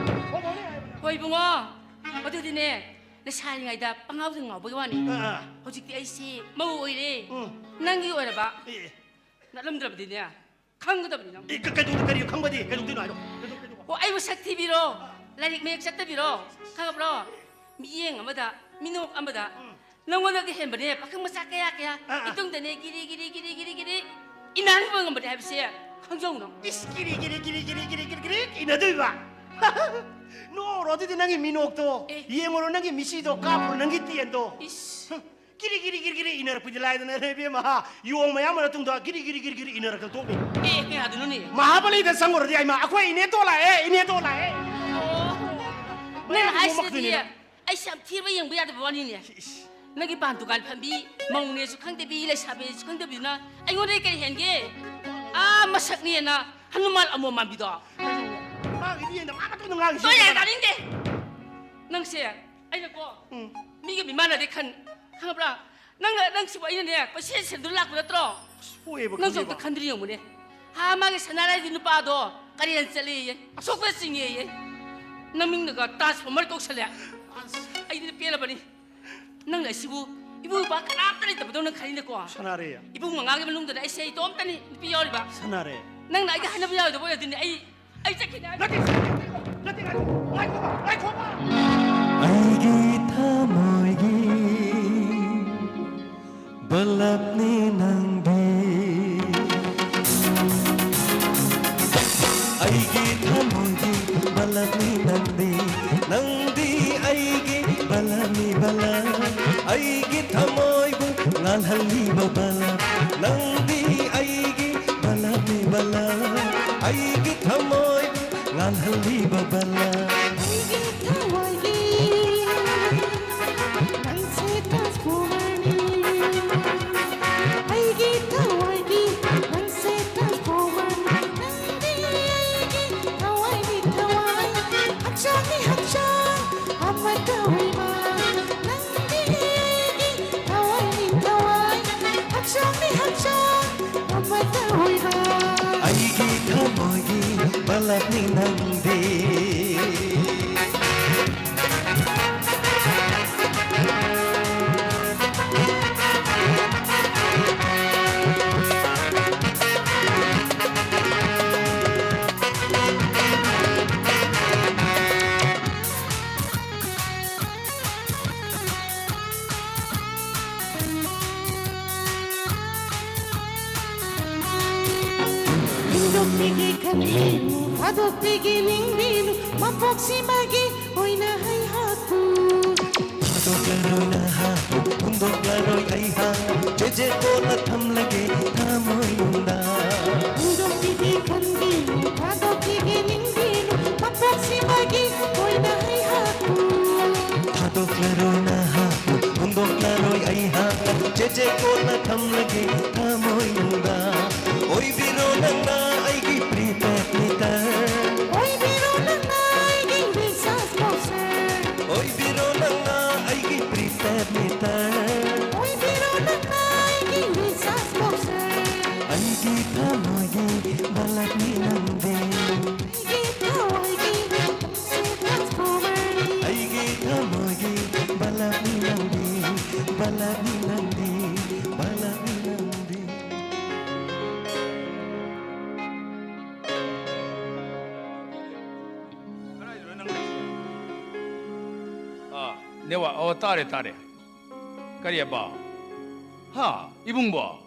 ꯄꯥꯎ ꯐꯥꯎꯅꯔꯤ ꯍꯥꯏꯕ ꯅꯪ꯫ ꯍꯣꯏ ꯏꯕꯨꯡꯉꯣ, ꯑꯗꯨꯗꯤꯅꯦ, ꯂꯩꯁꯥꯔꯤꯉꯩꯗ ꯄꯉꯥꯎꯗ ꯉꯥꯎꯕꯒꯤ ꯋꯥꯅꯤ꯫ ꯑꯥ, ꯑꯥ꯫ ꯍꯧꯖꯤꯛꯇꯤ ꯑꯩꯁꯤ ꯃꯧ ꯑꯣꯏꯔꯦ꯫ ꯎꯝ꯫ ꯅꯪꯒꯤ ꯑꯣꯏꯔꯕ꯫ ꯑꯦ, ꯑꯦ꯫ ꯅꯠꯂꯝꯗ꯭ꯔꯕꯗꯤꯅꯦ, ꯈꯪꯒꯗꯕꯅꯤ ꯅꯪ꯫ ꯑꯦ, ꯀ-, ꯀꯩꯗꯧ-, ꯀꯔꯤ ꯈꯪꯕꯗꯤ? ꯀꯩꯗꯧꯗꯣꯏꯅꯣ ꯍꯥꯏꯔꯣ? ꯀꯩꯗꯧ-, ꯀꯩꯗꯧꯕ? ꯑꯣ, ꯑꯩꯕꯨ ꯁꯛ ꯊꯤꯕꯤꯔꯣ? ꯂꯥꯏꯔꯤꯛ ꯃꯌꯦꯛ ꯆꯠꯇꯕꯤꯔꯣ? ꯈꯪꯉꯕ꯭ꯔꯣ? ꯃꯤꯠꯌꯦꯡ ꯑꯃꯗ, ꯃꯤꯅꯣꯛ ꯑꯃꯗ, ꯎꯝ꯫ ꯅꯪꯉꯣꯟꯗꯒꯤ ꯍꯦꯟꯕꯅꯦ ꯄꯥꯈꯪ ꯃꯆꯥ ꯀꯌꯥ ꯀꯌꯥ ꯑꯥ, ꯑꯥ꯫ ꯏꯇꯨꯡꯗꯅꯦ ꯒꯤꯔꯤ ꯒꯤꯔꯤ ꯒꯤꯔꯤ ꯒꯤꯔꯤ ꯒꯤꯔꯤ ꯏꯟꯅꯍꯟꯕ ꯉꯝꯕꯅꯦ ꯍꯥꯏꯕꯁꯦ ꯈꯪꯖꯧ ꯅꯪ꯫ ꯏꯁ, ꯒꯤꯔꯤ ꯒꯤꯔꯤ ꯒꯤꯔꯤ ꯒꯤꯔꯤ ꯒꯤꯔꯤ ꯒꯤꯔꯤ ꯒꯤꯔꯤ ꯏꯟꯅꯗꯣꯏꯕ? ꯅꯣꯛꯑꯣꯔꯣ ꯑꯗꯨꯗꯤ ꯅꯪꯒꯤ ꯃꯤꯅꯣꯛꯇꯣ꯫ ꯑꯦ꯫ ꯌꯦꯡꯉꯨꯔꯣ ꯅꯪꯒꯤ ꯃꯤꯁꯤꯗꯣ, ꯀꯥꯞꯄꯨꯔꯣ ꯅꯪꯒꯤ ꯇꯦꯟꯗꯣ꯫ ꯏꯁ꯫ ꯍꯨꯝ, ꯒꯤꯔꯤ ꯒꯤꯔꯤ ꯒꯤꯔꯤ ꯒꯤꯔꯤ ꯏꯟꯅꯔꯛꯄꯗꯤ ꯂꯥꯏꯗꯅ, ꯏꯕꯦꯝꯃ, ꯍꯥ? ꯌꯣꯡ ꯃꯌꯥꯝ ꯃꯔꯛ ꯇꯨꯡꯗ ꯒꯤꯔꯤ ꯒꯤꯔꯤ ꯒꯤꯔꯤ ꯒꯤꯔꯤ ꯏꯟꯅꯔꯛꯇꯅ ꯇꯣꯛꯅꯤ꯫ ꯑꯦ, ꯀꯩ ꯍꯥꯏꯗꯣꯏꯅꯣꯅꯦ? ꯃꯍꯥꯕꯂꯤꯗ ꯆꯪꯉꯨꯔꯗꯤ ꯑꯩꯃ, "ꯑꯩꯈꯣꯏ ꯏꯅꯦꯇꯣꯟ ꯂꯥꯛꯑꯦ, ꯏꯅꯦꯇꯣꯟ ꯂꯥꯛꯑꯦ!" ꯑꯣ꯫ ꯃꯌꯥꯝ ꯅꯪꯅ ꯍꯥꯏꯁꯤꯗꯤ ꯌꯣꯝꯃꯛꯇꯣꯏꯅꯤꯅ꯫ ꯑꯩꯁꯦ ꯌꯥꯝ ꯊꯤꯕ ꯌꯦꯡꯕ ꯌꯥꯗꯕ ꯋꯥꯅꯤꯅꯦ꯫ ꯏꯁ꯫ ꯅꯪꯒꯤ ꯄꯥꯟ ꯗꯨꯀꯥꯟ ꯐꯝꯕꯤ, ꯃꯧꯅꯦꯁꯨ ꯈꯪꯗꯕꯤ, ꯂꯩꯁꯥꯕꯤꯅꯦꯁꯨ ꯈꯪꯗꯕꯤꯗꯨꯅ ꯑꯩꯉꯣꯟꯗꯒꯤ ꯀꯔꯤ ꯍꯦꯟꯒꯦ? ꯑꯥ, ꯃꯁꯛꯅꯦꯅ ꯍꯅꯨꯃꯥꯟ ꯑꯃꯣꯝ ꯃꯥꯟꯕꯤꯗꯣ꯫ ꯃꯥꯒꯤꯗꯤ ꯌꯦꯟꯗ ꯃꯥ ꯃꯇꯣꯟꯗ ꯉꯥꯡꯉꯤꯁꯤ ꯇꯣꯏ ꯌꯥꯔꯦ, ꯀꯩꯅꯣ? ꯇꯥꯅꯤꯡꯗꯦ꯫ ꯅꯪꯁꯦ ꯑꯩꯅꯀꯣ, ꯎꯝ꯫ ꯃꯤꯒ ꯃꯤꯃꯥꯟꯅꯗꯦ ꯈꯟ-, ꯈꯪꯉꯕ꯭ꯔꯥ? ꯅꯪꯅ, ꯅꯪꯁꯤꯕꯨ ꯑꯩꯅꯅꯦ, ꯀꯣꯏꯁꯦꯟ ꯁꯦꯟꯗꯨꯅ ꯂꯥꯛꯄ ꯅꯠꯇ꯭ꯔꯣ? ꯁꯣꯏꯑꯦꯕ, ꯅꯪꯁꯨ ꯈꯪꯉꯦꯕ꯫ ꯑꯝꯇ ꯈꯟꯗ꯭ꯔꯤ ꯌꯦꯡꯉꯨꯅꯦ꯫ ꯍꯥ, ꯃꯥꯒꯤ ꯁꯅꯥꯔꯩꯗꯤ ꯅꯨꯄꯥꯗꯣ ꯀꯔꯦꯟ ꯆꯠꯂꯦꯌꯦ, ꯑꯁꯣꯛꯄ ꯆꯤꯡꯉꯦꯌꯦ꯫ ꯅꯃꯤꯡꯅꯒ ꯇ꯭ꯔꯥꯟꯁꯐꯣꯔꯃꯔ ꯀꯧꯁꯜꯂꯦ꯫ ꯑꯩꯗꯤ ꯄꯦꯜꯂꯕꯅꯤ꯫ ꯅꯪꯅ ꯑꯩꯁꯤꯕꯨ ꯏꯕꯨꯡ ꯏꯄ꯭ꯋꯥ ꯀꯅꯥꯝꯇ ꯂꯩꯇꯕꯗꯧꯅ ꯈꯜꯂꯤꯅꯦꯀꯣ꯫ ꯁꯅꯥꯔꯩ꯫ ꯏꯕꯨꯡ ꯃꯉꯥꯒꯤ ꯃꯅꯨꯡꯗꯅ ꯑꯩꯁꯦ ꯏꯇꯣꯝꯇꯅꯤ ꯅꯨꯄꯤ ꯌꯥꯎꯔꯤꯕ꯫ ꯁꯅꯥꯔꯩ꯫ ꯅꯪꯅ ꯑꯩꯒ ꯍꯥꯏꯅꯕ ꯌꯥꯔꯣꯏꯗꯕ ꯑꯣꯏꯔꯗꯤꯅꯦ ꯑꯩ, ꯑꯩ ꯆꯠꯈꯤꯅꯦ ꯍꯥꯏꯕ꯫ ꯅꯠꯇꯦ, ꯅꯠꯇꯦ, ꯉꯥꯏꯈꯣ, ꯉꯥꯏꯈꯣꯕ, ꯉꯥꯏꯈꯣꯕ꯫ ꯑꯩꯒꯤ ꯊꯃꯣꯏꯒꯤ ꯕꯂꯞꯅꯤ ꯅꯪꯗꯤ꯫ ꯑꯩꯒꯤ ꯊꯃꯣꯏꯒꯤ ꯕꯂꯞꯅꯤ ꯅꯪꯗꯤ꯫ ꯅꯪꯗꯤ ꯑꯩꯒꯤ ꯕꯂꯞꯅꯤ ꯕꯂꯞ꯫ ꯑꯩꯒꯤ ꯊꯃꯣꯏꯕꯨ ꯉꯥꯜꯍꯜꯂꯤꯕ ꯕꯂꯞ꯫ ꯅꯪꯗꯤ ꯑꯩꯒꯤ ꯕꯂꯞꯅꯤ ꯕꯂꯞ꯫ ꯑꯩꯒꯤ ꯊꯃꯣꯏꯕꯨ ꯉꯥꯜꯍꯜꯂꯤꯕ ꯕꯂꯞ꯫ ꯑꯩꯒꯤ ꯊꯋꯥꯏꯒꯤ ꯅꯪꯁꯦ transformerꯅꯤ꯫ ꯑꯩꯒꯤ ꯊꯋꯥꯏꯒꯤ ꯅꯪꯁꯦ transformerꯅꯤ꯫ ꯅꯪꯗꯤ ꯑꯩꯒꯤ ꯊꯋꯥꯏꯅꯤ ꯊꯋꯥꯏ, ꯍꯛꯆꯥꯡꯅꯤ ꯍꯛꯆꯥꯡ, ꯑꯃꯠꯇ ꯑꯣꯏꯕ꯫ ꯅꯪꯗꯤ ꯑꯩꯒꯤ ꯊꯋꯥꯏꯅꯤ ꯊꯋꯥꯏ, ꯍꯛꯆꯥꯡꯅꯤ ꯍꯛꯆꯥꯡ, ꯑꯃꯠꯇ ꯑꯣꯏꯕ꯫ ꯑꯩꯒꯤ ꯊꯃꯣꯏꯒꯤ ꯕꯂꯞꯅꯤ ꯅꯪꯗꯤ꯫ ꯍꯤꯡꯗꯣꯛꯄꯤꯒꯦ ꯈꯟꯕꯤꯅꯨ, ꯊꯥꯗꯣꯛꯄꯤꯒꯦ ꯅꯤꯡꯕꯤꯅꯨ, ꯃꯄꯣꯛꯁꯤꯃꯒꯤ ꯑꯣꯏꯅ ꯑꯩꯍꯥꯛꯄꯨ꯫ ꯊꯥꯗꯣꯛꯂꯔꯣꯏ ꯅꯍꯥꯛꯄꯨ, ꯍꯨꯟꯗꯣꯛꯂꯔꯣꯏ ꯑꯩꯍꯥꯛ, ꯆꯦꯆꯦ ꯀꯣꯟꯅ ꯊꯝꯂꯒꯦ ꯊꯃꯣꯏꯅꯨꯡꯗ꯫ ꯍꯤꯡꯗꯣꯛꯄꯤꯒꯦ ꯈꯟꯕꯤꯅꯨ, ꯊꯥꯗꯣꯛꯄꯤꯒꯦ ꯅꯤꯡꯕꯤꯅꯨ, ꯃꯄꯣꯛꯁꯤꯃꯒꯤ ꯑꯣꯏꯅ ꯑꯩꯍꯥꯛꯄꯨ꯫ ꯊꯥꯗꯣꯛꯂꯔꯣꯏ ꯅꯍꯥꯛꯄꯨ, ꯍꯨꯟꯗꯣꯛꯂꯔꯣꯏ ꯑꯩꯍꯥꯛ, ꯆꯦꯆꯦ ꯀꯣꯟꯅ ꯊꯝꯂꯒꯦ ꯊꯃꯣꯏꯅꯨꯡꯗ꯫ ꯑꯣꯏꯕꯤꯔꯣ ꯅꯪꯅ ꯑꯩꯒꯤ prepaid meter꯫ ꯑꯣꯏꯕꯤꯔꯣ ꯅꯪꯅ ꯑꯩꯒꯤ recharge boxer꯫ ꯑꯣꯏꯕꯤꯔꯣ ꯅꯪꯅ ꯑꯩꯒꯤ prepaid meter꯫ ꯑꯣꯏꯕꯤꯔꯣ ꯅꯪꯅ ꯑꯩꯒꯤ recharge boxer꯫ ꯑꯩꯒꯤ ꯊꯃꯣꯏꯒꯤ ꯅꯦꯋꯥ, ꯑꯣ, ꯇꯥꯔꯦ, ꯇꯥꯔꯦ꯫ ꯀꯔꯤꯑꯕ? ꯍꯥ? ꯏꯕꯨꯡꯕꯣ?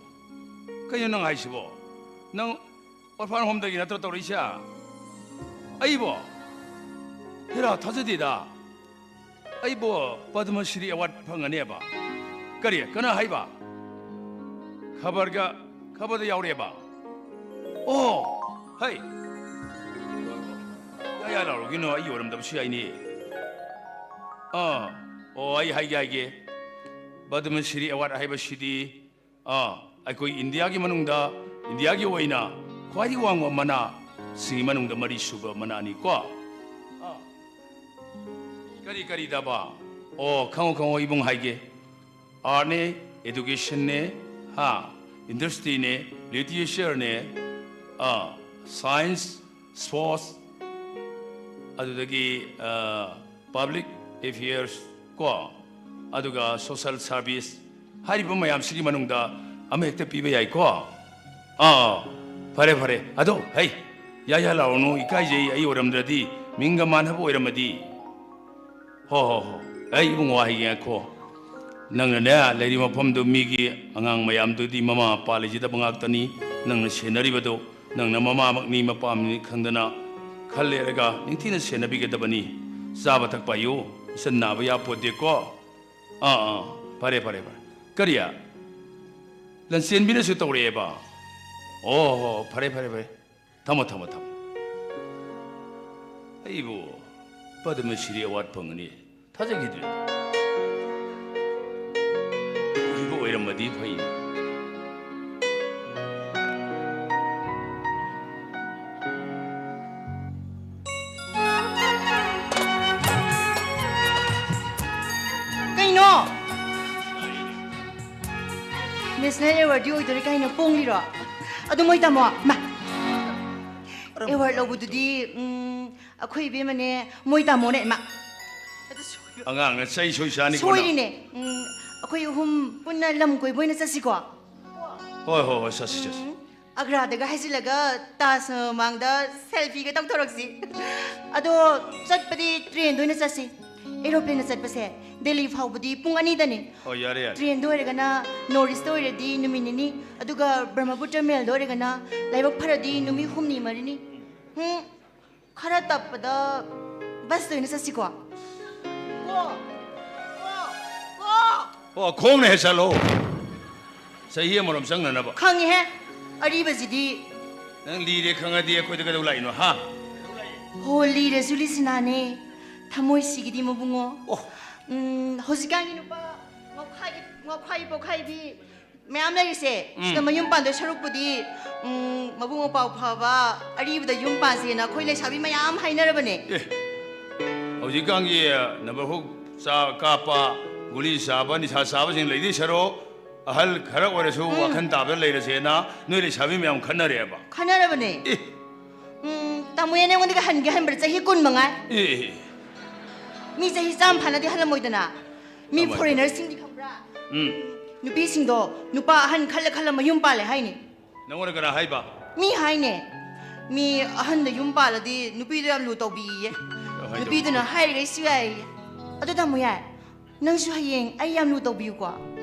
ꯀꯩꯅꯣ ꯅꯪ ꯍꯥꯏꯁꯤꯕꯣ? ꯅꯪ orphan homeꯗꯒꯤ ꯅꯠꯇ꯭ꯔꯣ ꯇꯧꯔꯛꯏꯁꯦ? ꯑꯩꯕꯣ? ꯍꯦꯔꯥ, ꯊꯥꯖꯗꯦꯗ꯫ ꯑꯩꯕꯣ ꯄꯗꯃ ꯁ꯭ꯔꯤ award ꯐꯪꯒꯅꯦꯕ? ꯀꯔꯤ? ꯀꯅꯥ ꯍꯥꯏꯕ? ꯈꯕꯔꯒ, ꯈꯕꯔꯗ ꯌꯥꯎꯔꯦꯕ? ꯑꯣ, ꯍꯩ꯫ ꯌꯥ, ꯌꯥ ꯂꯥꯎꯔꯨꯒꯤꯅꯣ, ꯑꯩ ꯑꯣꯏꯔꯝꯗꯕꯁꯨ ꯌꯥꯏꯅꯦ꯫ ꯑꯥ, ꯑꯣ, ꯑꯩ ꯍꯥꯏꯒꯦ, ꯍꯥꯏꯒꯦ꯫ ꯄꯗꯃ ꯁ꯭ꯔꯤ award ꯍꯥꯏꯕꯁꯤꯗꯤ, ꯑꯥ, ꯑꯩꯈꯣꯏ ꯏꯟꯗꯤꯌꯥꯒꯤ ꯃꯅꯨꯡꯗ, ꯏꯟꯗꯤꯌꯥꯒꯤ ꯑꯣꯏꯅ ꯈ꯭ꯋꯥꯏꯗꯒꯤ ꯋꯥꯡꯕ ꯃꯅꯥꯁꯤꯡꯒꯤ ꯃꯅꯨꯡꯗ ꯃꯔꯤꯁꯨꯕ ꯃꯅꯥꯅꯤꯀꯣ꯫ ꯑꯥ, ꯀꯔꯤ ꯀꯔꯤꯗꯕ? ꯑꯣ, ꯈꯪꯉꯣ, ꯈꯪꯉꯣ, ꯏꯕꯨꯡ ꯍꯥꯏꯒꯦ꯫ Artꯅꯦ, educationꯅꯦ, ꯍꯥ, industryꯅꯦ, literatureꯅꯦ, ꯑꯥ, science, sports, ꯑꯗꯨꯗꯒꯤ, ꯑꯥ, public affairs ꯀꯣ, ꯑꯗꯨꯒ social service ꯍꯥꯏꯔꯤꯕ ꯃꯌꯥꯝꯁꯤꯒꯤ ꯃꯅꯨꯡꯗ ꯑꯃ ꯍꯦꯛꯇ ꯄꯤꯕ ꯌꯥꯏꯀꯣ? ꯑꯥ, ꯐꯔꯦ, ꯐꯔꯦ꯫ ꯑꯗꯣ, ꯍꯩ, ꯌꯥ, ꯌꯥ ꯂꯥꯎꯔꯨꯅꯨ, ꯏꯀꯥꯏꯖꯩ, ꯑꯩ ꯑꯣꯏꯔꯝꯗ꯭ꯔꯗꯤ, ꯃꯤꯡꯒ ꯃꯥꯟꯅꯕ ꯑꯣꯏꯔꯝꯃꯗꯤ꯫ ꯍꯣ, ꯍꯣ, ꯍꯣ꯫ ꯑꯩ ꯏꯕꯨꯡꯉꯣ ꯍꯥꯏꯒꯦ, ꯉꯥꯏꯈꯣ꯫ ꯅꯪꯅꯅꯦ, ꯂꯩꯔꯤꯕ ꯃꯐꯝꯗꯨ ꯃꯤꯒꯤ ꯑꯉꯥꯡ ꯃꯌꯥꯝꯗꯨꯗꯤ ꯃꯃꯥ ꯃꯄꯥ ꯂꯩꯖꯗꯕ ꯉꯥꯛꯇꯅꯤ꯫ ꯅꯪꯅ ꯁꯦꯟꯅꯔꯤꯕꯗꯨ, ꯅꯪꯅ ꯃꯃꯥꯃꯛꯅꯤ, ꯃꯄꯥꯃꯛꯅꯤ ꯈꯪꯗꯅ ꯈꯔ ꯂꯩꯔꯒ ꯅꯤꯡꯊꯤꯅ ꯁꯦꯟꯅꯕꯤꯒꯗꯕꯅꯤ꯫ ꯆꯥꯕ ꯊꯛꯄ ꯍꯥꯏꯌꯨ, ꯏꯆꯟ ꯅꯥꯕ ꯌꯥꯄꯣꯠꯇꯦꯀꯣ꯫ ꯑꯥ, ꯑꯥ, ꯐꯔꯦ, ꯐꯔꯦ, ꯐꯔꯦ꯫ ꯀꯔꯤ? ꯂꯟꯆꯦꯟꯕꯤꯅꯁꯨ ꯇꯧꯔꯛꯑꯦꯕ? ꯑꯣ, ꯍꯣ, ꯐꯔꯦ, ꯐꯔꯦ, ꯐꯔꯦ꯫ ꯊꯝꯃꯣ, ꯊꯝꯃꯣ, ꯊꯝꯃꯣ꯫ ꯑꯩꯕꯨ ꯄꯗꯃ ꯁ꯭ꯔꯤ award ꯐꯪꯒꯅꯤ ꯊꯥꯖꯈꯤꯗ꯭ꯔꯦ꯫ ꯑꯣꯏꯕ ꯑꯣꯏꯔꯝꯃꯗꯤ ꯐꯩ꯫ ꯀꯩꯅꯣ? National awardꯗꯤ ꯑꯣꯏꯗꯣꯔꯦ ꯀꯥꯏꯅ ꯄꯣꯡꯂꯤꯔꯣ? ꯑꯗꯨ ꯃꯣꯏ ꯇꯥꯃꯣ, ꯃꯥ, award ꯂꯧꯕꯗꯨꯗꯤ, ꯎꯝ, ꯑꯩꯈꯣꯏ ꯏꯕꯦꯝꯃꯅꯦ, ꯃꯣꯏ ꯇꯥꯃꯣꯅꯦ, ꯃꯥ꯫ ꯑꯗꯨ ꯁꯣꯏꯔꯣ-, ꯑꯉꯥꯡꯅ ꯆꯩ ꯁꯣꯏ ꯆꯥꯅꯤꯀꯣ ꯅꯪ꯫ ꯁꯣꯏꯔꯤꯅꯦ꯫ ꯎꯝ, ꯑꯩꯈꯣꯏ ꯑꯍꯨꯝ ꯄꯨꯟꯅ ꯂꯝ ꯀꯣꯏꯕ ꯑꯣꯏꯅ ꯆꯠꯁꯤꯀꯣ? ꯍꯣꯏ, ꯍꯣꯏ, ꯍꯣꯏ, ꯆꯠꯁꯤ, ꯆꯠꯁꯤ꯫ ꯎꯝ, ꯑꯒ꯭ꯔꯥꯗꯒ ꯍꯥꯏꯖꯤꯜꯂꯒ ꯇꯥꯖ ꯃꯃꯥꯡꯗ selfieꯒ ꯇꯧꯊꯣꯔꯛꯁꯤ꯫ ꯑꯗꯣ ꯆꯠꯄꯗꯤ trainꯗ ꯑꯣꯏꯅ ꯆꯠꯁꯤ꯫ ꯑꯦꯔꯣꯄ꯭ꯂꯦꯟꯗ ꯆꯠꯄꯁꯦ ꯗꯦꯜꯂꯤ ꯐꯥꯎꯕꯗꯤ ꯄꯨꯡ ꯑꯅꯤꯗꯅꯦ꯫ ꯑꯣ, ꯌꯥꯔꯦ, ꯌꯥꯔꯦ꯫ ꯇ꯭ꯔꯦꯟꯗ ꯑꯣꯏꯔꯒꯅ ꯅꯣꯔꯠ ꯏꯁꯇ ꯑꯣꯏꯔꯗꯤ ꯅꯨꯃꯤꯠ ꯅꯤꯅꯤ, ꯑꯗꯨꯒ ꯕ꯭ꯔꯍꯃꯄꯨꯇ꯭ꯔ ꯃꯦꯜꯗ ꯑꯣꯏꯔꯒꯅ ꯂꯥꯏꯕꯛ ꯐꯔꯗꯤ ꯅꯨꯃꯤꯠ ꯍꯨꯝꯅꯤ ꯃꯔꯤꯅꯤ꯫ ꯎꯝ, ꯈꯔ ꯇꯞꯄꯗ ꯕꯁꯇ ꯑꯣꯏꯅ ꯆꯠꯁꯤꯀꯣ꯫ ꯀꯣ, ꯀꯣ, ꯀꯣ꯫ ꯑꯣ, ꯈꯣꯡꯅ ꯍꯦꯛ ꯆꯠꯂꯣ꯫ ꯆꯍꯤ ꯑꯃꯔꯣꯝ ꯆꯪꯅꯅꯕ꯫ ꯈꯪꯉꯤꯍꯦ, ꯑꯔꯤꯕꯁꯤꯗꯤ꯫ ꯅꯪ ꯂꯤꯔꯦ ꯈꯪꯉꯗꯤ ꯑꯩꯈꯣꯏꯗ ꯀꯩꯗꯧ ꯂꯥꯛꯏꯅꯣ, ꯍꯥ? ꯍꯣ, ꯂꯤꯔꯁꯨ ꯂꯤꯁꯤꯅꯥꯅꯦ, ꯊꯃꯣꯏ ꯁꯤꯒꯤꯗꯤ ꯃꯕꯨꯡꯉꯣ꯫ ꯑꯣ꯫ ꯎꯝ, ꯍꯧꯖꯤꯛꯀꯥꯟꯒꯤ ꯅꯨꯄꯥ ꯉꯥꯎꯈꯥꯏꯒꯤ, ꯉꯥꯎꯈꯥꯏ ꯄꯣꯈꯥꯏꯕꯤ ꯃꯌꯥꯝ ꯂꯩꯔꯤꯁꯦ, ꯎꯝ꯫ ꯁꯤꯗ ꯃꯌꯨꯝ ꯄꯥꯟꯗꯣꯏ ꯁꯔꯨꯛꯄꯨꯗꯤ, ꯎꯝ, ꯃꯕꯨꯡ ꯃꯧꯄ꯭ꯋꯥ ꯐꯕ ꯑꯔꯤꯕꯗ ꯌꯨꯝ ꯄꯥꯟꯁꯦꯅ ꯑꯩꯈꯣꯏ ꯂꯩꯁꯥꯕꯤ ꯃꯌꯥꯝ ꯍꯥꯏꯅꯔꯕꯅꯦ꯫ ꯑꯦ, ꯍꯧꯖꯤꯛꯀꯥꯟꯒꯤ ꯅꯝꯕꯔ ꯍꯨꯛ ꯆꯥ ꯀꯥꯞꯄ, ꯒꯨꯂꯤ ꯆꯥꯕ, ꯅꯤꯁꯥ ꯆꯥꯕꯁꯤꯡ ꯂꯩꯗꯣꯏ ꯁꯔꯨꯛ, ꯑꯍꯜ ꯈꯔ ꯑꯣꯏꯔꯁꯨ ꯎꯝ꯫ ꯋꯥꯈꯜ ꯇꯥꯕꯗ ꯂꯩꯔꯁꯦꯅ ꯅꯣꯏ ꯂꯩꯁꯥꯕꯤ ꯃꯌꯥꯝ ꯈꯟꯅꯔꯦꯕ꯫ ꯈꯟꯅꯔꯕꯅꯦ꯫ ꯑꯦ꯫ ꯎꯝ, ꯇꯥꯃꯣ, ꯅꯪꯉꯣꯟꯗꯒꯤ ꯍꯟꯒꯦ ꯍꯟꯕꯗ ꯆꯍꯤ ꯀꯨꯟ ꯃꯉꯥ꯫ ꯑꯦ꯫ ꯃꯤ ꯆꯍꯤ ꯆꯥꯝꯃ ꯐꯥꯅꯗꯤ ꯍꯜꯂꯝꯃꯣꯏꯗꯅ꯫ ꯃꯤ ꯀꯃꯥꯏ? ꯐꯣꯔꯦꯅꯔꯁꯤꯡꯗꯤ ꯈꯪꯕ꯭ꯔꯥ? ꯎꯝ꯫ ꯅꯨꯄꯤꯁꯤꯡꯗꯣ ꯅꯨꯄꯥ ꯑꯍꯟ ꯈꯜꯂ ꯈꯜꯂ ꯃꯌꯨꯝ ꯄꯥꯜꯂꯦ ꯍꯥꯏꯅꯦ꯫ ꯅꯪꯉꯣꯟꯗ ꯀꯅꯥ ꯍꯥꯏꯕ? ꯃꯤ ꯍꯥꯏꯅꯦ꯫ ꯃꯤ ꯑꯍꯟꯗ ꯌꯨꯝ ꯄꯥꯜꯂꯗꯤ ꯅꯨꯄꯤꯗꯣ ꯌꯥꯝ ꯂꯨ ꯇꯧꯕꯤꯌꯦ꯫ ꯀꯃꯥꯏ ꯅꯨꯄꯤꯗꯨꯅ ꯇꯧꯕ? ꯍꯥꯏꯔꯤꯈꯩꯁꯨ ꯌꯥꯏꯌꯦ꯫ ꯑꯗꯣ ꯇꯥꯃꯣ ꯌꯥꯏ, ꯅꯪꯁꯨ ꯍꯌꯦꯡ ꯑꯩ ꯌꯥꯝ ꯂꯨ ꯇꯧꯕꯤꯌꯨꯀꯣ꯫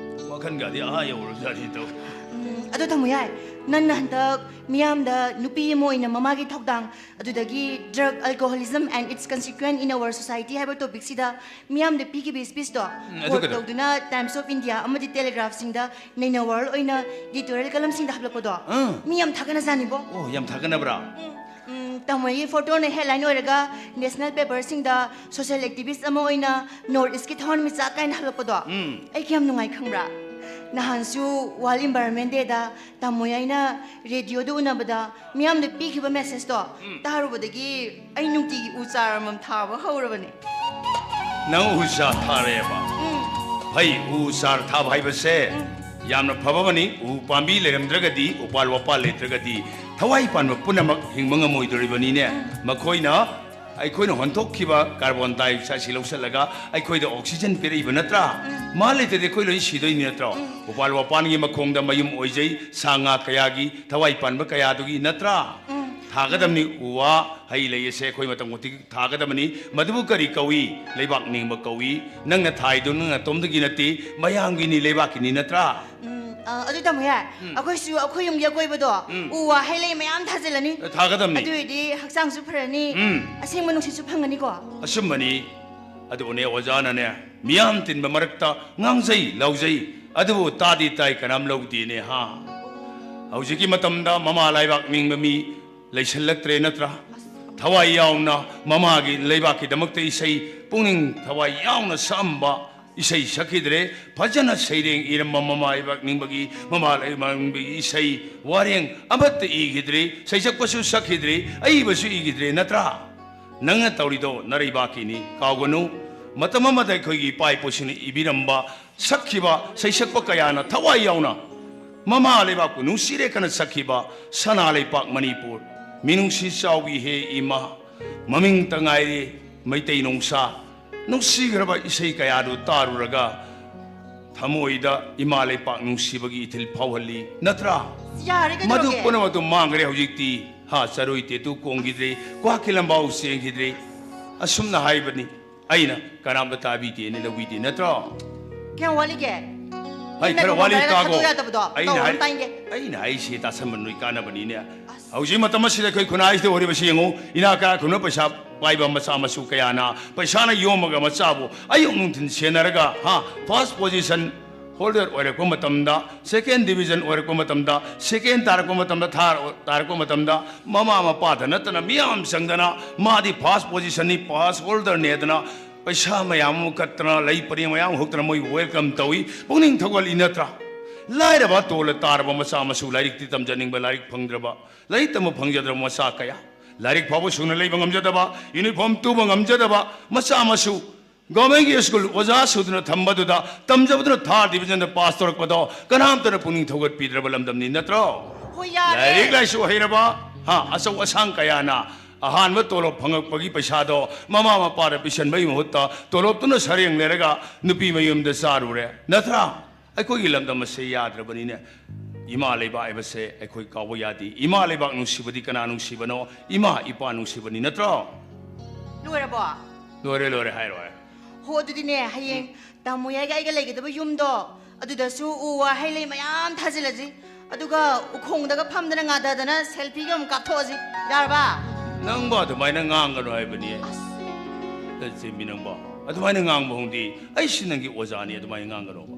ꯋꯥꯈꯜꯒꯗꯤ ꯑꯥ ꯌꯧꯔꯕꯖꯥꯠꯅꯤ ꯇꯧ꯫ ꯎꯝ, ꯑꯗꯣ ꯇꯥꯃꯣ ꯌꯥꯏ, ꯅꯪꯅ ꯍꯟꯗꯛ ꯃꯤꯌꯥꯝꯗ ꯅꯨꯄꯤ ꯑꯃ ꯑꯣꯏꯅ ꯃꯃꯥꯒꯤ ꯊꯧꯗꯥꯡ, ꯑꯗꯨꯗꯒꯤ drug, alcoholism and its consequence in our society ꯍꯥꯏꯕ ꯇꯣꯄꯤꯛꯁꯤꯗ ꯃꯤꯌꯥꯝꯗ ꯄꯤꯈꯤꯕ ꯏꯁꯄꯤꯁꯇꯣ ꯎꯝ, ꯑꯗꯨ ꯀꯣꯠ ꯀꯩꯗꯧ- ꯇꯧꯗꯨꯅ Times of India ꯑꯃꯗꯤ Telegraphꯁꯤꯡꯗ ꯅꯩꯅ ꯋꯥꯔꯜ ꯑꯣꯏꯅ ꯏꯗꯤꯇꯣꯔꯤꯌꯦꯜ ꯀꯂꯝꯁꯤꯡꯗ ꯍꯥꯞꯂꯛꯄꯗꯣ ꯑꯥ꯫ ꯃꯤ ꯌꯥꯝ ꯊꯥꯒꯠꯅꯖꯥꯅꯤꯕꯣ꯫ ꯑꯣ, ꯌꯥꯝ ꯊꯥꯒꯠꯅꯕ꯭ꯔꯥ? ꯎꯝ, ꯎꯝ, ꯇꯥꯃꯣꯒꯤ ꯐꯣꯇꯣꯅ ꯍꯦꯗꯂꯥꯏꯟ ꯑꯣꯏꯔꯒ ꯅꯦꯁꯅꯦꯜ ꯄꯦꯄꯔꯁꯤꯡꯗ ꯁꯣꯁꯤꯌꯦꯜ ꯑꯦꯛꯇꯤꯚꯤꯁ ꯑꯃ ꯑꯣꯏꯅ ꯅꯣꯔꯠ ꯏꯁꯀꯤ ꯊꯋꯥꯟꯃꯤꯆꯥꯛ ꯀꯥꯏꯅ ꯍꯥꯞꯂꯛꯄꯗꯣ ꯎꯝ꯫ ꯑꯩ ꯀꯌꯥꯝ ꯅꯨꯡꯉꯥꯏ ꯈꯪꯕ꯭ꯔꯥ? ꯅꯍꯥꯟꯁꯨ ꯋꯥꯔꯜ ꯏꯟꯚꯥꯏꯔꯣꯟꯃꯦꯟ ꯗꯦꯗ ꯇꯥꯃꯣ ꯑꯩꯅ ꯔꯦꯗꯤꯑꯣꯗ ꯎꯅꯕꯗ ꯃꯤꯌꯥꯝꯗ ꯄꯤꯈꯤꯕ ꯃꯦꯁꯦꯖꯇꯣ ꯎꯝ꯫ ꯇꯥꯔꯨꯕꯗꯒꯤ ꯑꯩ ꯅꯨꯡꯇꯤꯒꯤ ꯎ ꯆꯥꯔ ꯑꯃꯃꯝ ꯊꯥꯕ ꯍꯧꯔꯕꯅꯦ꯫ ꯅꯪ ꯎ ꯆꯥꯔ ꯊꯥꯔꯦꯕ? ꯎꯝ꯫ ꯐꯩ, ꯎ ꯆꯥꯔ ꯊꯥꯕ ꯍꯥꯏꯕꯁꯦ ꯎꯝ꯫ ꯌꯥꯝꯅ ꯐꯕ ꯑꯃꯅꯤ꯫ ꯎ ꯄꯥꯝꯕꯤ ꯂꯩꯔꯝꯗ꯭ꯔꯒꯗꯤ, ꯎꯄꯥꯜ ꯋꯥꯄꯥꯜ ꯂꯩꯇ꯭ꯔꯒꯗꯤ ꯊꯋꯥꯏ ꯄꯥꯟꯕ ꯄꯨꯝꯅꯃꯛ ꯍꯤꯡꯕ ꯉꯝꯃꯣꯏꯗꯣꯔꯤꯕꯅꯤꯅꯦ꯫ ꯃꯈꯣꯏꯅ ꯑꯩꯈꯣꯏꯅ ꯍꯣꯟꯊꯣꯛꯈꯤꯕ ꯀꯥꯔꯕꯣꯟ ꯗꯥꯏꯑꯣꯛꯁꯥꯏꯗꯁꯤ ꯂꯧꯁꯤꯜꯂꯒ ꯑꯩꯈꯣꯏꯗ ꯑꯣꯛꯁꯤꯖꯟ ꯄꯤꯔꯛꯏꯕ ꯅꯠꯇ꯭ꯔꯥ? ꯃꯥ ꯂꯩꯇ꯭ꯔꯗꯤ ꯑꯩꯈꯣꯏ ꯂꯣꯏ ꯁꯤꯗꯣꯏꯅꯤ ꯅꯠꯇ꯭ꯔꯣ? ꯎꯄꯥꯜ ꯋꯥꯄꯥꯜꯒꯤ ꯃꯈꯣꯡꯗ ꯃꯌꯨꯝ ꯑꯣꯏꯖꯩ ꯁꯥ ꯉꯥ ꯀꯌꯥꯒꯤ, ꯊꯋꯥꯏ ꯄꯥꯟꯕ ꯀꯌꯥꯗꯨꯒꯤ ꯅꯠꯇ꯭ꯔꯥ? ꯎꯝ, ꯊꯥꯒꯗꯕꯅꯤ꯫ ꯎ ꯋꯥ, ꯍꯩ ꯂꯩ ꯑꯁꯦ ꯑꯩꯈꯣꯏ ꯃꯇꯝ ꯈꯨꯗꯤꯡ ꯊꯥꯒꯗꯕꯅꯤ꯫ ꯃꯗꯨꯕꯨ ꯀꯔꯤ ꯀꯧꯏ? ꯂꯩꯕꯥꯛ ꯅꯤꯡꯕ ꯀꯧꯏ꯫ ꯅꯪꯅ ꯊꯥꯏꯗꯨ ꯅꯪ ꯅꯇꯣꯝꯗꯒꯤ ꯅꯠꯇꯦ, ꯃꯌꯥꯝꯒꯤꯅꯤ, ꯂꯩꯕꯥꯛꯀꯤꯅꯤ, ꯅꯠꯇ꯭ꯔꯥ? ꯎꯝ, ꯑ, ꯑꯗꯨ ꯇꯥꯃꯣ ꯌꯥꯏ꯫ ꯎꯝ꯫ ꯑꯩꯈꯣꯏꯁꯨ ꯑꯩꯈꯣꯏ ꯌꯨꯝꯒꯤ ꯑꯀꯣꯏꯕꯗꯣ ꯎꯝ꯫ ꯎ ꯋꯥ, ꯍꯩ ꯂꯩ ꯃꯌꯥꯝ ꯊꯥꯖꯤꯜꯂꯅꯤ꯫ ꯊꯥꯒꯗꯕꯅꯤ꯫ ꯑꯗꯨ ꯑꯣꯏꯔꯗꯤ ꯍꯛꯆꯥꯡꯁꯨ ꯐꯔꯅꯤ꯫ ꯎꯝ꯫ ꯑꯁꯦꯡꯕ ꯅꯨꯡꯁꯤꯠꯁꯨ ꯐꯪꯒꯅꯤꯀꯣ꯫ ꯑꯆꯨꯝꯕꯅꯤ꯫ ꯑꯗꯨꯕꯨꯅꯦ, ꯑꯣꯖꯥꯅꯅꯦ, ꯃꯤꯌꯥꯝ ꯇꯤꯟꯕ ꯃꯔꯛꯇ ꯉꯥꯡꯖꯩ, ꯂꯥꯎꯖꯩ, ꯑꯗꯨꯕꯨ ꯇꯥꯗꯤ ꯇꯥꯏ, ꯀꯅꯥꯝ ꯂꯧꯗꯦꯅꯦ, ꯍꯥ? ꯍꯧꯖꯤꯛꯀꯤ ꯃꯇꯝꯗ ꯃꯃꯥ ꯂꯩꯕꯥꯛ ꯅꯤꯡꯕ ꯃꯤ ꯂꯩꯁꯜꯂꯛꯇ꯭ꯔꯦ, ꯅꯠꯇ꯭ꯔꯥ? ꯊꯋꯥꯏ ꯌꯥꯎꯅ ꯃꯃꯥꯒꯤ ꯂꯩꯕꯥꯛꯀꯤꯗꯃꯛꯇ ꯏꯁꯩ, ꯄꯨꯛꯅꯤꯡ ꯊꯋꯥꯏ ꯌꯥꯎꯅ ꯁꯛꯑꯝꯕ, ꯏꯁꯩ ꯁꯛꯈꯤꯗ꯭ꯔꯦ꯫ ꯐꯖꯅ ꯁꯩꯔꯦꯡ ꯏꯔꯝꯕ ꯃꯃꯥ ꯂꯩꯕꯥꯛ ꯅꯤꯡꯕꯒꯤ, ꯃꯃꯥ ꯂꯩꯕꯥꯛ ꯅꯤꯡꯕꯒꯤ ꯏꯁꯩ ꯋꯥꯔꯦꯡ ꯑꯃꯠꯇ ꯏꯈꯤꯗ꯭ꯔꯦ꯫ ꯁꯩꯁꯛꯄꯁꯨ ꯁꯛꯈꯤꯗ꯭ꯔꯦ, ꯑꯏꯕꯁꯨ ꯏꯈꯤꯗ꯭ꯔꯦ, ꯅꯠꯇ꯭ꯔꯥ? ꯅꯪꯅ ꯇꯧꯔꯤꯗꯣ ꯅꯔꯩꯕꯥꯛꯀꯤꯅꯤ, ꯀꯥꯎꯒꯅꯨ꯫ ꯃꯇꯝ ꯑꯃꯗ ꯑꯩꯈꯣꯏꯒꯤ ꯏꯄꯥ ꯏꯄꯨꯁꯤꯡꯅ ꯏꯕꯤꯔꯝꯕ, ꯁꯛꯈꯤꯕ ꯁꯩꯁꯛꯄ ꯀꯌꯥꯅ ꯊꯋꯥꯏ ꯌꯥꯎꯅ ꯃꯃꯥ ꯂꯩꯕꯥꯛꯄꯨ ꯅꯨꯡꯁꯤꯔꯦ ꯈꯅ ꯁꯛꯈꯤꯕ ꯁꯅꯥ ꯂꯩꯄꯥꯛ ꯃꯅꯤꯄꯨꯔ, ꯃꯤꯅꯨꯡꯁꯤ ꯆꯥꯎꯕꯤ ꯍꯦ ꯏꯃꯥ, ꯃꯃꯤꯡꯇ ꯉꯥꯏꯔꯦ ꯃꯩꯇꯩ ꯅꯣꯡꯁꯥ, ꯅꯨꯡꯁꯤꯈ꯭ꯔꯕ ꯏꯁꯩ ꯀꯌꯥꯗꯨ ꯇꯥꯔꯨꯔꯒ ꯊꯃꯣꯏꯗ ꯏꯃꯥ ꯂꯩꯄꯥꯛ ꯅꯨꯡꯁꯤꯕꯒꯤ ꯏꯊꯤꯜ ꯐꯥꯎꯍꯜꯂꯤ, ꯅꯠꯇ꯭ꯔꯥ? ꯌꯥꯔꯦ, ꯃꯗꯨ ꯀꯩꯗꯧꯔꯒꯦ? ꯄꯨꯝꯅꯃꯛꯇꯨ ꯃꯥꯡꯈ꯭ꯔꯦ ꯍꯧꯖꯤꯛꯇꯤ꯫ ꯍꯥ, ꯆꯔꯣꯏ ꯇꯦꯇꯨ ꯀꯣꯡꯈꯤꯗ꯭ꯔꯦ, ꯀ꯭ꯋꯥꯛꯀꯤ ꯂꯝꯕꯥꯎ ꯆꯦꯟꯈꯤꯗ꯭ꯔꯦ꯫ ꯑꯁꯨꯝꯅ ꯍꯥꯏꯕꯅꯤ ꯑꯩꯅ, ꯀꯅꯥꯝꯇ ꯇꯥꯕꯤꯗꯦꯅ ꯂꯧꯕꯤꯗꯦ, ꯅꯠꯇ꯭ꯔꯣ? ꯀꯌꯥꯝ ꯋꯥꯠꯂꯤꯒꯦ? ꯍꯩ, ꯅꯪꯅ ꯈꯔ ꯋꯥꯠꯂꯤ, ꯂꯨꯍꯣꯡꯕ ꯇꯥꯒꯣ꯫ ꯍꯥꯏꯔꯒ ꯊꯥꯗꯣꯛ ꯌꯥꯗꯕꯗꯣ ꯑꯩꯅ ꯇꯧꯔꯣ, ꯍꯥꯏ-, ꯇꯥꯏꯅꯤꯡꯗꯦ꯫ ꯑꯩꯅ ꯍꯥꯏꯁꯤ ꯇꯥꯁꯟꯕ ꯅꯣꯏ ꯀꯥꯟꯅꯕꯅꯤꯅꯦ꯫ ꯑꯁ꯫ ꯍꯧꯖꯤꯛ ꯃꯇꯝ ꯑꯁꯤꯗ ꯑꯩꯈꯣꯏ ꯈꯨꯟꯅꯥꯏꯁꯤꯗ ꯑꯣꯏꯔꯤꯕꯁꯤ ꯌꯦꯡꯉꯨ, ꯏꯅꯥꯛ ꯀꯥ ꯈꯨꯟꯕ ꯄꯩꯁꯥ ꯄꯥꯏꯕ ꯃꯆꯥ ꯃꯁꯨ ꯀꯌꯥꯅ ꯄꯩꯁꯥꯅ ꯌꯣꯝꯃꯒ ꯃꯆꯥꯕꯨ ꯑꯌꯨꯛ ꯅꯨꯡꯊꯤꯟ ꯁꯦꯟꯅꯔꯒ, ꯍꯥ, first position holder ꯑꯣꯏꯔꯛꯄ ꯃꯇꯝꯗ, second division ꯑꯣꯏꯔꯛꯄ ꯃꯇꯝꯗ, second ꯇꯥꯔꯛꯄ ꯃꯇꯝꯗ, third ꯇꯥꯔꯛꯄ ꯃꯇꯝꯗ, ꯃꯃꯥ ꯃꯄꯥꯗ ꯅꯠꯇꯅ ꯃꯤꯌꯥꯝ ꯆꯪꯗꯅ, "ꯃꯥꯗꯤ first positionꯅꯤ, first holderꯅꯦꯗꯅ" ꯄꯩꯁꯥ ꯃꯌꯥꯝ ꯑꯃ ꯀꯠꯇꯅ, ꯂꯩ ꯄꯔꯦꯡ ꯃꯌꯥꯝ ꯑꯃ ꯍꯨꯛꯇꯅ ꯃꯣꯏꯕꯨ welcome ꯇꯧꯏ, ꯄꯨꯛꯅꯤꯡ ꯊꯧꯒꯠꯂꯤ, ꯅꯠꯇ꯭ꯔꯥ? ꯂꯥꯏꯔꯕ ꯇꯣꯜꯂ ꯇꯥꯔꯕ ꯃꯆꯥ ꯃꯁꯨ, ꯂꯥꯏꯔꯤꯛꯇꯤ ꯇꯝꯖꯅꯤꯡꯕ, ꯂꯥꯏꯔꯤꯛ ꯐꯪꯗ꯭ꯔꯕ, ꯂꯥꯏꯔꯤꯛ ꯇꯝꯕ ꯐꯪꯖꯗ꯭ꯔꯕ ꯃꯆꯥ ꯀꯌꯥ, ꯂꯥꯏꯔꯤꯛ ꯐꯥꯎꯕ ꯁꯨꯅ ꯂꯩꯕ ꯉꯝꯖꯗꯕ, uniform ꯇꯨꯕ ꯉꯝꯖꯗꯕ ꯃꯆꯥ ꯃꯁꯨ, governmentꯀꯤ school ꯑꯣꯖꯥ ꯁꯨꯗꯨꯅ ꯊꯝꯕꯗꯨꯗ, ꯇꯝꯖꯕꯗꯨꯅ third divisionꯗ pass ꯇꯧꯔꯛꯄꯗꯣ ꯀꯅꯥꯝꯇꯅ ꯄꯨꯛꯅꯤꯡ ꯊꯧꯒꯠꯄꯤꯗ꯭ꯔꯕ ꯂꯝꯗꯝꯅꯤ, ꯅꯠꯇ꯭ꯔꯣ? ꯍꯣꯏ, ꯌꯥꯔꯦ꯫ ꯂꯥꯏꯔꯤꯛ ꯂꯥꯏꯁꯨ ꯍꯩꯔꯕ, ꯍꯥ, ꯑꯆꯧ ꯑꯁꯥꯡ ꯀꯌꯥꯅ ꯑꯍꯥꯟꯕ ꯇꯣꯂꯣꯞ ꯐꯪꯉꯛꯄꯒꯤ ꯄꯩꯁꯥꯗꯣ ꯃꯃꯥ ꯃꯄꯥꯗ ꯄꯤꯁꯟꯕꯒꯤ ꯃꯍꯨꯠꯇ ꯇꯣꯂꯣꯞꯇꯨꯅ ꯁꯔꯦꯡ ꯂꯩꯔꯒ ꯅꯨꯄꯤ ꯃꯌꯨꯝꯗ ꯆꯥꯔꯨꯔꯦ, ꯅꯠꯇ꯭ꯔꯥ? ꯑꯩꯈꯣꯏꯒꯤ ꯂꯝꯗꯝ ꯑꯁꯦ ꯌꯥꯗ꯭ꯔꯕꯅꯤꯅꯦ꯫ ꯏꯃꯥ ꯂꯩꯕꯥꯛ ꯍꯥꯏꯕꯁꯦ ꯑꯩꯈꯣꯏ ꯀꯥꯎꯕ ꯌꯥꯗꯦ꯫ ꯏꯃꯥ ꯂꯩꯕꯥꯛ ꯅꯨꯡꯁꯤꯕꯗꯤ ꯀꯅꯥ ꯅꯨꯡꯁꯤꯕꯅꯣ? ꯏꯃꯥ ꯏꯄꯥ ꯅꯨꯡꯁꯤꯕꯅꯤ ꯅꯠꯇ꯭ꯔꯣ? ꯂꯣꯏꯔꯕꯣ? ꯂꯣꯏꯔꯦ, ꯂꯣꯏꯔꯦ, ꯍꯥꯏꯔꯣꯏ꯫ ꯍꯣ, ꯑꯗꯨꯗꯤꯅꯦ, ꯍꯌꯦꯡ ꯇꯥꯃꯣ ꯌꯥꯏꯒ ꯑꯩꯒ ꯂꯩꯒꯗꯕ ꯌꯨꯝꯗꯣ, ꯑꯗꯨꯗꯁꯨ ꯎ ꯋꯥ ꯍꯩ ꯂꯩ ꯃꯌꯥꯝ ꯊꯥꯖꯤꯜꯂꯁꯤ꯫ ꯑꯗꯨꯒ ꯎꯈꯣꯡꯗꯒ ꯐꯝꯗꯅ ꯉꯥꯗꯗꯅ ꯁꯦꯜꯐꯤꯒ ꯑꯃꯨꯛ ꯀꯥꯞꯊꯣꯛꯑꯁꯤ꯫ ꯌꯥꯔꯕ? ꯅꯪꯕꯨ ꯑꯗꯨꯃꯥꯏꯅ ꯉꯥꯡꯒꯅꯨ ꯍꯥꯏꯕꯅꯤ꯫ ꯑꯁ꯫ ꯂꯟꯆꯦꯟꯕꯤ ꯅꯪꯕꯨ ꯑꯗꯨꯃꯥꯏꯅ ꯉꯥꯡꯕ ꯍꯧꯅꯗꯤ, ꯑꯩꯁꯤ ꯅꯪꯒꯤ ꯑꯣꯖꯥꯅꯤ, ꯑꯗꯨꯃꯥꯏꯅ ꯉꯥꯡꯒꯅꯣꯕ꯫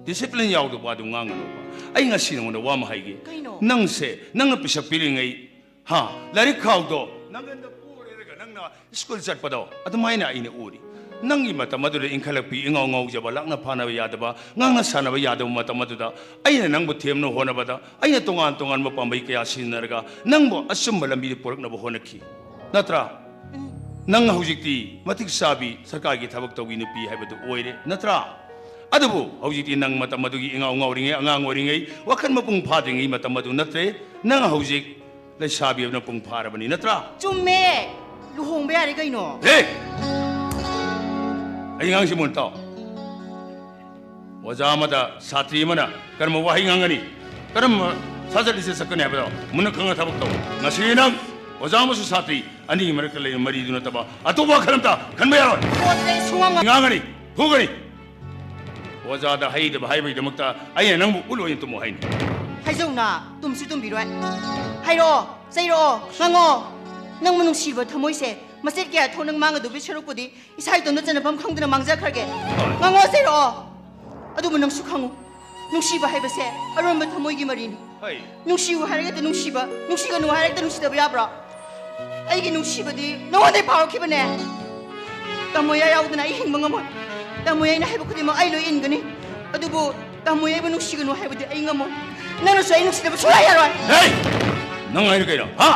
ꯗꯤꯁꯤꯄ꯭ꯂꯤꯟ ꯌꯥꯎꯗꯕ ꯑꯗꯨ ꯉꯥꯡꯒꯅꯣꯕ꯫ ꯑꯩ ꯉꯁꯤ ꯅꯉꯣꯟꯗ ꯋꯥ ꯑꯃ ꯍꯥꯏꯒꯦ꯫ ꯀꯩꯅꯣ? ꯅꯪꯁꯦ, ꯅꯪꯅ ꯄꯤꯁꯛ ꯄꯤꯔꯤꯉꯩ, ꯍꯥ, ꯂꯥꯏꯔꯤꯛ ꯈꯥꯎꯗꯣ ꯅꯪꯒꯟꯗ ꯄꯨꯔꯦꯔꯒ ꯅꯪꯅ ꯁ꯭ꯀꯨꯜ ꯆꯠꯄꯗꯣ ꯑꯗꯨꯃꯥꯏꯅ ꯑꯩꯅ ꯎꯔꯤ꯫ ꯅꯪꯒꯤ ꯃꯇꯝ ꯑꯗꯨꯗ ꯏꯟꯈꯠꯂꯛꯄꯤ ꯏꯉꯥꯎ ꯉꯥꯎꯖꯕ, ꯂꯥꯛꯅ ꯐꯥꯅꯕ ꯌꯥꯗꯕ, ꯉꯥꯡꯅ ꯁꯥꯅꯕ ꯌꯥꯗꯕ ꯃꯇꯝ ꯑꯗꯨꯗ ꯑꯩꯅ ꯅꯪꯕꯨ ꯊꯦꯝꯅꯕ ꯍꯣꯠꯅꯕꯗ ꯑꯩꯅ ꯇꯣꯉꯥꯟ ꯇꯣꯉꯥꯟꯕ ꯄꯥꯝꯕꯩ ꯀꯌꯥ ꯁꯤꯖꯤꯟꯅꯔꯒ ꯅꯪꯕꯨ ꯑꯆꯨꯝꯕ ꯂꯝꯕꯤꯗ ꯄꯨꯔꯛꯅꯕ ꯍꯣꯠꯅꯈꯤ꯫ ꯅꯠꯇ꯭ꯔꯥ? ꯎꯝ꯫ ꯅꯪ ꯍꯧꯖꯤꯛꯇꯤ ꯃꯇꯤꯛ ꯆꯥꯕꯤ ꯁꯔꯀꯥꯔꯒꯤ ꯊꯕꯛ ꯇꯧꯕꯤ ꯅꯨꯄꯤ ꯍꯥꯏꯕꯗꯨ ꯑꯣꯏꯔꯦ, ꯅꯠꯇ꯭ꯔꯥ? ꯑꯗꯨꯕꯨ ꯍꯧꯖꯤꯛꯇꯤ ꯅꯪ ꯃꯇꯝ ꯑꯗꯨꯒꯤ ꯏꯉꯥꯎ ꯉꯥꯎꯔꯤꯉꯩ, ꯑꯉꯥꯡ ꯑꯣꯏꯔꯤꯉꯩ, ꯋꯥꯈꯜ ꯃꯄꯨꯡ ꯐꯥꯗ꯭ꯔꯤꯉꯩ ꯃꯇꯝ ꯑꯗꯨ ꯅꯠꯇ꯭ꯔꯦ꯫ ꯅꯪ ꯍꯧꯖꯤꯛ ꯂꯩꯁꯥꯕꯤ ꯑꯃꯅ ꯄꯨꯡ ꯐꯥꯔꯕꯅꯤ, ꯅꯠꯇ꯭ꯔꯥ? ꯆꯨꯝꯃꯦ꯫ ꯂꯨꯍꯣꯡꯕ ꯌꯥꯔꯦ ꯀꯩꯅꯣ꯫ ꯍꯦ! ꯑꯩ ꯑꯉꯥꯡꯁꯤ ꯃꯨꯟ ꯇꯥꯎ꯫ ꯑꯣꯖꯥ ꯑꯃꯗ ꯁꯥꯇ꯭ꯔꯤ ꯑꯃꯅ ꯀꯔꯝꯕ ꯋꯥꯍꯩ ꯉꯥꯡꯒꯅꯤ? ꯀꯔꯝꯕ ꯁꯥꯖꯠ ꯂꯤꯆꯠ ꯆꯠꯀꯅꯤ ꯍꯥꯏꯕꯗꯣ ꯃꯨꯟꯅ ꯈꯪꯅ ꯊꯕꯛ ꯇꯧ꯫ ꯉꯁꯤ ꯅꯪ ꯑꯣꯖꯥ ꯑꯃꯁꯨ ꯁꯥꯇ꯭ꯔꯤ ꯑꯅꯤꯒꯤ ꯃꯔꯛꯇ ꯂꯩꯕ ꯃꯔꯤꯗꯨ ꯅꯠꯇꯕ ꯑꯇꯣꯞꯄ ꯋꯥꯈꯜ ꯑꯝꯇ ꯈꯟꯕ ꯌꯥꯔꯣꯏ꯫ ꯀꯣꯟꯅ ꯑꯩ ꯁꯨꯡꯉꯥꯡ ꯉꯥꯡ- ꯉꯥꯡꯒꯅꯤ, ꯐꯨꯒꯅꯤ꯫ ꯑꯣꯖꯥꯗ ꯍꯩꯗꯕ ꯍꯥꯏꯕꯒꯤꯗꯃꯛꯇ ꯑꯩꯅ ꯅꯪꯕꯨ ꯎꯠ ꯑꯣꯏꯅ ꯇꯨꯝꯃꯨ ꯍꯥꯏꯅꯤ꯫ ꯍꯥꯏꯖꯧꯅ, ꯇꯨꯝꯁꯨ ꯇꯨꯝꯕꯤꯔꯣꯏ꯫ ꯍꯥꯏꯔꯛꯑꯣ, ꯆꯩꯔꯛꯑꯣ, ꯉꯥꯡꯉꯣ꯫ ꯅꯪꯕꯨ ꯅꯨꯡꯁꯤꯕ ꯊꯃꯣꯏꯁꯦ ꯃꯆꯦꯠ ꯀꯌꯥ ꯊꯣꯛꯅ ꯃꯥꯡꯒꯗꯧꯕꯒꯤ ꯁꯔꯨꯛꯄꯨꯗꯤ ꯏꯁꯥ ꯏꯇꯣꯝꯇ ꯆꯟꯅꯐꯝ ꯈꯪꯗꯅ ꯃꯥꯡꯖꯈ꯭ꯔꯒꯦ꯫ ꯍꯣꯏ꯫ ꯉꯥꯡꯉꯣ, ꯆꯩꯔꯛꯑꯣ꯫ ꯑꯗꯨꯕꯨ ꯅꯪꯁꯨ ꯈꯪꯉꯨ, ꯅꯨꯡꯁꯤꯕ ꯍꯥꯏꯕꯁꯦ ꯑꯔꯣꯟꯕ ꯊꯃꯣꯏꯒꯤ ꯃꯔꯤꯅꯤ꯫ ꯍꯣꯏ꯫ ꯅꯨꯡꯁꯤꯌꯨ ꯍꯥꯏꯔꯒꯗꯤ ꯅꯨꯡꯁꯤꯕ, ꯅꯨꯡꯁꯤꯒꯅꯨ ꯍꯥꯏꯔꯒꯗꯤ ꯅꯨꯡꯁꯤꯗꯕ ꯌꯥꯕ꯭ꯔꯣ? ꯑꯩꯒꯤ ꯅꯨꯡꯁꯤꯕꯗꯤ ꯅꯉꯣꯟꯗꯩ ꯐꯥꯎꯔꯛꯈꯤꯕꯅꯦ꯫ ꯇꯥꯃꯣ ꯌꯥꯏ ꯌꯥꯎꯗꯅ ꯑꯩ ꯍꯤꯡꯕ ꯉꯝꯃꯣꯏ꯫ ꯇꯥꯃꯣ ꯌꯥꯏꯅ ꯍꯥꯏꯕ ꯈꯨꯗꯤꯡꯃꯛ ꯑꯩ ꯂꯣꯏ ꯏꯟꯒꯅꯤ꯫ ꯑꯗꯨꯕꯨ ꯇꯥꯃꯣ ꯌꯥꯏꯕꯨ ꯅꯨꯡꯁꯤꯒꯅꯨ ꯍꯥꯏꯕꯗꯤ ꯑꯩ ꯉꯝꯃꯣꯏ꯫ ꯅꯪꯅꯁꯨ ꯑꯩ ꯅꯨꯡꯁꯤꯗꯕ ꯁꯨꯡꯌꯥ ꯌꯥꯔꯣꯏ꯫ ꯍꯦ! ꯅꯪ ꯍꯥꯏꯅ ꯀꯩꯅꯣ? ꯍꯥ?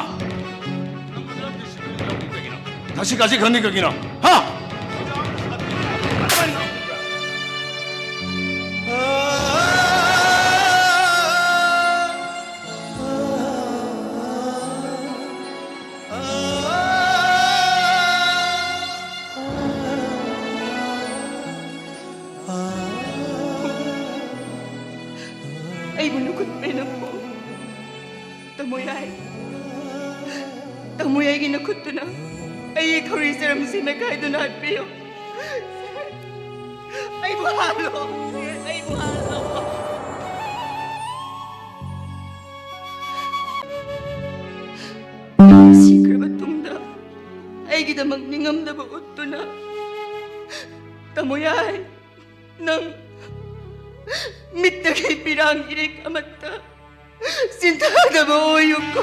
ꯊꯛꯁꯤ ꯈꯥꯁꯤ ꯈꯪꯗꯦ ꯀꯩꯒꯤꯅꯣ? ꯍꯥ? ꯑꯩꯕꯨ ꯅꯈꯨꯠ ꯅꯈꯨꯠꯇꯨꯅ ꯑꯩꯒꯤ ꯈꯧꯔꯤ ꯆꯔꯝꯁꯤ ꯃꯦꯠꯈꯥꯏꯗꯨꯅ ꯍꯥꯠꯄꯤꯌꯨ꯫ ꯑꯩꯕꯨ ꯍꯥꯠꯂꯣ꯫ ꯑꯩꯕꯨ ꯍꯥꯠꯂꯣ꯫ ꯁꯤꯈ꯭ꯔꯕ ꯇꯨꯡꯗ ꯑꯩꯒꯤꯗꯃꯛ ꯅꯤꯡꯉꯝꯗꯕ ꯎꯠꯇꯨꯅ, ꯇꯥꯃꯣ ꯌꯥꯏ, ꯅꯪ ꯃꯤꯠꯇꯒꯤ ꯄꯤꯔꯥꯡ ꯏꯔꯤꯛ ꯑꯃꯠꯇ ꯆꯤꯟꯊꯗꯕ ꯑꯣꯏꯌꯨꯀꯣ꯫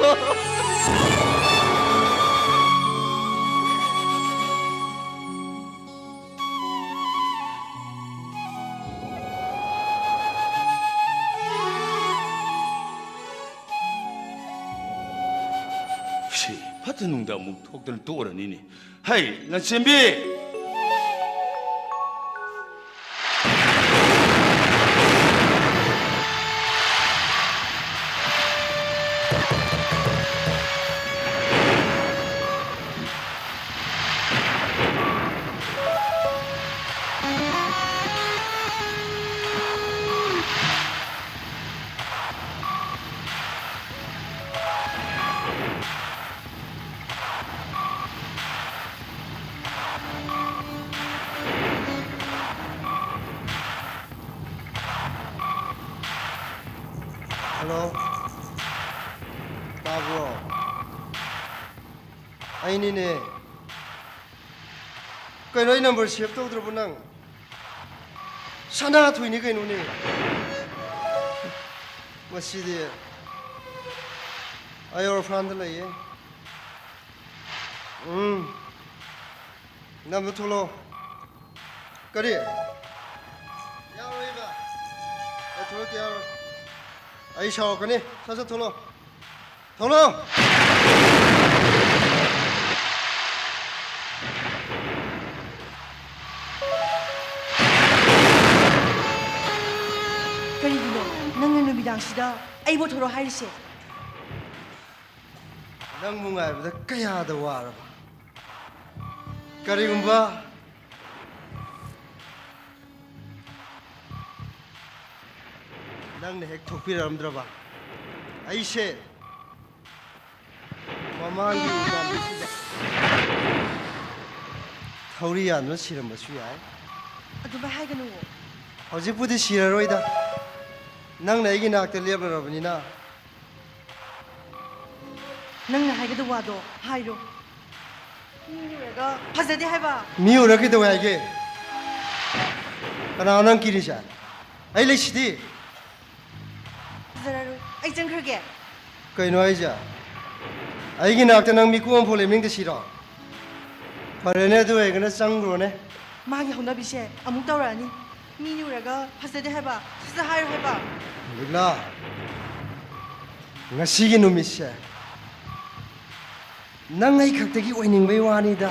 ꯁꯤ ꯐꯠꯇ ꯅꯨꯡꯗ ꯑꯃꯨꯛ ꯊꯣꯛꯇꯅ ꯇꯣꯛꯑꯔꯅꯤꯅꯦ꯫ ꯍꯩ, ꯂꯟꯆꯦꯟꯕꯤ! ꯍꯜꯂꯣ, ꯇꯥꯕ꯭ꯔꯣ? ꯑꯩꯅꯤꯅꯦ꯫ ꯀꯩꯅꯣ, ꯑꯩ ꯅꯝꯕꯔ ꯁꯦꯚ ꯇꯧꯗ꯭ꯔꯕꯣ ꯅꯪ? ꯁꯅꯥꯊꯣꯏꯅꯤ ꯀꯩꯅꯣꯅꯦ꯫ ꯃꯁꯤꯗꯤ ꯑꯩ ꯑꯣꯔꯐꯥꯟꯗ ꯂꯩꯌꯦ꯫ ꯎꯝ꯫ ꯅꯝꯕ ꯊꯣꯛꯂꯛꯑꯣ꯫ ꯀꯔꯤ? ꯌꯥꯔꯣꯏꯕ꯫ ꯑꯩ ꯊꯣꯛꯂꯛꯇꯦ, ꯌꯥꯔꯣꯏ꯫ ꯑꯩ ꯁꯥꯎꯔꯛꯀꯅꯤ꯫ ꯁꯠ ꯁꯠ ꯊꯣꯛꯂꯛꯑꯣ꯫ ꯊꯣꯛꯂꯛꯑꯣ! ꯀꯔꯤꯒꯤꯅꯣ ꯅꯪꯅ ꯅꯨꯃꯤꯗꯥꯡꯁꯤꯗ ꯑꯩꯕꯨ ꯊꯣꯔꯛꯑꯣ ꯍꯥꯏꯔꯤꯁꯦ? ꯅꯪꯕꯨ ꯉꯥꯏꯕꯗ ꯀꯌꯥꯗ ꯋꯥꯔꯕ? ꯀꯔꯤꯒꯨꯝꯕ ꯅꯪꯅ ꯍꯦꯛ ꯊꯣꯛꯄꯤꯔꯛꯂꯝꯗ꯭ꯔꯕ, ꯑꯩꯁꯦ ꯃꯃꯥꯡꯒꯤ ꯎꯄꯥꯝ ꯊꯧꯔꯤ ꯌꯥꯟꯗꯨꯅ ꯁꯤꯔꯝꯕꯁꯨ ꯌꯥꯏ꯫ ꯑꯗꯨꯃꯥꯏ ꯍꯥꯏꯒꯅꯨ꯫ ꯍꯧꯖꯤꯛꯄꯨꯗꯤ ꯁꯤꯔꯔꯣꯏꯗ꯫ ꯅꯪꯅ ꯑꯩꯒꯤ ꯅꯥꯛꯇ ꯂꯦꯞꯂꯔꯕꯅꯤꯅ꯫ ꯅꯪꯅ ꯍꯥꯏꯒꯗꯕ ꯋꯥꯗꯣ ꯍꯥꯏꯔꯣ꯫ ꯃꯤ ꯎꯔꯒ ꯐꯖꯗꯦ ꯍꯥꯏꯕ꯫ ꯃꯤ ꯎꯔꯒ ꯀꯩꯗꯧꯋꯦ ꯍꯥꯏꯒꯦ? ꯀꯅꯥꯅꯣ ꯅꯪ ꯀꯤꯔꯤꯁꯦ? ꯑꯩ ꯂꯩꯁꯤꯗꯤ꯫ ꯐꯖꯔꯔꯣꯏ꯫ ꯑꯩ ꯆꯪꯈ꯭ꯔꯒꯦ꯫ ꯀꯩꯅꯣ ꯍꯥꯏꯁꯦ? ꯑꯩꯒꯤ ꯅꯥꯛꯇ ꯅꯪ ꯃꯤꯀꯨꯞ ꯑꯃꯐꯥꯎ ꯂꯦꯞꯅꯤꯡꯗꯦ ꯁꯤꯔꯣ? ꯐꯔꯦꯅꯦ, ꯑꯗꯨ ꯑꯣꯏꯔꯒꯅ ꯆꯪꯈ꯭ꯔꯣꯅꯦ꯫ ꯃꯥꯒꯤ ꯍꯧꯅꯕꯤꯁꯦ ꯑꯃꯨꯛ ꯇꯧꯔꯛꯑꯅꯤ꯫ ꯃꯤꯅ ꯎꯔꯒ ꯐꯖꯗꯦ ꯍꯥꯏꯕ, ꯐꯖ ꯍꯥꯏꯔꯣ ꯍꯥꯏꯕ꯫ ꯂꯤꯛꯂꯥ, ꯉꯁꯤꯒꯤ ꯅꯨꯃꯤꯠꯁꯦ ꯅꯪ ꯑꯩ ꯈꯛꯇꯒꯤ ꯑꯣꯏꯅꯤꯡꯕꯩ ꯋꯥꯅꯤꯗ꯫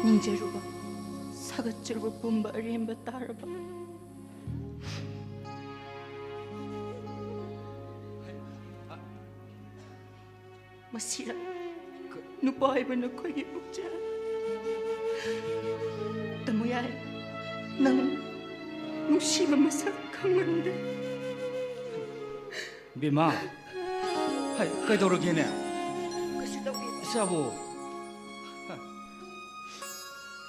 ꯅꯤꯡꯖꯔꯨꯕ, ꯁꯥꯒꯠꯆꯔꯨꯕ ꯄꯨꯝꯕ ꯑꯔꯦꯝꯕ ꯇꯥꯔꯕ꯫ ꯃꯁꯤꯔ ꯅꯨꯄꯥ ꯍꯥꯏꯕ ꯅꯈꯣꯏꯒꯤ ꯄꯨꯛꯆꯦꯜ? ꯇꯥꯃꯣ ꯌꯥꯏ, ꯅꯪ ꯅꯨꯡꯁꯤꯕ ꯃꯁꯛ ꯈꯪꯃꯟꯗꯦ꯫ ꯕꯦꯝꯃ, ꯍꯩ, ꯀꯩꯗꯧꯔꯒꯦꯅꯦ? ꯀꯩꯁꯨ ꯇꯧꯗꯦ꯫ ꯏꯆꯥꯕꯨ?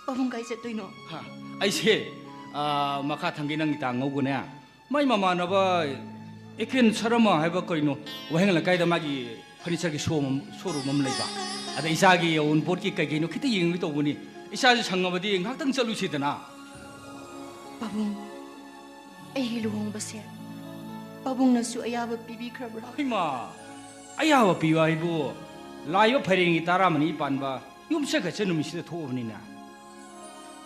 ꯄꯥꯕꯨꯡ ꯀꯥꯏ ꯆꯠꯇꯣꯏꯅꯣ? ꯍꯥ, ꯑꯩꯁꯦ, ꯑꯥ, ꯃꯈꯥ ꯊꯪꯒꯤ ꯅꯪꯒꯤ ꯇꯥ ꯉꯧꯒꯅꯦ꯫ ꯃꯥꯏ ꯃꯃꯥꯟꯅꯕ ꯑꯦ ꯀꯦ ꯑꯦꯟ ꯁꯔꯃ ꯍꯥꯏꯕ ꯀꯩꯅꯣ, ꯋꯥꯍꯦꯡ ꯂꯩꯀꯥꯏꯗ ꯃꯥꯒꯤ ꯐꯔꯅꯤꯆꯔꯒꯤ ꯁꯣ ꯑꯃ, ꯁꯣꯔꯨꯝ ꯑꯃ ꯂꯩꯕ꯫ ꯑꯗ ꯏꯆꯥꯒꯤ ꯑꯋꯨꯟꯄꯣꯠꯀꯤ ꯀꯩ ꯀꯩꯅꯣ ꯈꯤꯇ ꯌꯦꯡꯉꯨꯒꯦ ꯇꯧꯕꯅꯤ꯫ ꯏꯆꯥꯁꯨ ꯁꯪꯉꯕꯗꯤ ꯉꯥꯏꯍꯥꯛꯇꯪ ꯆꯠꯂꯨꯁꯤꯗꯅ꯫ ꯄꯥꯕꯨꯡ, ꯑꯩꯒꯤ ꯂꯨꯍꯣꯡꯕꯁꯦ ꯄꯥꯕꯨꯡꯅꯁꯨ ꯑꯌꯥꯕ ꯄꯤꯕꯤꯈ꯭ꯔꯕ꯭ꯔꯥ? ꯏꯃꯥ! ꯑꯌꯥꯕ ꯄꯤꯕ ꯍꯥꯏꯕꯨ ꯂꯥꯛꯏꯕ ꯐꯩꯔꯦꯟꯒꯤ ꯇꯔꯥꯃꯔꯤ ꯄꯥꯟꯕ ꯌꯨꯝꯁꯀꯩꯁ ꯅꯨꯃꯤꯠꯁꯤꯗ ꯊꯣꯛꯑꯕꯅꯤꯅ꯫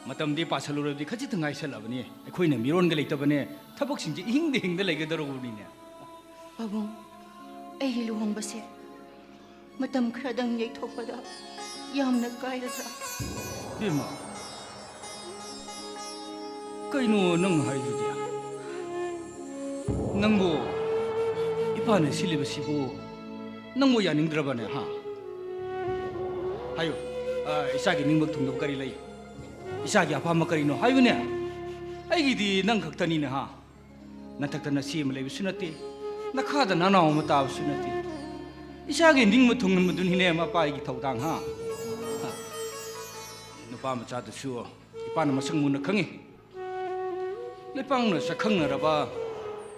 ꯃꯇꯝꯗꯤ ꯄꯥꯁꯜꯂꯨꯔꯕꯗꯤ ꯈꯖꯤꯛꯇ ꯉꯥꯏꯁꯜꯂꯛꯑꯕꯅꯤ꯫ ꯑꯩꯈꯣꯏꯅ ꯃꯤꯔꯣꯟꯒ ꯂꯩꯇꯕꯅꯦ꯫ ꯊꯕꯛꯁꯤꯡꯁꯦ ꯏꯍꯤꯡꯗ ꯍꯤꯡꯗ ꯂꯩꯒꯗꯧꯔꯕꯅꯤꯅꯦ꯫ ꯄꯥꯕꯨꯡ, ꯑꯩꯒꯤ ꯂꯨꯍꯣꯡꯕꯁꯦ ꯃꯇꯝ ꯈꯔꯗꯪ ꯌꯩꯊꯣꯛꯄꯗ ꯌꯥꯝꯅ ꯀꯥꯏꯔꯗ꯭ꯔꯥ? ꯏꯕꯦꯝꯃ, ꯀꯩꯅꯣ ꯅꯪ ꯍꯥꯏꯗꯨꯗꯤ? ꯅꯪꯕꯨ ꯏꯄꯥꯅ ꯁꯤꯜꯂꯤꯕꯁꯤꯕꯨ ꯅꯪꯕꯨ ꯌꯥꯅꯤꯡꯗ꯭ꯔꯕꯅꯦ, ꯍꯥ? ꯍꯥꯏꯌꯨ, ꯑ, ꯏꯆꯥꯒꯤ ꯅꯤꯡꯕ ꯊꯨꯡꯗꯕ ꯀꯔꯤ ꯂꯩ? ꯏꯆꯥꯒꯤ ꯑꯄꯥꯝꯕ ꯀꯔꯤꯅꯣ ꯍꯥꯏꯌꯨꯅꯦ? ꯑꯩꯒꯤꯗꯤ ꯅꯪ ꯈꯛꯇꯅꯤꯅꯦ, ꯍꯥ? ꯅꯊꯛꯇ ꯅꯆꯦ ꯑꯃ ꯂꯩꯕꯁꯨ ꯅꯠꯇꯦ, ꯅꯈꯥꯗ ꯅꯅꯥꯎ ꯑꯃ ꯇꯥꯕꯁꯨ ꯅꯠꯇꯦ꯫ ꯏꯆꯥꯒꯤ ꯅꯤꯡꯕ ꯊꯨꯡꯍꯟꯕꯗꯨꯅꯤꯅꯦ ꯃꯄꯥꯒꯤ ꯊꯧꯗꯥꯡ, ꯍꯥ? ꯍꯥ꯫ ꯅꯨꯄꯥ ꯃꯆꯥꯗꯨꯁꯨ ꯏꯄꯥꯅ ꯃꯁꯛ ꯃꯨꯟꯅ ꯈꯪꯉꯤ꯫ ꯂꯩꯄꯥꯛꯅ ꯁꯛꯈꯪꯅꯔꯕ,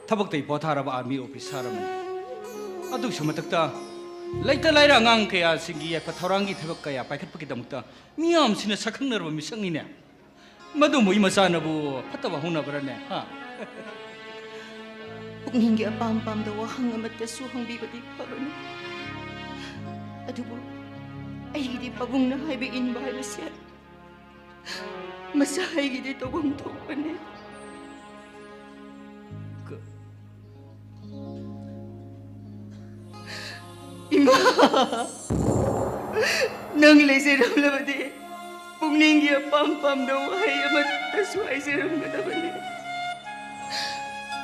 ꯊꯕꯛꯇꯩ ꯄꯣꯊꯥꯔꯕ army officer ꯑꯃꯅꯤ꯫ ꯑꯗꯨꯒꯤꯁꯨ ꯃꯊꯛꯇ ꯂꯩꯇ ꯂꯥꯏꯔ ꯑꯉꯥꯡ ꯀꯌꯥꯁꯤꯡꯒꯤ ꯌꯥꯏꯐ ꯊꯧꯔꯥꯡꯒꯤ ꯊꯕꯛ ꯀꯌꯥ ꯄꯥꯏꯈꯠꯄꯒꯤꯗꯃꯛꯇ ꯃꯤꯌꯥꯝꯁꯤꯅ ꯁꯛꯈꯪꯅꯔꯕ ꯃꯤꯁꯛꯅꯤꯅꯦ꯫ ꯃꯗꯨ ꯃꯣꯏ ꯃꯆꯥꯅꯕꯨ ꯐꯠꯇꯕ ꯍꯧꯅꯕ꯭ꯔꯅꯦ, ꯍꯥ? ꯄꯨꯛꯅꯤꯡꯒꯤ ꯑꯄꯥꯝ ꯄꯥꯝꯗ ꯋꯥꯍꯪ ꯑꯃꯠꯇꯁꯨ ꯍꯪꯕꯤꯕꯗꯤ ꯐꯕꯅꯤ꯫ ꯑꯗꯨꯕꯨ ꯑꯩꯒꯤꯗꯤ ꯄꯥꯕꯨꯡꯅ ꯍꯥꯏꯕ ꯏꯟꯕ ꯍꯥꯏꯕꯁꯦ ꯃꯆꯥ ꯑꯩꯒꯤꯗꯤ ꯇꯧꯐꯝ ꯊꯣꯛꯄꯅꯦ꯫ ꯀ- ꯏꯃꯥ, ꯅꯪ ꯂꯩꯖꯔꯝꯂꯕꯗꯤ ꯄꯨꯛꯅꯤꯡꯒꯤ ꯑꯄꯥꯝ ꯄꯥꯝꯗ ꯋꯥꯍꯩ ꯑꯃꯠꯇꯁꯨ ꯍꯥꯏꯖꯔꯝꯒꯗꯕꯅꯤ꯫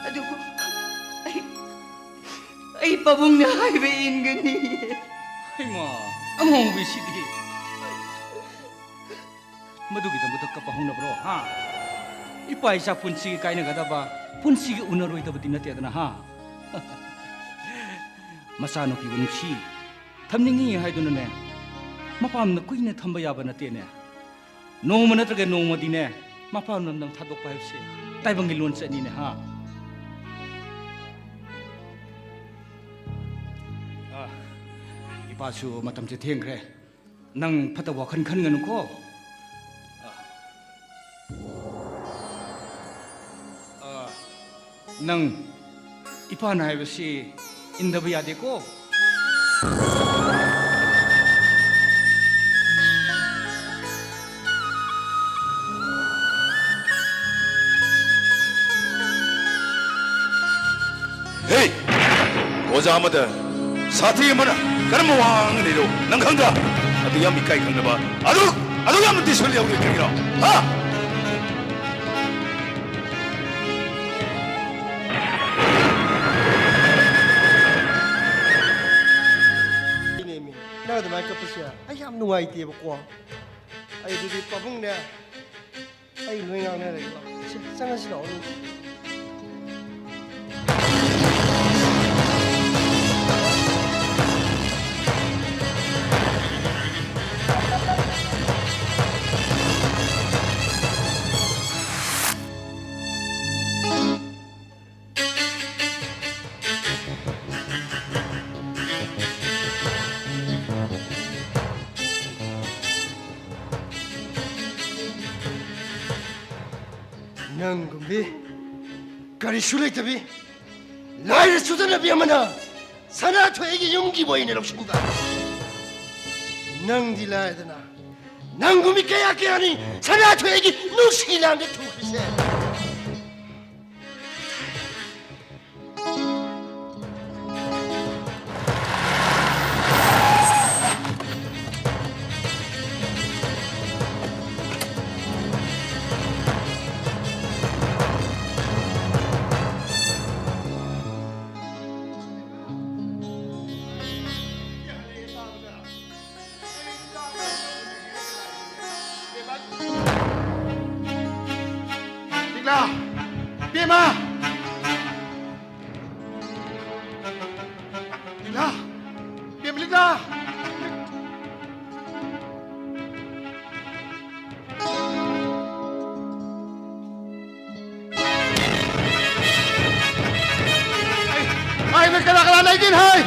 ꯑꯗꯨꯕꯨ ꯑꯩ, ꯑꯩ ꯄꯥꯕꯨꯡꯅ ꯍꯥꯏꯕ ꯏꯟꯒꯅꯤ꯫ ꯍꯩꯃꯥ, ꯑꯉꯥꯎꯕꯤꯁꯤꯗꯤ꯫ ꯃꯗꯨꯒꯤꯗꯃꯛꯇ ꯀꯞꯄ ꯍꯧꯅꯕ꯭ꯔꯣ, ꯍꯥ? ꯏꯄꯥ ꯏꯆꯥ ꯄꯨꯟꯁꯤꯒꯤ ꯀꯥꯏꯅꯒꯗꯕ, ꯄꯨꯟꯁꯤꯒꯤ ꯎꯅꯔꯣꯏꯗꯕꯗꯤ ꯅꯠꯇꯦꯗꯅ, ꯍꯥ? ꯃꯆꯥꯅꯨꯄꯤꯕꯨ ꯅꯨꯡꯁꯤ, ꯊꯝꯅꯤꯡꯉꯤ ꯍꯥꯏꯗꯨꯅꯅꯦ, ꯃꯄꯥꯝꯅ ꯀꯨꯏꯅ ꯊꯝꯕ ꯌꯥꯕ ꯅꯠꯇꯦꯅꯦ꯫ ꯅꯣꯡꯃ ꯅꯠꯇ꯭ꯔꯒ ꯅꯣꯡꯃꯗꯤꯅꯦ, ꯃꯄꯥꯝ ꯂꯝꯗꯝ ꯊꯥꯗꯣꯛꯄ ꯍꯥꯏꯕꯁꯦ ꯇꯥꯏꯕꯪꯒꯤ ꯂꯣꯟꯆꯠꯅꯤꯅꯦ, ꯍꯥ? ꯑ, ꯏꯄꯥꯁꯨ ꯃꯇꯝꯁꯦ ꯊꯦꯡꯈ꯭ꯔꯦ꯫ ꯅꯪ ꯐꯠꯇꯕ ꯋꯥꯈꯜ ꯈꯟꯒꯅꯨꯀꯣ꯫ ꯑ, ꯑ, ꯅꯪ ꯏꯄꯥꯅ ꯍꯥꯏꯕꯁꯤ ꯏꯟꯗꯕ ꯌꯥꯗꯦꯀꯣ꯫ ꯑꯣꯖꯥ ꯑꯃꯗ ꯁꯥꯇ꯭ꯔꯤ ꯑꯃꯅ ꯀꯔꯝꯕ ꯋꯥ ꯉꯥꯡꯒꯅꯤꯗꯣ ꯅꯪ ꯈꯪꯗ꯭ꯔꯥ? ꯑꯗꯨ ꯌꯥꯝ ꯏꯀꯥꯏ ꯈꯪꯗꯕ, ꯑꯗꯨ, ꯑꯗꯨ ꯌꯥꯝꯅ ꯗꯤꯁꯤꯄ꯭ꯂꯤꯟ ꯌꯥꯎꯗꯦ ꯀꯔꯤꯒꯤꯅꯣ? ꯍꯥ? ꯅꯦꯃꯤ, ꯅꯪ ꯑꯗꯨꯃꯥꯏꯅ ꯀꯞꯄꯁꯦ ꯑꯩ ꯌꯥꯝ ꯅꯨꯡꯉꯥꯏꯇꯦꯕꯀꯣ꯫ ꯑꯩ ꯑꯗꯨꯗꯤ ꯄꯥꯕꯨꯡꯅꯦ, ꯑꯩ ꯂꯣꯏ ꯉꯥꯡꯅꯔꯒꯦ꯫ ꯁꯦ, ꯆꯪꯉꯁꯤ ꯂꯥꯛꯑꯣ, ꯅꯪ꯫ ꯅꯪꯒꯨꯝꯕꯤ ꯀꯔꯤꯁꯨ ꯂꯩꯇꯕꯤ, ꯂꯥꯏꯔ ꯆꯨꯗꯅꯕꯤ ꯑꯃꯅ ꯁꯅꯥꯊꯣꯏ ꯑꯩꯒꯤ ꯌꯨꯝꯒꯤ ꯑꯣꯏꯅ ꯂꯧꯁꯤꯟꯕ꯫ ꯅꯪꯗꯤ ꯂꯥꯏꯗꯅ, ꯅꯪꯒꯨꯝꯕꯤ ꯀꯌꯥ ꯀꯌꯥꯅꯤ ꯁꯅꯥꯊꯣꯏ ꯑꯩꯒꯤ ꯅꯨꯡꯁꯤ ꯂꯥꯡꯗ ꯊꯨꯈ꯭ꯔꯤꯁꯦ꯫ ꯂꯤꯛꯂꯥ! ꯏꯕꯦꯝꯃ! ꯂꯤꯛꯂꯥ! ꯏꯕꯦꯝꯃ ꯂꯤꯛꯂꯥ! ꯑꯩ, ꯑꯩ, ꯅꯣꯏ ꯀꯅꯥ ꯀꯅꯥ ꯂꯩꯒꯦ ꯍꯥꯏ?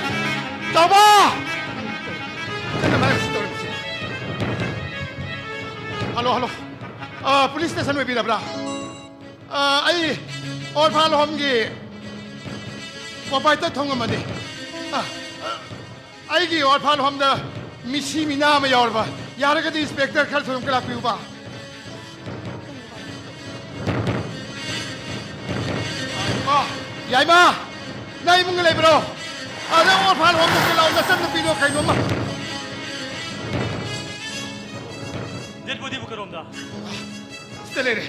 ꯆꯥꯎꯕ! ꯀꯟꯅ ꯃꯔꯛꯁꯤ ꯇꯧꯔꯤꯕꯁꯤ꯫ Hello, hello. ꯑ, ꯄꯨꯂꯤꯁ ꯁ꯭ꯇꯦꯁꯟ ꯑꯣꯏꯕꯤꯔꯕ꯭ꯔꯥ? ꯑ, ꯑꯩ ꯑꯣꯔꯐꯥꯟ ꯍꯣꯝꯒꯤ ꯄ꯭ꯔꯣꯄꯥꯏꯇꯔ ꯊꯣꯡꯉꯝꯕꯅꯤ꯫ ꯑ, ꯑ, ꯑꯩꯒꯤ ꯑꯣꯔꯐꯥꯟ ꯍꯣꯝꯗ ꯃꯤꯁꯤ ꯃꯤꯅꯥ ꯑꯃ ꯌꯥꯎꯔꯕ꯫ ꯌꯥꯔꯒꯗꯤ ꯏꯟꯁꯄꯦꯛꯇꯔ ꯈꯔ ꯊꯨꯅ ꯂꯥꯛꯄꯤꯌꯨꯕ꯫ ꯑ, ꯌꯥꯏꯃ! ꯅꯪ ꯏꯃꯨꯡꯗ ꯂꯩꯕ꯭ꯔꯣ? ꯑꯥꯗ ꯑꯣꯔꯐꯥꯟ ꯍꯣꯝꯗ ꯆꯠꯂꯛꯑꯣ, ꯅꯆꯟꯅꯨꯄꯤꯗꯣ ꯀꯩꯅꯣꯝꯃ꯫ Dead bodyꯕꯨ ꯀꯔꯣꯝꯗ? ꯁꯤꯗ ꯂꯩꯔꯦ꯫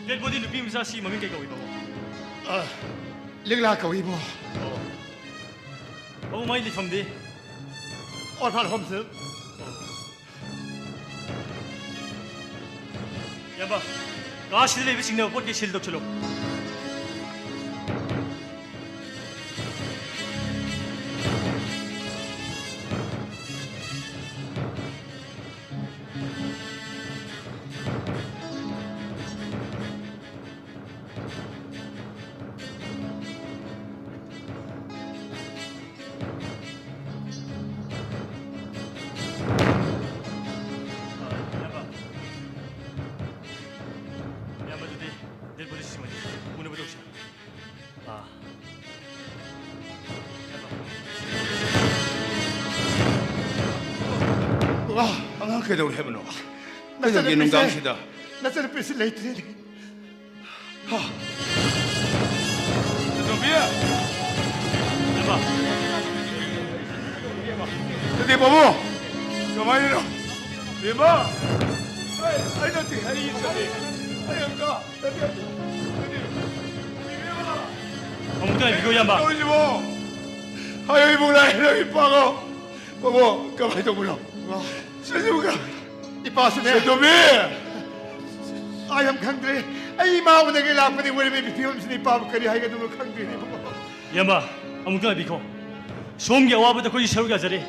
Dead body ꯅꯨꯄꯤ ꯃꯆꯥꯁꯤ ꯃꯃꯤꯡ ꯀꯩ ꯀꯧꯏ, ꯄꯥꯕꯨꯡ? ꯑ, ꯂꯤꯛꯂꯥ ꯀꯧꯏ, ꯏꯕꯨꯡꯉꯣ꯫ ꯑꯣ꯫ ꯄꯥꯕꯨꯡ, ꯃꯥꯏ ꯂꯩꯐꯝꯗꯤ? Orphan homes. ꯏꯌꯥꯝꯕ, ꯀꯥꯁꯤꯗ ꯂꯩꯕ ꯆꯤꯡꯅꯕ ꯄꯣꯠ ꯀꯩ seal ꯇꯧꯁꯜꯂꯨ꯫ ꯏꯌꯥꯝꯕ꯫ ꯏꯌꯥꯝꯕ, ꯑꯗꯨꯗꯤ dead body ꯁꯤꯃꯗꯤ ꯎꯅꯕ ꯇꯧꯁꯤ꯫ ꯑꯥ꯫ ꯋꯥ, ꯑꯉꯥꯡ ꯀꯩꯗꯧꯔꯦ ꯍꯥꯏꯕꯅꯣ? ꯀꯩꯗꯧꯒꯦ ꯅꯆꯟꯅꯨꯄꯤꯁꯦ, ꯅꯨꯡꯗꯥꯡꯁꯤꯗ? ꯅꯆꯟꯅꯨꯄꯤꯁꯦ ꯂꯩꯇ꯭ꯔꯦꯅꯦ꯫ ꯍꯥ? ꯇꯣꯝꯕꯤ! ꯏꯌꯥꯝꯕ꯫ ꯅꯠꯇꯦ, ꯄꯥꯕꯨꯡ! ꯀꯃꯥꯏꯅꯅꯣ? ꯕꯦꯝꯃ! ꯑꯩ, ꯑꯩ ꯅꯠꯇꯦ, ꯑꯩ ꯅꯠꯇꯦ꯫ ꯑꯩ ꯑꯝꯇ ꯑꯃꯨꯛꯇ ꯉꯥꯏꯕꯤꯈꯣ, ꯏꯌꯥꯝꯕ꯫ ꯇꯧꯔꯤꯁꯤꯕꯣ? ꯍꯥꯏꯌꯣ, ꯏꯕꯨꯡ ꯂꯥꯏ, ꯅꯪ ꯏꯄꯥꯒꯣ꯫ ꯕꯥꯕꯣ, ꯀꯃꯥꯏꯅ ꯇꯧꯕꯅꯣ? ꯁꯤꯕꯨ ꯀ-, ꯏꯄꯥꯁꯨꯅꯦ꯫ ꯁꯦꯟꯗꯣꯝꯕꯤ! ꯑꯩ ꯌꯥꯝ ꯈꯪꯗ꯭ꯔꯦ꯫ ꯑꯩ ꯏꯃꯥ ꯎꯅꯒꯦ ꯂꯥꯛꯄꯅꯤ, ꯋꯥꯔꯤꯕꯒꯤ ꯐꯤꯕꯝꯁꯤꯅ ꯏꯄꯥꯕꯨ ꯀꯔꯤ ꯍꯥꯏꯒꯗꯕꯅꯣ ꯈꯪꯗ꯭ꯔꯦꯅꯦ, ꯕꯥꯕꯣ꯫ ꯏꯌꯥꯝꯕ, ꯑꯃꯨꯛꯇ ꯉꯥꯏꯕꯤꯈꯣ꯫ ꯁꯣꯝꯒꯤ ꯑꯋꯥꯕꯗ ꯑꯩꯈꯣꯏꯁꯨ ꯁꯔꯨꯛ ꯌꯥꯖꯔꯤ꯫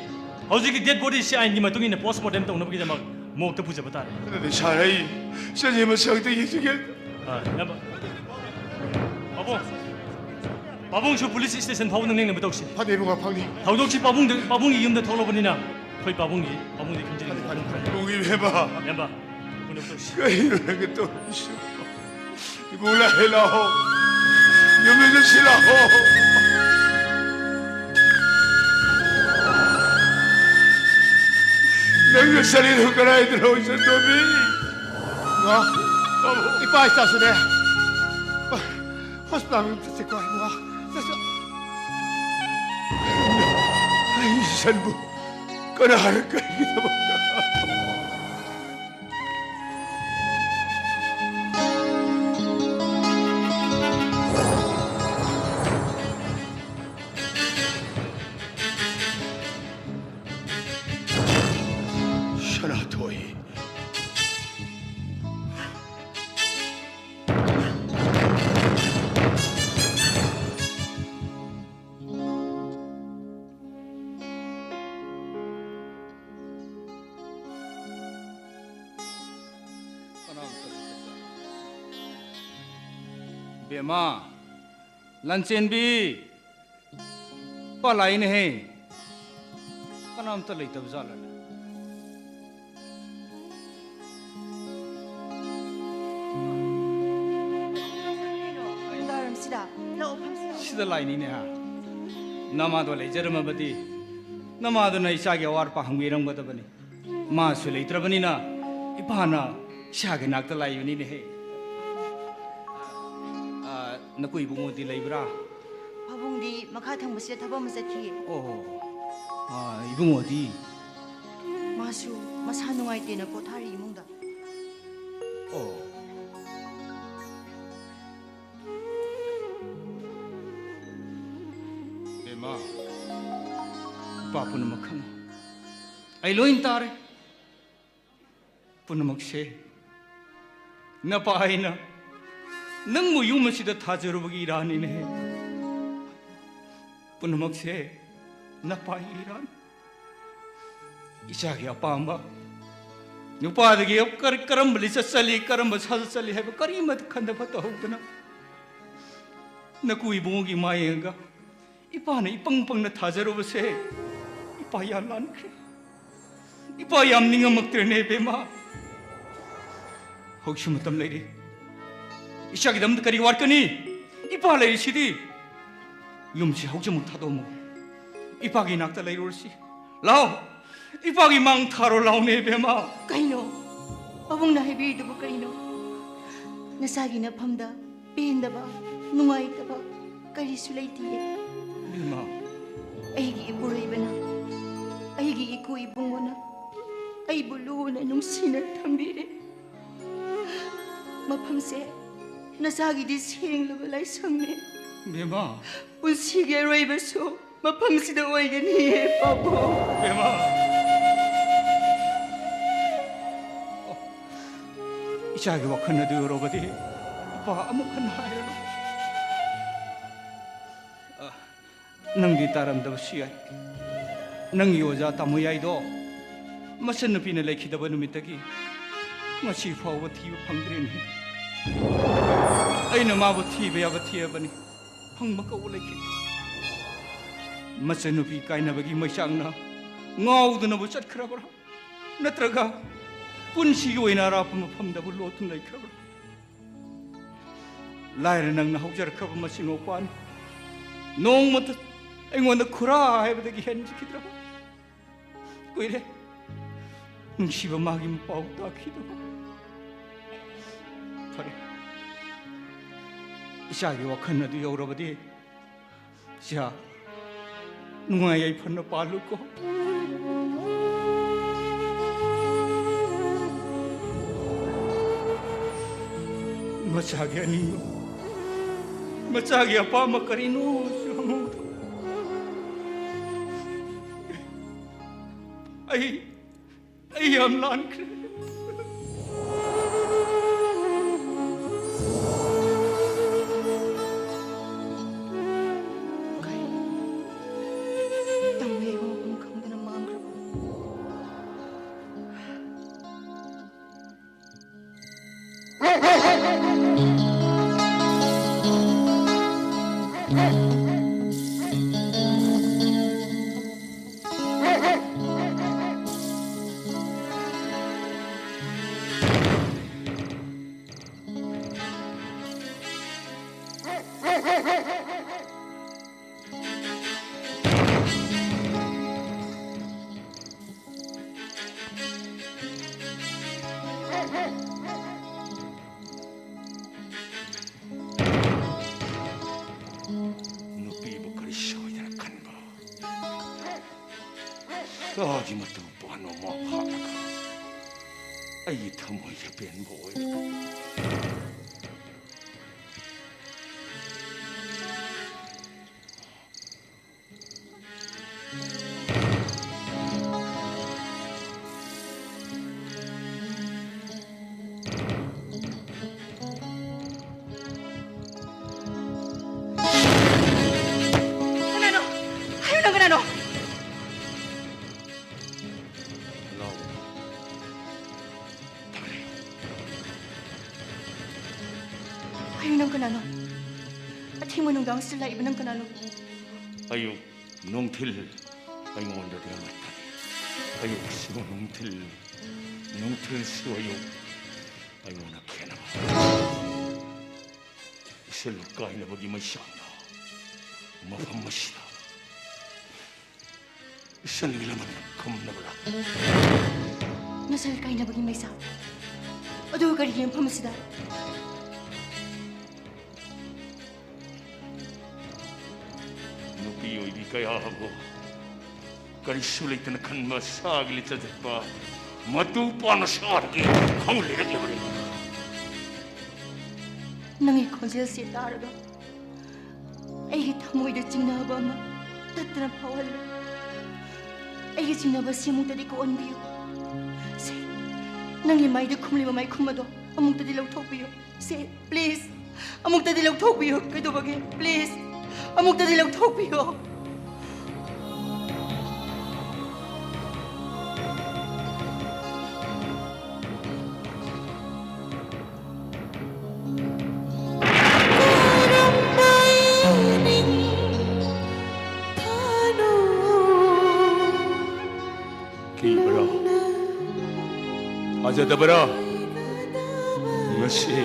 ꯍꯧꯖꯤꯛꯀꯤ dead bodyꯁꯤ ꯑꯥꯏꯟꯒꯤ ꯃꯇꯨꯡ ꯏꯟꯅ postmortem ꯇꯧꯅꯕꯒꯤꯗꯃꯛ morgueꯇ ꯄꯨꯖꯕ ꯇꯥꯔꯦ꯫ ꯑꯗꯨꯗꯤ ꯁꯥꯔ, ꯑꯩ ꯁꯖꯤ ꯃꯁꯛꯇ ꯌꯦꯡꯖꯒꯦ꯫ ꯑꯥ, ꯏꯌꯥꯝꯕ꯫ ꯄꯥꯕꯨꯡ, ꯄꯥꯕꯨꯡꯁꯨ police station ꯐꯥꯎꯕ ꯅꯪ ꯂꯦꯡꯅꯕ ꯇꯧꯁꯤ꯫ ꯐꯅꯤ, ꯏꯕꯨꯡꯉꯣ, ꯐꯅꯤ꯫ ꯊꯧꯗꯣꯛꯁꯤ ꯄꯥꯕꯨꯡꯗ, ꯄꯥꯕꯨꯡꯒꯤ ꯌꯨꯝꯗ ꯊꯣꯛꯂꯕꯅꯤꯅ ꯑꯩꯈꯣꯏ ꯄꯥꯕꯨꯡꯒꯤ, ꯄꯥꯕꯨꯡꯗꯤ ꯈꯟꯖꯔꯤ꯫ ꯐꯅꯤ, ꯐꯅꯤ, ꯐꯅꯤ꯫ ꯏꯕꯨꯡꯒꯤ ꯏꯕꯦꯝꯃ꯫ ꯏꯌꯥꯝꯕ, ꯎꯅꯕ ꯇꯧꯁꯤ꯫ ꯀꯩꯅꯣ ꯅꯪꯒꯤ ꯇꯧꯔꯤꯁꯤꯕꯣ? ꯏꯕꯨꯡ ꯂꯥꯛꯑꯦ, ꯂꯥꯛꯑꯣ꯫ ꯌꯨꯝꯗ ꯆꯠꯁꯤ ꯂꯥꯛꯑꯣ꯫ ꯅꯪꯒꯤ ꯁꯔꯤꯗꯨ ꯀꯗꯥꯏꯗꯅꯣ, ꯏꯆꯟꯇꯣꯝꯕꯤ? ꯏꯃꯥ, ꯏꯄꯥ ꯏꯆꯥꯁꯨꯅꯦ꯫ ꯍꯣꯁꯄꯤꯇꯥꯜ ꯑꯃ ꯆꯠꯁꯤꯀꯣ, ꯏꯃꯥ꯫ ꯆꯠꯁꯤ꯫ ꯑꯩ ꯏꯆꯟꯕꯨ ꯀꯅꯥꯅ ꯀꯔꯤꯒꯤꯗꯃꯛꯇ? ꯁꯅꯥꯊꯣꯏ꯫ ꯀꯅꯥꯝꯇ ꯂꯩꯇꯕ꯫ ꯕꯦꯝꯃ, ꯂꯟꯆꯦꯟꯕꯤ, ꯄꯥꯂꯥꯏꯅꯦꯍꯦ꯫ ꯀꯅꯥꯝꯇ ꯂꯩꯇꯕ ꯖꯥꯠꯂꯅꯦ? ꯅꯨꯡꯗꯥꯡꯋꯥꯏꯔꯝꯁꯤꯗ ꯂꯧ ꯐꯝꯁꯤꯗ꯫ ꯁꯤꯗ ꯂꯥꯛꯏꯅꯤꯅꯦ ꯍꯥ? ꯅꯃꯥꯗꯣ ꯂꯩꯖꯔꯝꯃꯕꯗꯤ ꯅꯃꯥꯗꯨꯅ ꯏꯆꯥꯒꯤ ꯑꯋꯥꯠ ꯑꯄꯥ ꯍꯪꯕꯤꯔꯝꯒꯗꯕꯅꯤ꯫ ꯃꯥꯁꯨ ꯂꯩꯇ꯭ꯔꯕꯅꯤꯅ ꯏꯄꯥꯅ ꯏꯆꯥꯒꯤ ꯅꯥꯛꯇ ꯂꯥꯛꯏꯕꯅꯤꯅꯦꯍꯦ꯫ ꯑꯥ, ꯅꯀꯨ ꯏꯕꯨꯡꯉꯣꯗꯤ ꯂꯩꯕ꯭ꯔꯥ? ꯄꯥꯕꯨꯡꯗꯤ ꯃꯈꯥ ꯊꯪꯕꯁꯤꯗ ꯊꯕꯛ ꯑꯃ ꯆꯠꯈꯤꯌꯦ꯫ ꯑꯣ, ꯑꯥ, ꯏꯕꯨꯡꯉꯣꯗꯤ? ꯃꯥꯁꯨ ꯃꯁꯥ ꯅꯨꯡꯉꯥꯏꯇꯦꯅ ꯄꯣꯊꯥꯔꯤ ꯏꯃꯨꯡꯗ꯫ ꯑꯣ꯫ ꯕꯦꯝꯃ, ꯏꯄꯥ ꯄꯨꯝꯅꯃꯛ ꯈꯪꯉꯤ꯫ ꯑꯩ ꯂꯣꯏ ꯇꯥꯔꯦ꯫ ꯄꯨꯝꯅꯃꯛꯁꯦ ꯅꯄꯥ ꯑꯩꯅ ꯅꯪꯕꯨ ꯌꯨꯝ ꯑꯁꯤꯗ ꯊꯥꯖꯔꯨꯕꯒꯤ ꯏꯔꯥꯟꯅꯤꯅꯦ꯫ ꯄꯨꯝꯅꯃꯛꯁꯦ ꯅꯄꯥꯒꯤ ꯏꯔꯥꯟ꯫ ꯏꯆꯥꯒꯤ ꯑꯄꯥꯝꯕ ꯅꯨꯄꯥꯗꯒꯤ ꯀꯔ-, ꯀꯔꯝꯕ ꯂꯤꯆꯠ ꯆꯠꯂꯤ, ꯀꯔꯝꯕ ꯁꯥꯖꯠ ꯆꯠꯂꯤ ꯍꯥꯏꯕ ꯀꯔꯤꯃꯠꯇ ꯈꯟꯊꯕ ꯇꯧꯍꯧꯗꯅ ꯅꯀꯨ ꯏꯕꯨꯡꯉꯣꯒꯤ ꯃꯥ ꯌꯦꯡꯉꯒ ꯏꯄꯥꯅ ꯏꯄꯪ ꯄꯪꯅ ꯊꯥꯖꯔꯨꯕꯁꯦ ꯏꯄꯥ ꯌꯥꯝ ꯂꯥꯟꯈ꯭ꯔꯦ꯫ ꯏꯄꯥ ꯌꯥꯝ ꯅꯤꯡꯉꯝꯃꯛꯇ꯭ꯔꯦꯅꯦ ꯏꯕꯦꯝꯃ꯫ ꯍꯧꯖꯤꯛꯁꯨ ꯃꯇꯝ ꯂꯩꯔꯤ꯫ ꯏꯆꯥꯒꯤꯗꯃꯛꯇ ꯀꯔꯤ ꯋꯥꯠꯀꯅꯤ? ꯏꯄꯥ ꯂꯩꯔꯤꯁꯤꯗꯤ꯫ ꯌꯨꯝꯁꯤ ꯍꯧꯖꯤꯛꯃꯛ ꯊꯥꯗꯣꯛꯑꯝꯃꯨ꯫ ꯏꯄꯥꯒꯤ ꯅꯥꯛꯇ ꯂꯩꯔꯨꯔꯁꯤ꯫ ꯂꯥꯛꯑꯣ꯫ ꯏꯄꯥꯒꯤ ꯃꯥꯡ ꯊꯥꯔꯣ ꯂꯥꯎꯅꯦ, ꯏꯕꯦꯝꯃ꯫ ꯀꯩꯅꯣ? ꯄꯥꯕꯨꯡꯅ ꯍꯥꯏꯕꯤꯔꯤꯗꯨꯕꯨ ꯀꯩꯅꯣ? ꯅꯆꯥꯒꯤ ꯅꯐꯝꯗ ꯄꯦꯟꯗꯕ, ꯅꯨꯡꯉꯥꯏꯇꯕ ꯀꯔꯤꯁꯨ ꯂꯩꯇꯤꯌꯦ꯫ ꯏꯕꯦꯝꯃ꯫ ꯑꯩꯒꯤ ꯏꯄꯨꯔꯣꯏꯕꯅ, ꯑꯩꯒꯤ ꯏꯀꯨ ꯏꯕꯨꯡꯉꯣꯅ ꯑꯩꯕꯨ ꯂꯨꯅ ꯅꯨꯡꯁꯤꯅ ꯊꯝꯕꯤꯔꯦ꯫ ꯃꯐꯝꯁꯦ ꯅꯆꯥꯒꯤꯗꯤ ꯁꯦꯡꯂꯕ ꯂꯥꯏꯁꯪꯅꯦ꯫ ꯏꯕꯦꯝꯃ꯫ ꯄꯨꯟꯁꯤꯒꯤ ꯑꯔꯣꯏꯕꯁꯨ ꯃꯐꯝꯁꯤꯗ ꯑꯣꯏꯒꯅꯤꯌꯦ, ꯄꯥꯕꯨꯡ꯫ ꯏꯕꯦꯝꯃ꯫ ꯏꯆꯥꯒꯤ ꯋꯥꯈꯜ ꯑꯗꯨ ꯌꯧꯔꯕꯗꯤ ꯏꯄꯥ ꯑꯃꯨꯛ ꯍꯟꯅ ꯍꯥꯏꯔꯔꯣꯏ꯫ ꯑ, ꯅꯪꯗꯤ ꯇꯥꯔꯝꯗꯕꯁꯨ ꯌꯥꯏ꯫ ꯅꯪꯒꯤ ꯑꯣꯖꯥ ꯇꯥꯃꯣ ꯌꯥꯏꯗꯣ ꯃꯆꯟꯅꯨꯄꯤꯅ ꯂꯩꯈꯤꯗꯕ ꯅꯨꯃꯤꯠꯇꯒꯤ ꯉꯁꯤ ꯐꯥꯎꯕ ꯊꯤꯕ ꯐꯪꯗ꯭ꯔꯦꯅꯦ꯫ ꯑꯩꯅ ꯃꯥꯕꯨ ꯊꯤꯕ ꯌꯥꯕ ꯊꯤꯔꯕꯅꯤ, ꯐꯪꯕ ꯀꯧꯕ ꯂꯩꯈꯤꯗꯦ꯫ ꯃꯆꯟꯅꯨꯄꯤ ꯀꯥꯏꯅꯕꯒꯤ ꯃꯩꯆꯥꯛꯅ ꯉꯥꯎꯗꯨꯅꯕꯨ ꯆꯠꯈ꯭ꯔꯕ꯭ꯔꯥ? ꯅꯠꯇ꯭ꯔꯒ ꯄꯨꯟꯁꯤꯒꯤ ꯑꯣꯏꯅ ꯑꯔꯥꯞꯄ ꯃꯐꯝꯗꯕꯨ ꯂꯣꯠꯇꯨꯅ ꯂꯩꯈ꯭ꯔꯕ꯭ꯔꯥ? ꯂꯥꯏꯔ ꯅꯪꯅ ꯍꯧꯖꯔꯛꯈ꯭ꯔꯕ ꯃꯆꯤꯡ ꯃꯧꯄꯥꯅꯤ꯫ ꯅꯣꯡꯃꯇ ꯑꯩꯉꯣꯟꯗ ꯈꯨꯔꯥ ꯍꯥꯏꯕꯗꯒꯤ ꯍꯦꯟꯖꯈꯤꯗ꯭ꯔꯕ꯫ ꯀꯨꯏꯔꯦ ꯅꯨꯡꯁꯤꯕ ꯃꯥꯒꯤ ꯃꯄꯥꯎ ꯇꯥꯈꯤꯗꯕ꯫ ꯐꯔꯦ, ꯏꯆꯥꯒꯤ ꯋꯥꯈꯜ ꯑꯗꯨ ꯌꯧꯔꯕꯗꯤ ꯏꯆꯥ, ꯅꯨꯡꯉꯥꯏ ꯌꯥꯏꯐꯅ ꯄꯥꯜꯂꯨꯀꯣ꯫ ꯃꯆꯥꯒꯤ ꯑꯅꯤꯡꯕ, ꯃꯆꯥꯒꯤ ꯑꯄꯥꯝꯕ ꯀꯔꯤꯅꯣꯁꯨ ꯍꯪꯍꯧꯗꯕ꯫ ꯑꯩ ꯑꯩ ꯌꯥꯝ ꯂꯥꯟꯈ꯭ꯔꯦ꯫ ꯀꯩ? ꯇꯝꯕ ꯌꯥꯕ ꯃꯐꯝ ꯈꯪꯗꯅ ꯃꯥꯡꯈ꯭ꯔꯕ? ꯀꯥꯒꯤ ꯃꯇꯨ ꯄꯥꯟꯕ ꯑꯃ ꯍꯥꯠꯂꯒ ꯑꯩꯒꯤ ꯊꯃꯣꯏꯒꯤ ꯑꯄꯦꯟꯕ ꯑꯣꯏꯔꯤꯕ꯫ ꯀꯅꯥꯅꯣ? ꯍꯥꯏꯌꯨ, ꯅꯪ ꯀꯅꯥꯅꯣ? ꯍꯥꯏꯌꯨ, ꯅꯪ ꯀꯅꯥꯅꯣ? ꯑꯊꯦꯡꯕ ꯅꯨꯡꯗꯥꯡꯁꯤꯗ ꯂꯥꯛꯏꯕ ꯅꯪ ꯀꯅꯥꯅꯣ? ꯑꯌꯨꯛ ꯅꯨꯡꯊꯤꯜ ꯑꯩꯉꯣꯟꯗꯗꯤ ꯑꯃꯠꯇꯅꯤ꯫ ꯑꯌꯨꯛꯁꯨ ꯅꯨꯡꯊꯤꯜ, ꯅꯨꯡꯊꯤꯜꯁꯨ ꯑꯌꯨꯛ ꯑꯩꯉꯣꯟꯗ ꯈꯦꯠꯅꯕ꯫ ꯏꯁꯜ ꯀꯥꯏꯅꯕꯒꯤ ꯃꯩꯁꯥꯅ ꯃꯐꯝ ꯑꯁꯤꯗ ꯏꯁꯜꯒꯤ ꯂꯃꯟ ꯈꯨꯝꯅꯕ꯭ꯔꯥ? ꯅꯁꯜ ꯀꯥꯏꯅꯕꯒꯤ ꯃꯩꯁꯥ? ꯑꯗꯨꯒ ꯀꯔꯤꯒꯤ ꯃꯐꯝ ꯑꯁꯤꯗ? ꯅꯨꯄꯤ ꯑꯣꯏꯕꯤ ꯀꯌꯥꯕꯨ ꯀꯔꯤꯁꯨ ꯂꯩꯇꯅ ꯈꯟꯕ ꯁꯥꯒꯤ ꯂꯤꯆꯠ ꯆꯠꯄ ꯃꯇꯨ ꯄꯥꯟꯕ ꯁꯥꯗꯒꯤ ꯈꯪ ꯂꯩꯔꯛꯂꯤꯕꯅꯤ꯫ ꯅꯪꯒꯤ ꯈꯣꯟꯖꯦꯜꯁꯦ ꯇꯥꯔꯒ ꯑꯩꯒꯤ ꯊꯃꯣꯏꯗ ꯆꯤꯡꯅꯕ ꯑꯃ ꯇꯠꯇꯅ ꯐꯥꯎꯍꯜꯂꯦ꯫ ꯑꯩꯒꯤ ꯆꯤꯡꯅꯕꯁꯤ ꯑꯃꯨꯛꯇꯗꯤ ꯀꯣꯛꯍꯟꯕꯤꯌꯨ꯫ ꯁꯦ, ꯅꯪꯒꯤ ꯃꯥꯏꯗ ꯈꯨꯝꯂꯤꯕ ꯃꯥꯏꯈꯨꯝ ꯑꯗꯣ ꯑꯃꯨꯛꯇꯗꯤ ꯂꯧꯊꯣꯛꯄꯤꯌꯨ꯫ ꯁꯦ, please, ꯑꯃꯨꯛꯇꯗꯤ ꯂꯧꯊꯣꯛꯄꯤꯌꯨ꯫ ꯀꯩꯗꯧꯕꯒꯦ? Please, ꯑꯃꯨꯛꯇꯗꯤ ꯂꯧꯊꯣꯛꯄꯤꯌꯨ꯫ ꯀꯤꯕ꯭ꯔꯥ? ꯊꯥꯖꯗꯕ꯭ꯔꯥ? ꯉꯁꯤ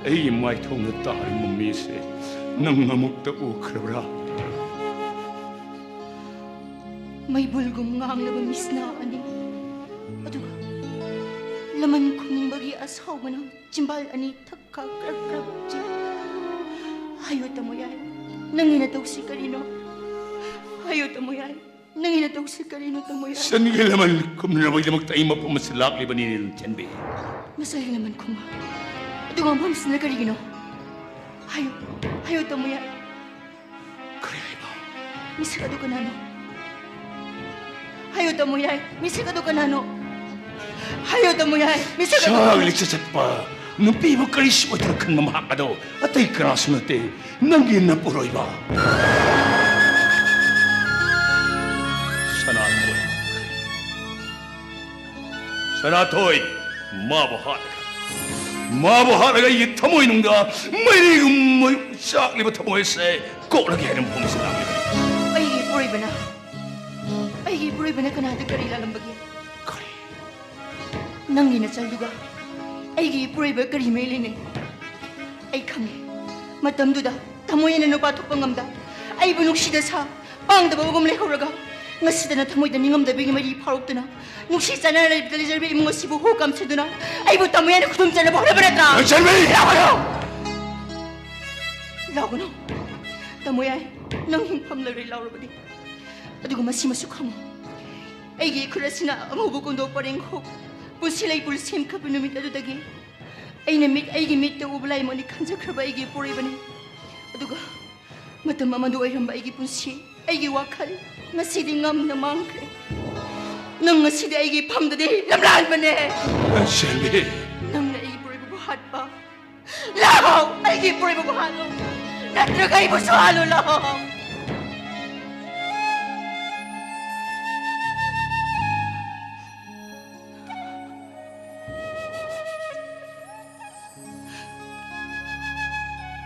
ꯑꯩꯒꯤ ꯃꯥꯏꯊꯣꯡꯗ ꯇꯥꯔꯤꯕ ꯃꯤꯁꯦ ꯅꯪ ꯑꯃꯨꯛꯇ ꯎꯈ꯭ꯔꯕ꯭ꯔꯥ? ꯃꯩꯕꯨꯜꯒꯨꯝ ꯉꯥꯡꯂꯕ ꯃꯤꯁꯅꯥ ꯑꯅꯤ, ꯑꯗꯨꯒ ꯂꯃꯟ ꯈꯨꯝꯅꯤꯡꯕꯒꯤ ꯑꯁꯥꯎꯕꯅ ꯆꯤꯝꯕꯥꯜ ꯑꯅꯤ ꯊꯛ ꯈꯥ ꯀ꯭ꯔꯛ ꯀ꯭ꯔꯛ ꯆꯤꯛ꯫ ꯍꯥꯏꯌꯣ ꯇꯥꯃꯣ ꯌꯥꯏ, ꯅꯪꯒꯤ ꯅꯇꯧꯁꯤ ꯀꯔꯤꯅꯣ? ꯍꯥꯏꯌꯣ ꯇꯥꯃꯣ ꯌꯥꯏ꯫ ꯅꯪꯒꯤ ꯅꯇꯧꯁꯤ ꯀꯔꯤꯅꯣ, ꯇꯃꯣꯌꯥꯏ? ꯏꯆꯟꯒꯤ ꯂꯃꯟ ꯈꯨꯝꯅꯕꯒꯤꯗꯃꯛꯇ ꯑꯩ ꯃꯐꯝ ꯑꯁꯤꯗ ꯂꯥꯛꯂꯤꯕꯅꯤ, ꯂꯟꯆꯦꯟꯕꯤ꯫ ꯃꯆꯜꯒꯤ ꯂꯃꯟ ꯈꯨꯝꯕ? ꯑꯗꯨꯒ ꯃꯐꯝꯁꯤꯅ ꯀꯔꯤꯒꯤꯅꯣ? ꯍꯥꯏꯌꯨ, ꯍꯥꯏꯌꯨ, ꯇꯃꯣꯌꯥꯏ꯫ ꯀꯔꯤ ꯍꯥꯏꯕ? ꯃꯤꯁꯛ ꯑꯗꯨ ꯀꯅꯥꯅꯣ? ꯍꯥꯏꯌꯨ, ꯇꯃꯣꯌꯥꯏ, ꯃꯤꯁꯛ ꯑꯗꯨ ꯀꯅꯥꯅꯣ? ꯍꯥꯏꯌꯨ, ꯇꯃꯣꯌꯥꯏ, ꯃꯤꯁꯛ ꯑꯗꯨ ꯁꯥ ꯀꯅꯥꯅꯣ? ꯂꯤꯛꯆꯠ ꯆꯠꯄ ꯅꯨꯄꯤꯕꯨ ꯀꯔꯤꯁꯨ ꯑꯣꯏꯊꯣꯛ ꯈꯟꯕ ꯃꯍꯥꯛ ꯑꯗꯣ ꯑꯇꯩ ꯀꯅꯥꯁꯨ ꯅꯠꯇꯦ, ꯅꯪꯒꯤ ꯅꯄꯨꯔꯣꯏꯕ ꯁꯅꯥꯊꯣꯏ꯫ ꯁꯅꯥꯊꯣꯏ, ꯃꯥꯕꯨ ꯍꯥꯠꯂꯒ, ꯃꯥꯕꯨ ꯍꯥꯠꯂꯒ ꯑꯩꯒꯤ ꯊꯃꯣꯏꯅꯨꯡꯗ ꯃꯩꯔꯤꯒꯨꯝ ꯆꯥꯛꯂꯤꯕ ꯊꯃꯣꯏ ꯑꯁꯦ ꯀꯣꯛꯂꯒꯦ ꯍꯥꯏꯅ ꯃꯐꯝꯁꯤꯗ ꯂꯥꯛꯂꯤꯕꯅꯤ꯫ ꯑꯩꯒꯤ ꯏꯄꯨꯔꯣꯏꯕꯅ, ꯑꯩꯒꯤ ꯏꯄꯨꯔꯣꯏꯕꯅ ꯀꯅꯥꯗ ꯀꯔꯤ ꯂꯥꯜꯂꯝꯕꯒꯦ? ꯀꯔꯤ? ꯅꯪꯒꯤ ꯅꯆꯜꯗꯨꯒ ꯑꯩꯒꯤ ꯏꯄꯨꯔꯣꯏꯕ ꯀꯔꯤ ꯃꯔꯤ ꯂꯩꯅꯩ? ꯑꯩ ꯈꯪꯉꯦ꯫ ꯃꯇꯝꯗꯨꯗ ꯊꯃꯣꯏ ꯑꯅ ꯅꯨꯄꯥ ꯊꯣꯛꯄ ꯉꯝꯗ, ꯑꯩꯕꯨ ꯅꯨꯡꯁꯤꯗ ꯁꯥ ꯄꯥꯡꯗꯕꯒꯨꯝ ꯂꯩꯍꯧꯔꯒ, ꯉꯁꯤꯗꯅ ꯊꯃꯣꯏꯗ ꯅꯤꯡꯉꯝꯗꯕꯒꯤ ꯃꯔꯤ ꯐꯥꯎꯔꯛꯇꯨꯅ, ꯅꯨꯡꯁꯤ ꯆꯥꯟꯅꯅ ꯂꯩꯕꯗ ꯂꯩꯖꯔꯕ ꯏꯃꯨꯡ ꯑꯁꯤꯕꯨ ꯍꯨ ꯀꯥꯝꯁꯤꯟꯗꯨꯅ ꯑꯩꯕꯨ ꯇꯃꯣꯌꯥꯏꯅ ꯈꯨꯗꯨꯝ ꯆꯟꯅꯕ ꯍꯣꯠꯅꯕ ꯅꯠꯇ꯭ꯔꯥ? ꯂꯟꯆꯦꯟꯕꯤ! ꯂꯥꯛꯑꯣ! ꯂꯥꯎꯒꯅꯨ꯫ ꯇꯃꯣꯌꯥꯏ, ꯅꯪ ꯍꯤꯡꯐꯝ ꯂꯩꯔꯣꯏ ꯂꯥꯎꯔꯕꯗꯤ꯫ ꯑꯗꯨꯒ ꯃꯁꯤꯃꯁꯨ ꯈꯪꯉꯨ, ꯑꯩꯒꯤ ꯏꯈꯨꯠ ꯑꯁꯤꯅ ꯑꯉꯧꯕ ꯀꯣꯟꯗꯣ ꯄꯔꯦꯡ ꯍꯨꯛ, ꯄꯨꯟꯁꯤ ꯂꯩꯄꯨꯜ ꯁꯦꯝꯈ꯭ꯔꯕ ꯅꯨꯃꯤꯠ ꯑꯗꯨꯗꯒꯤ ꯑꯩꯅ ꯃꯤꯠ, ꯑꯩꯒꯤ ꯃꯤꯠꯇ ꯎꯕ ꯂꯥꯏꯃꯛꯅꯤ ꯈꯟꯖꯈ꯭ꯔꯕ ꯑꯩꯒꯤ ꯏꯄꯨꯔꯣꯏꯕꯅꯤ꯫ ꯑꯗꯨꯒ ꯃꯇꯝ ꯑꯃꯗ ꯑꯣꯏꯔꯝꯕ ꯑꯩꯒꯤ ꯄꯨꯟꯁꯤ, ꯑꯩꯒꯤ ꯋꯥꯈꯜ, ꯉꯁꯤꯗꯤ ꯉꯝꯅ ꯃꯥꯡꯈ꯭ꯔꯦ꯫ ꯅꯪ ꯉꯁꯤꯗꯤ ꯑꯩꯒꯤ ꯐꯝꯗꯗꯤ ꯂꯝꯂꯥꯟꯕꯅꯦ꯫ ꯂꯟꯆꯦꯟꯕꯤ! ꯅꯪꯅ ꯑꯩꯒꯤ ꯏꯄꯨꯔꯣꯏꯕꯕꯨ ꯍꯥꯠꯄ꯫ ꯂꯥꯛꯑꯣ! ꯑꯩꯒꯤ ꯏꯄꯨꯔꯣꯏꯕꯕꯨ ꯍꯥꯠꯂꯣ꯫ ꯅꯠꯇ꯭ꯔꯒ ꯑꯩꯕꯨꯁꯨ ꯍꯥꯠꯂꯣ, ꯂꯥꯛꯑꯣ!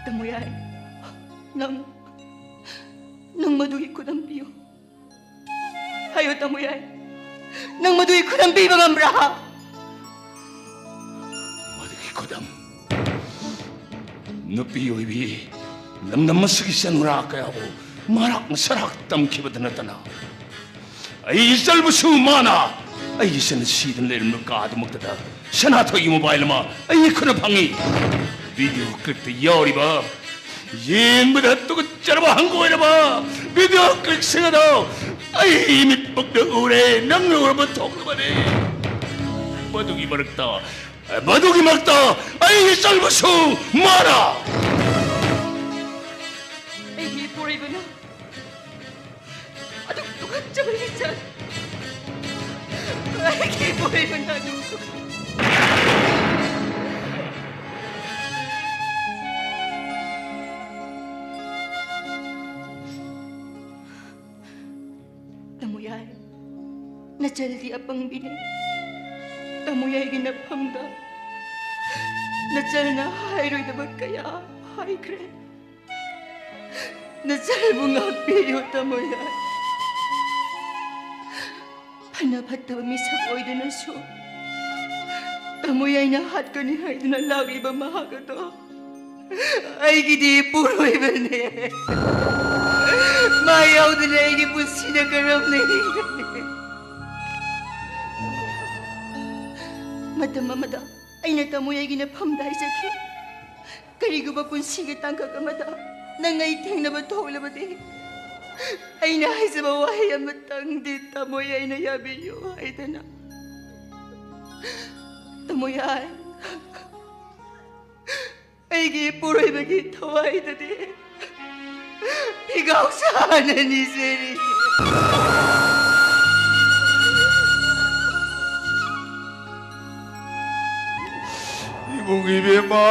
ꯇꯃꯣꯌꯥꯏ, ꯅꯪ, ꯅꯪ ꯃꯗꯨꯒꯤ ꯈꯨꯗꯝ ꯄꯤꯌꯨ꯫ ꯍꯥꯏꯌꯨ, ꯇꯃꯣꯌꯥꯏ, ꯅꯪ ꯃꯗꯨꯒꯤ ꯈꯨꯗꯝ ꯄꯤꯕ ꯉꯝꯕ꯭ꯔꯥ? ꯃꯗꯨꯒꯤ ꯈꯨꯗꯝ? ꯅꯨꯄꯤ ꯑꯣꯏꯕꯤ ꯂꯝꯗꯝ ꯑꯁꯤꯒꯤ ꯏꯆꯟ ꯅꯨꯔꯥ ꯀꯌꯥꯕꯨ ꯃꯍꯥꯛꯅ ꯁꯔꯥꯛ ꯇꯝꯈꯤꯕꯗ ꯅꯠꯇꯅ, ꯑꯩ ꯏꯆꯜꯕꯨꯁꯨ ꯃꯥꯅ ꯑꯩꯒꯤ ꯏꯆꯟ ꯁꯤꯗꯨꯅ ꯂꯩꯔꯝꯕ ꯀꯥꯗꯨꯃꯛꯇꯗ ꯁꯅꯥꯊꯣꯏꯒꯤ ꯃꯣꯕꯥꯏꯜ ꯑꯃ ꯑꯩꯒꯤ ꯈꯨꯠꯅ ꯐꯪꯉꯤ꯫ ꯚꯤꯗꯤꯑꯣ ꯀ꯭ꯂꯤꯞꯇ ꯌꯥꯎꯔꯤꯕ, ꯌꯦꯡꯕꯗ ꯇꯨꯀꯠꯆꯔꯕ ꯍꯪꯒꯣꯏꯔꯕ ꯚꯤꯗꯤꯑꯣ ꯀ꯭ꯂꯤꯞꯁꯤꯡ ꯑꯗꯣ ꯑꯩ ꯃꯤꯠꯃꯛꯅ ꯎꯔꯦ, ꯅꯪꯅ ꯎꯔꯕ ꯊꯣꯛꯂꯕꯅꯤ꯫ ꯃꯗꯨꯒꯤ ꯃꯔꯛꯇ, ꯃꯗꯨꯒꯤ ꯃꯔꯛꯇ ꯑꯩꯒꯤ ꯆꯪꯕꯁꯨ ꯃꯥꯅ꯫ ꯑꯩꯒꯤ ꯏꯄꯨꯔꯣꯏꯕꯅ ꯑꯗꯨꯛ ꯇꯨꯀꯠꯆꯕ ꯂꯤꯆꯠ꯫ ꯑꯩꯒꯤ ꯏꯄꯨꯔꯣꯏꯕꯅ ꯑꯗꯨꯛ ꯇꯨꯀꯠ- ꯇꯥꯃꯣꯌꯥꯏ, ꯅꯆꯜꯗꯤ ꯑꯄꯪꯕꯤꯅꯤ꯫ ꯇꯥꯃꯣꯌꯥꯏꯒꯤ ꯅꯐꯝꯗ ꯅꯆꯜꯅ ꯍꯥꯏꯔꯣꯏꯗꯕ ꯀꯌꯥ ꯍꯥꯏꯈ꯭ꯔꯦ꯫ ꯅꯆꯜꯕꯨ ꯉꯥꯛꯄꯤꯌꯨ, ꯇꯥꯃꯣꯌꯥꯏ꯫ ꯐꯅ ꯐꯠꯇꯕ ꯃꯤꯁꯛ ꯑꯣꯏꯗꯨꯅꯁꯨ ꯇꯥꯃꯣꯌꯥꯏꯅ ꯍꯥꯠꯀꯅꯤ ꯍꯥꯏꯗꯨꯅ ꯂꯥꯛꯂꯤꯕ ꯃꯍꯥꯛ ꯑꯗꯣ ꯑꯩꯒꯤꯗꯤ ꯏꯄꯨꯔꯣꯏꯕꯅꯦ꯫ ꯃꯥ ꯌꯥꯎꯗꯅ ꯑꯩꯒꯤ ꯄꯨꯟꯁꯤꯅ ꯀꯔꯝꯅ ꯍꯤꯡꯒꯅꯤ? ꯃꯇꯝ ꯑꯃꯗ ꯑꯩꯅ ꯇꯥꯃꯣ ꯌꯥꯏꯒꯤ ꯅꯐꯝꯗ ꯍꯥꯏꯖꯈꯤ, "ꯀꯔꯤꯒꯨꯝꯕ ꯄꯨꯟꯁꯤꯒꯤ ꯇꯥꯡꯀꯛ ꯑꯃꯗ ꯅꯪ ꯑꯩ ꯊꯦꯡꯅꯕ ꯊꯣꯛꯂꯕꯗꯤ, ꯑꯩꯅ ꯍꯥꯏꯖꯕ ꯋꯥꯍꯩ ꯑꯃꯇꯪꯗꯤ ꯇꯥꯃꯣ ꯌꯥꯏꯅ ꯌꯥꯕꯤꯌꯨ" ꯍꯥꯏꯗꯅ꯫ ꯇꯥꯃꯣ ꯌꯥꯏ, ꯑꯩꯒꯤ ꯏꯄꯨꯔꯣꯏꯕꯒꯤ ꯊꯋꯥꯏꯗꯗꯤ ꯐꯤꯒꯥꯎ ꯁꯥꯅ ꯅꯤꯖꯔꯤ꯫ ꯏꯕꯨꯡ ꯏꯕꯦꯝꯃ,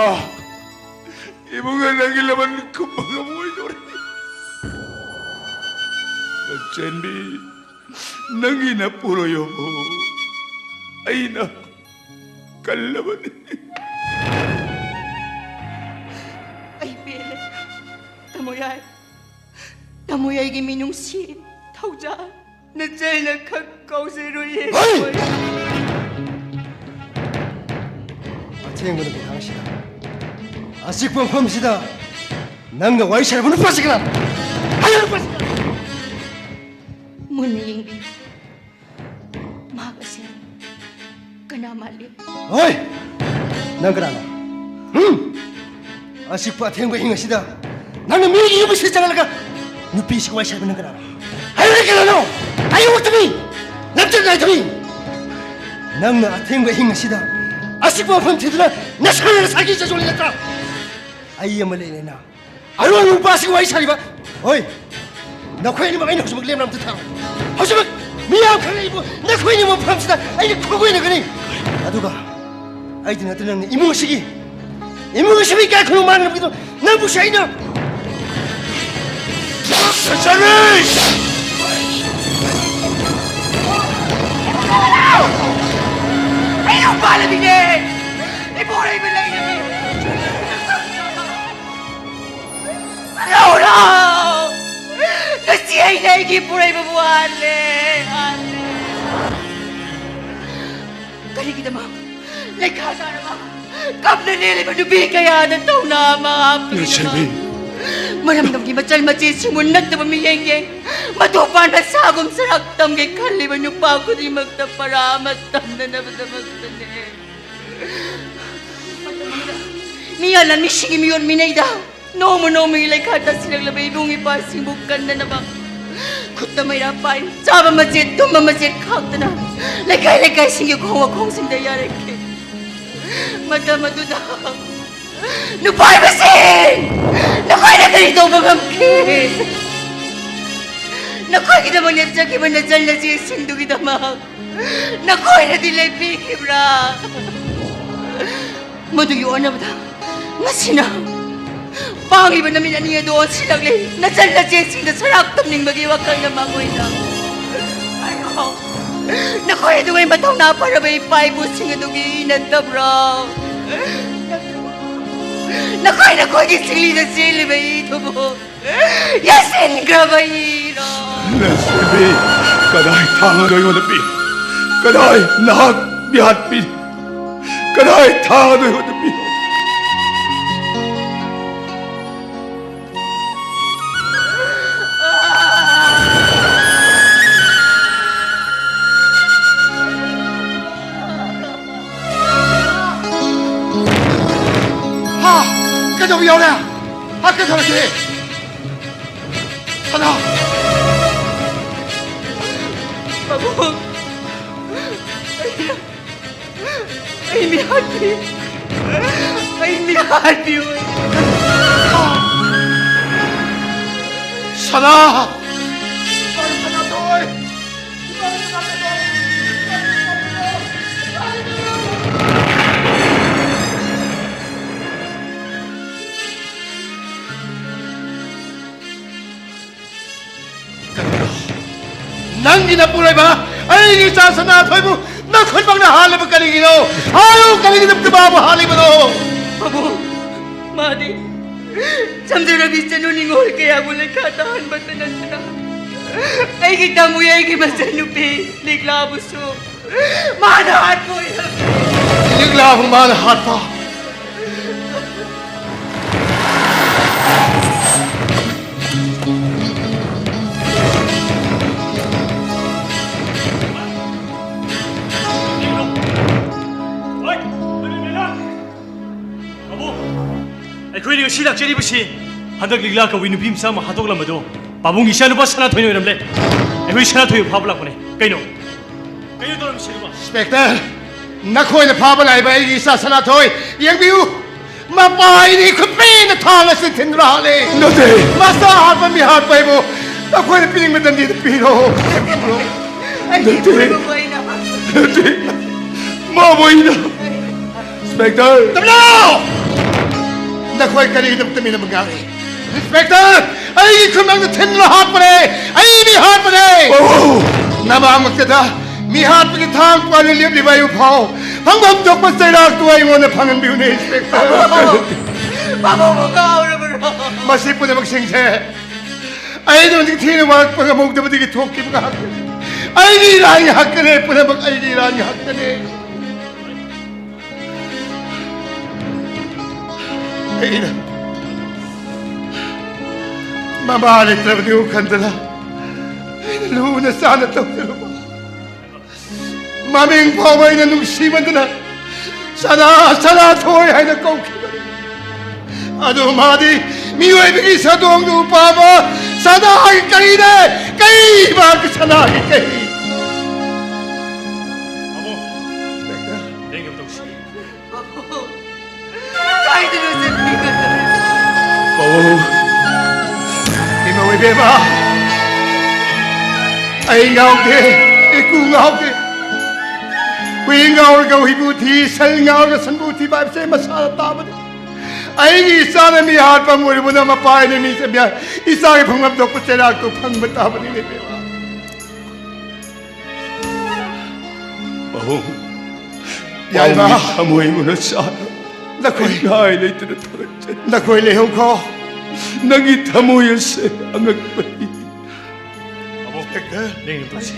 ꯏꯕꯨꯡꯉꯣ ꯅꯪꯒꯤ ꯂꯃꯟ ꯈꯨꯝꯕ ꯉꯝꯃꯣꯏꯗꯧꯔꯦ꯫ ꯅꯆꯟꯕꯤ, ꯅꯪꯒꯤ ꯅꯄꯨꯔꯣꯏꯕꯕꯨ ꯑꯩꯅ ꯀꯜꯂꯕꯅꯤ꯫ ꯑꯩ ꯄꯦꯜꯂꯦ꯫ ꯇꯥꯃꯣ ꯌꯥꯏ, ꯇꯥꯃꯣ ꯌꯥꯏꯒꯤ ꯃꯤꯅꯨꯡꯁꯤ, ꯊꯧꯖꯥꯜ, ꯅꯆꯜꯅ ꯈꯛ ꯀꯥꯎꯖꯔꯣꯏꯌꯦ꯫ ꯍꯩ! ꯇꯥꯃꯣ ꯌꯥꯏ꯫ ꯑꯊꯦꯡꯕ ꯅꯨꯃꯤꯗꯥꯡꯁꯤꯗ, ꯑꯆꯤꯛꯄ ꯃꯐꯝꯁꯤꯗ ꯅꯪꯒ ꯋꯥꯔꯤ ꯁꯥꯟꯅꯕ ꯅꯨꯄꯥꯁꯤ ꯀꯅꯥꯅꯣ? ꯍꯥꯏꯌꯨ, ꯅꯨꯄꯥꯁꯤ ꯀꯅꯥꯅꯣ? ꯃꯨꯟꯅ ꯌꯦꯡꯕꯤꯌꯨ꯫ ꯃꯍꯥꯛ ꯑꯁꯤ ꯀꯅꯥ ꯃꯥꯜꯂꯤ? ꯍꯣꯏ! ꯅꯪ ꯀꯅꯥꯅꯣ? ꯍꯨꯝ? ꯑꯆꯤꯛꯄ ꯑꯊꯦꯡꯕ ꯑꯍꯤꯡ ꯑꯁꯤꯗ ꯅꯪꯅ ꯃꯤꯒꯤ ꯌꯨꯝ ꯑꯁꯤꯗ ꯆꯪꯍꯜꯂꯒ ꯅꯨꯄꯤꯁꯤꯒ ꯋꯥꯔꯤ ꯁꯥꯟꯅꯕ ꯅꯪ ꯀꯅꯥꯅꯣ? ꯍꯥꯏꯔꯛꯑꯦ ꯀꯩꯅꯣ? ꯑꯩ ꯑꯣꯛꯇꯕꯤ! ꯂꯝꯆꯠ ꯅꯥꯏꯗꯕꯤ! ꯅꯪꯅ ꯑꯊꯦꯡꯕ ꯑꯍꯤꯡ ꯑꯁꯤꯗ ꯑꯆꯤꯛꯄ ꯃꯐꯝ ꯊꯤꯗꯨꯅ ꯅꯁꯥꯅ ꯅꯁꯥꯒꯤ ꯆꯥꯖꯣꯜꯂꯤ ꯅꯠꯇ꯭ꯔꯥ? ꯑꯩ ꯑꯃ ꯂꯩꯔꯦꯅ ꯑꯔꯣꯟꯕ ꯅꯨꯄꯥꯁꯤꯒ ꯋꯥꯔꯤ ꯁꯥꯔꯤꯕ? ꯍꯣꯏ, ꯅꯈꯣꯏ ꯑꯅꯤꯃꯛ ꯑꯩꯅ ꯍꯧꯖꯤꯛꯃꯛ ꯂꯦꯝꯅ ꯑꯝꯇ ꯊꯥꯔꯣꯏ꯫ ꯍꯧꯖꯤꯛꯃꯛ ꯃꯤꯌꯥꯝ ꯈꯪꯂꯛꯏꯕꯨ ꯅꯈꯣꯏ ꯑꯅꯤꯃꯛ ꯃꯐꯝꯁꯤꯗ ꯑꯩꯅ ꯈꯨꯒꯣꯏꯅꯒꯅꯤ꯫ ꯑꯗꯨꯒ ꯑꯩꯗ ꯅꯠꯇꯅ ꯅꯪꯅ ꯏꯃꯨꯡ ꯑꯁꯤꯒꯤ, ꯏꯃꯨꯡ ꯑꯁꯤꯕꯨ ꯏꯀꯥꯏ ꯈꯨꯝꯅꯕ ꯃꯥꯡꯅꯕꯒꯤꯗꯃꯛ ꯅꯪꯕꯨꯁꯨ ꯑꯩꯅ ꯆꯠꯆꯔꯤ! ꯑꯩ ꯌꯨꯝ ꯄꯥꯜꯂꯕꯤꯅꯦ! ꯏꯄꯨꯔꯣꯏꯕ ꯂꯩꯔꯕꯤ! ꯂꯧꯔꯣ! ꯉꯁꯤ ꯑꯩꯅ ꯑꯩꯒꯤ ꯏꯄꯨꯔꯣꯏꯕꯕꯨ ꯍꯥꯠꯂꯦ! ꯍꯥꯠꯂꯦ! ꯀꯔꯤꯒꯤꯗꯃꯛ? ꯂꯩꯈꯥ ꯇꯥꯔꯕ, ꯀꯞꯅ ꯂꯦꯜꯂꯤꯕ ꯅꯨꯄꯤ ꯀꯌꯥꯗ ꯊꯧꯅꯥ ꯑꯃ ꯍꯥꯞꯄꯤꯅꯕ꯫ ꯂꯟꯆꯦꯟꯕꯤ꯫ ꯃꯔꯝꯗꯝꯒꯤ ꯃꯆꯜ ꯃꯆꯦꯁꯤꯡꯕꯨ ꯅꯠꯇꯕ ꯃꯤꯠꯌꯦꯡ ꯌꯦꯡ, ꯃꯇꯨ ꯄꯥꯟꯕ ꯁꯥꯒꯨꯝ ꯁꯔꯥꯛ ꯇꯝꯒꯦ ꯈꯜꯂꯤꯕ ꯅꯨꯄꯥ ꯈꯨꯗꯤꯡꯃꯛꯇ ꯄꯔꯥ ꯑꯃ ꯇꯝꯅꯅꯕꯗꯃꯛꯇꯅꯦ꯫ ꯃꯤꯌꯥ ꯂꯥꯟꯃꯤꯁꯤꯡꯒꯤ ꯃꯤꯑꯣꯠ ꯃꯤꯅꯩꯗ ꯅꯣꯡꯃ ꯅꯣꯡꯃꯒꯤ ꯂꯩꯈꯥ ꯇꯥꯁꯤꯜꯂꯛꯂꯕ ꯏꯕꯨꯡ ꯏꯄꯥꯁꯤꯡꯕꯨ ꯀꯟꯅꯅꯕ ꯈꯨꯠꯇ ꯃꯩꯔꯥ ꯄꯥꯏ, ꯆꯥꯕ ꯃꯆꯦꯠ, ꯇꯨꯝꯕ ꯃꯆꯦꯠ ꯈꯥꯛꯇꯅ ꯂꯩꯀꯥꯏ ꯂꯩꯀꯥꯏꯁꯤꯡꯒꯤ ꯈꯣꯡ ꯋꯥꯈꯣꯡꯁꯤꯡꯗ ꯌꯥꯔꯛꯈꯤ꯫ ꯃꯇꯝ ꯑꯗꯨꯗ ꯅꯨꯄꯥ ꯍꯥꯏꯕꯁꯤꯡ, ꯅꯈꯣꯏꯅ ꯀꯔꯤ ꯇꯧꯕ ꯉꯝꯈꯤ? ꯅꯈꯣꯏꯒꯤꯗꯃꯛ ꯂꯦꯞꯆꯈꯤꯕ ꯅꯆꯟ ꯅꯆꯦꯁꯤꯡꯗꯨꯒꯤꯗꯃꯛ ꯅꯈꯣꯏꯅꯗꯤ ꯂꯦꯞꯄꯤꯈꯤꯕ꯭ꯔꯥ? ꯃꯗꯨꯒꯤ ꯑꯣꯟꯅꯕꯗ, ꯉꯁꯤꯅ ꯄꯥꯡꯂꯤꯕ ꯅꯃꯤꯠ ꯑꯅꯤ ꯑꯗꯨ ꯑꯣꯟꯁꯤꯜꯂꯛꯂꯤ꯫ ꯅꯆꯟ ꯅꯆꯦꯁꯤꯡꯗ ꯁꯔꯥꯛ ꯇꯝꯅꯤꯡꯕꯒꯤ ꯋꯥꯈꯜꯅ ꯃꯈꯣꯏꯗ꯫ ꯍꯥꯏꯔꯣ, ꯅꯈꯣꯏ ꯑꯗꯨꯉꯩ ꯃꯊꯧꯅꯥ ꯐꯔꯕ ꯏꯄꯥ ꯏꯄꯨꯁꯤꯡ ꯑꯗꯨꯒꯤ ꯏ ꯅꯠꯇꯕ꯭ꯔꯣ? ꯅꯈꯣꯏ ꯅꯈꯣꯏꯒꯤ ꯁꯤꯡꯂꯤꯗ ꯆꯦꯜꯂꯤꯕ ꯏꯗꯨꯕꯨ ꯌꯥꯁꯤꯟꯈ꯭ꯔꯕ ꯏꯔꯣ? ꯂꯟꯆꯦꯟꯕꯤ, ꯀꯗꯥꯏ ꯊꯥꯡ ꯑꯗꯨ ꯑꯩꯉꯣꯟꯗ ꯄꯤ? ꯀꯗꯥꯏ ꯅꯍꯥꯛ ꯃꯤꯍꯥꯠꯄꯤ? ꯀꯗꯥꯏ ꯊꯥꯡ ꯑꯗꯨ ꯑꯩꯉꯣꯟꯗ ꯄꯤ? ꯍꯥ? ꯀꯩꯗꯧꯕ ꯌꯥꯎꯔꯦ? ꯍꯥ, ꯀꯩꯗꯧꯔꯒꯦ? ꯁꯅꯥ! ꯑꯩ ꯃꯤꯍꯥꯠꯄꯤ꯫ ꯑꯩ ꯃꯤꯍꯥꯠꯄꯤꯌꯨ꯫ ꯁꯅꯥ! ꯁꯅꯥꯊꯣꯏ! ꯀꯔꯤꯅꯣ? ꯅꯪꯒꯤ ꯅꯄꯨꯔꯣꯏꯕ ꯑꯩꯒꯤ ꯏꯆꯥ ꯁꯅꯥꯊꯣꯏꯕꯨ ꯅꯈꯨꯠꯃꯛꯅ ꯍꯥꯠꯂꯤꯕ ꯀꯔꯤꯒꯤꯅꯣ? ꯍꯥꯏꯌꯨ, ꯀꯔꯤꯒꯤꯗꯃꯛꯇ ꯃꯥꯕꯨ ꯍꯥꯠꯂꯤꯕꯅꯣ? ꯄꯥꯕꯨꯡ, ꯃꯥꯗꯤ ꯆꯝꯖꯔꯕꯤ ꯆꯅꯨ ꯅꯤꯉꯣꯜ ꯀꯌꯥꯕꯨ ꯂꯩꯈꯥ ꯇꯥꯍꯟꯕꯇ ꯅꯠꯇꯅ ꯑꯩꯒꯤ ꯇꯥꯃꯨ, ꯑꯩꯒꯤ ꯃꯆꯟꯅꯨꯄꯤ ꯂꯤꯛꯂꯥꯕꯨꯁꯨ ꯃꯥꯅ ꯍꯥꯠꯄ ꯑꯣꯏꯔꯝꯃꯤ꯫ ꯂꯤꯛꯂꯥꯕꯨ ꯃꯥꯅ ꯍꯥꯠꯄ? ꯄꯥꯕꯨꯡ, ꯑꯩꯈꯣꯏꯅ ꯉꯁꯤ ꯂꯥꯛꯆꯔꯤꯕꯁꯤ ꯍꯟꯗꯛ ꯂꯤꯛꯂꯥ ꯀꯧꯏ ꯅꯨꯄꯤ ꯃꯆꯥ ꯑꯃ ꯍꯥꯠꯇꯣꯛꯂꯝꯕꯗꯣ ꯄꯥꯕꯨꯡꯒꯤ ꯏꯆꯥꯅꯨꯄꯥ ꯁꯅꯥꯊꯣꯏꯅ ꯑꯣꯏꯔꯝꯂꯦ꯫ ꯑꯩꯈꯣꯏ ꯁꯅꯥꯊꯣꯏꯕꯨ ꯐꯥꯕ ꯂꯥꯛꯄꯅꯦ꯫ ꯀꯩꯅꯣ? ꯀꯩꯅꯣ ꯇꯧꯔꯝꯃꯤꯁꯤꯕꯣ? ꯏꯟꯁꯄꯦꯛꯇꯔ, ꯅꯈꯣꯏꯅ ꯐꯥꯕ ꯂꯥꯛꯏꯕ ꯑꯩꯒꯤ ꯏꯆꯥ ꯁꯅꯥꯊꯣꯏ, ꯌꯦꯡꯕꯤꯌꯨ꯫ ꯃꯄꯥ ꯑꯩꯗꯤ ꯈꯨꯠꯄꯤꯅ ꯊꯥꯡ ꯑꯁꯤ ꯊꯤꯟꯗꯨꯅ ꯍꯥꯠꯂꯦ꯫ ꯅꯠꯇꯦ꯫ ꯃꯆꯥ ꯍꯥꯠꯄ, ꯃꯤ ꯍꯥꯠꯄ ꯍꯥꯏꯕꯨ ꯅꯈꯣꯏꯅ ꯄꯤꯅꯤꯡꯕ ꯗꯟꯗꯤꯗ ꯄꯤꯔꯣ꯫ ꯑꯩꯒꯤ ꯅꯠꯇꯦ꯫ ꯏꯄꯨꯔꯣꯏꯕꯕꯨ ꯑꯩꯅ ꯅꯠꯇꯦ꯫ ꯃꯥꯕꯨ ꯑꯩꯅ ꯏꯟꯁꯄꯦꯛꯇꯔ! ꯇꯨꯃꯤꯟꯅꯧ! ꯅꯈꯣꯏ ꯀꯔꯤꯒꯤꯗꯃꯛꯇ ꯃꯤꯅ ꯉꯥꯡꯏ? ꯏꯟꯁꯄꯦꯛꯇꯔ, ꯑꯩꯒꯤ ꯈꯨꯠꯃꯛꯇ ꯊꯤꯟꯗꯨꯅ ꯍꯥꯠꯄꯅꯦ! ꯑꯩ ꯃꯤ ꯍꯥꯠꯄꯅꯦ! ꯑꯣ! ꯅꯃꯥꯡꯃꯛꯇꯗ ꯃꯤ ꯍꯥꯠꯄꯒꯤ ꯊꯥꯡ ꯄꯥꯏꯅ ꯂꯦꯞꯂꯤꯕ ꯑꯩꯕꯨ ꯐꯥꯎ ꯐꯪꯐꯝ ꯊꯣꯛꯄ ꯆꯩꯔꯥꯛꯇꯨ ꯑꯩꯉꯣꯟꯗ ꯐꯪꯍꯟꯕꯤꯌꯨꯅꯦ, ꯏꯟꯁꯄꯦꯛꯇꯔ! ꯄꯥꯕꯨꯡꯕꯨ ꯉꯥꯎꯔꯕꯔꯣ? ꯃꯁꯤ ꯄꯨꯝꯅꯃꯛꯁꯤꯡꯁꯦ ꯑꯩꯅ ꯍꯧꯖꯤꯛ ꯊꯦꯡꯅ ꯋꯥꯔꯛꯄ ꯉꯝꯍꯧꯗꯕꯗꯒꯤ ꯊꯣꯛꯈꯤꯕ ꯉꯥꯛꯇꯅꯤ꯫ ꯑꯩꯒꯤ ꯏꯔꯥꯟ ꯉꯥꯛꯇꯅꯦ, ꯄꯨꯝꯅꯃꯛ ꯑꯩꯒꯤ ꯏꯔꯥꯟ ꯉꯥꯛꯇꯅꯦ꯫ ꯑꯩꯅ ꯃꯃꯥ ꯂꯩꯇ꯭ꯔꯕꯗꯤ ꯎꯈꯟꯗꯅ ꯑꯩꯅ ꯂꯨꯅ ꯆꯥꯟꯅ ꯇꯧꯖꯔꯨꯕ꯫ ꯃꯃꯤꯡ ꯐꯥꯎꯕ ꯑꯩꯅ ꯅꯨꯡꯁꯤꯃꯟꯗꯅ ꯁꯅꯥ, ꯁꯅꯥꯊꯣꯏ ꯍꯥꯏꯅ ꯀꯧꯈꯤꯕꯅꯤ꯫ ꯑꯗꯨ ꯃꯥꯗꯤ ꯃꯤꯑꯣꯏꯕꯒꯤ ꯁꯛꯇꯣꯡꯗꯨ ꯄꯥꯝꯕ ꯁꯅꯥꯒꯤ ꯀꯍꯤꯅꯦ, ꯀꯍꯤ, ꯃꯍꯥꯛꯀꯤ ꯁꯅꯥꯒꯤ ꯀꯍꯤ꯫ ꯀꯥꯏꯗꯅꯣ ꯆꯠꯈꯤꯕ? ꯄꯥꯕꯨꯡ, ꯏꯃꯥ ꯏꯕꯦꯝꯃ, ꯑꯩ ꯉꯥꯎꯗꯦ, ꯏꯀꯨ ꯉꯥꯎꯗꯦ꯫ ꯍꯨꯏ ꯉꯥꯎꯔꯒ ꯍꯨꯏꯕꯨ ꯊꯤ, ꯁꯟ ꯉꯥꯎꯔꯒ ꯁꯟꯕꯨ ꯊꯤꯕ ꯍꯥꯏꯕꯁꯦ ꯃꯁꯥꯅ ꯇꯥꯕꯅꯤ꯫ ꯑꯩꯒꯤ ꯏꯆꯥꯅ ꯃꯤ ꯍꯥꯠꯄ ꯑꯣꯏꯔꯨꯕꯅ ꯃꯄꯥ ꯍꯥꯏꯅ ꯃꯤ ꯆꯠꯃꯤ ꯍꯥꯏ꯫ ꯏꯆꯥꯒꯤ ꯐꯪꯐꯝ ꯊꯣꯛꯄ ꯆꯩꯔꯥꯛꯇꯨ ꯐꯪꯕ ꯇꯥꯕꯅꯤꯅꯦ ꯏꯕꯦꯝꯃ꯫ ꯄꯥꯕꯨꯡ, ꯌꯥꯏꯃ꯫ ꯄꯥꯕꯨꯡꯒꯤ ꯊꯃꯣꯏ ꯃꯅꯨꯡꯗ ꯆꯥꯅ ꯅꯈꯣꯏ, ꯑꯩ ꯉꯥꯏ ꯂꯩꯇꯅ ꯊꯥꯒꯠꯆꯔꯤ꯫ ꯅꯈꯣꯏ ꯂꯩꯍꯧꯈꯣ꯫ ꯅꯪꯒꯤ ꯊꯃꯣꯏ ꯑꯁꯦ ꯑꯉꯛꯄꯅꯤ꯫ ꯑꯕꯣꯛ ꯍꯦꯛꯇ ꯂꯦꯡꯗꯅ ꯇꯧꯁꯤ꯫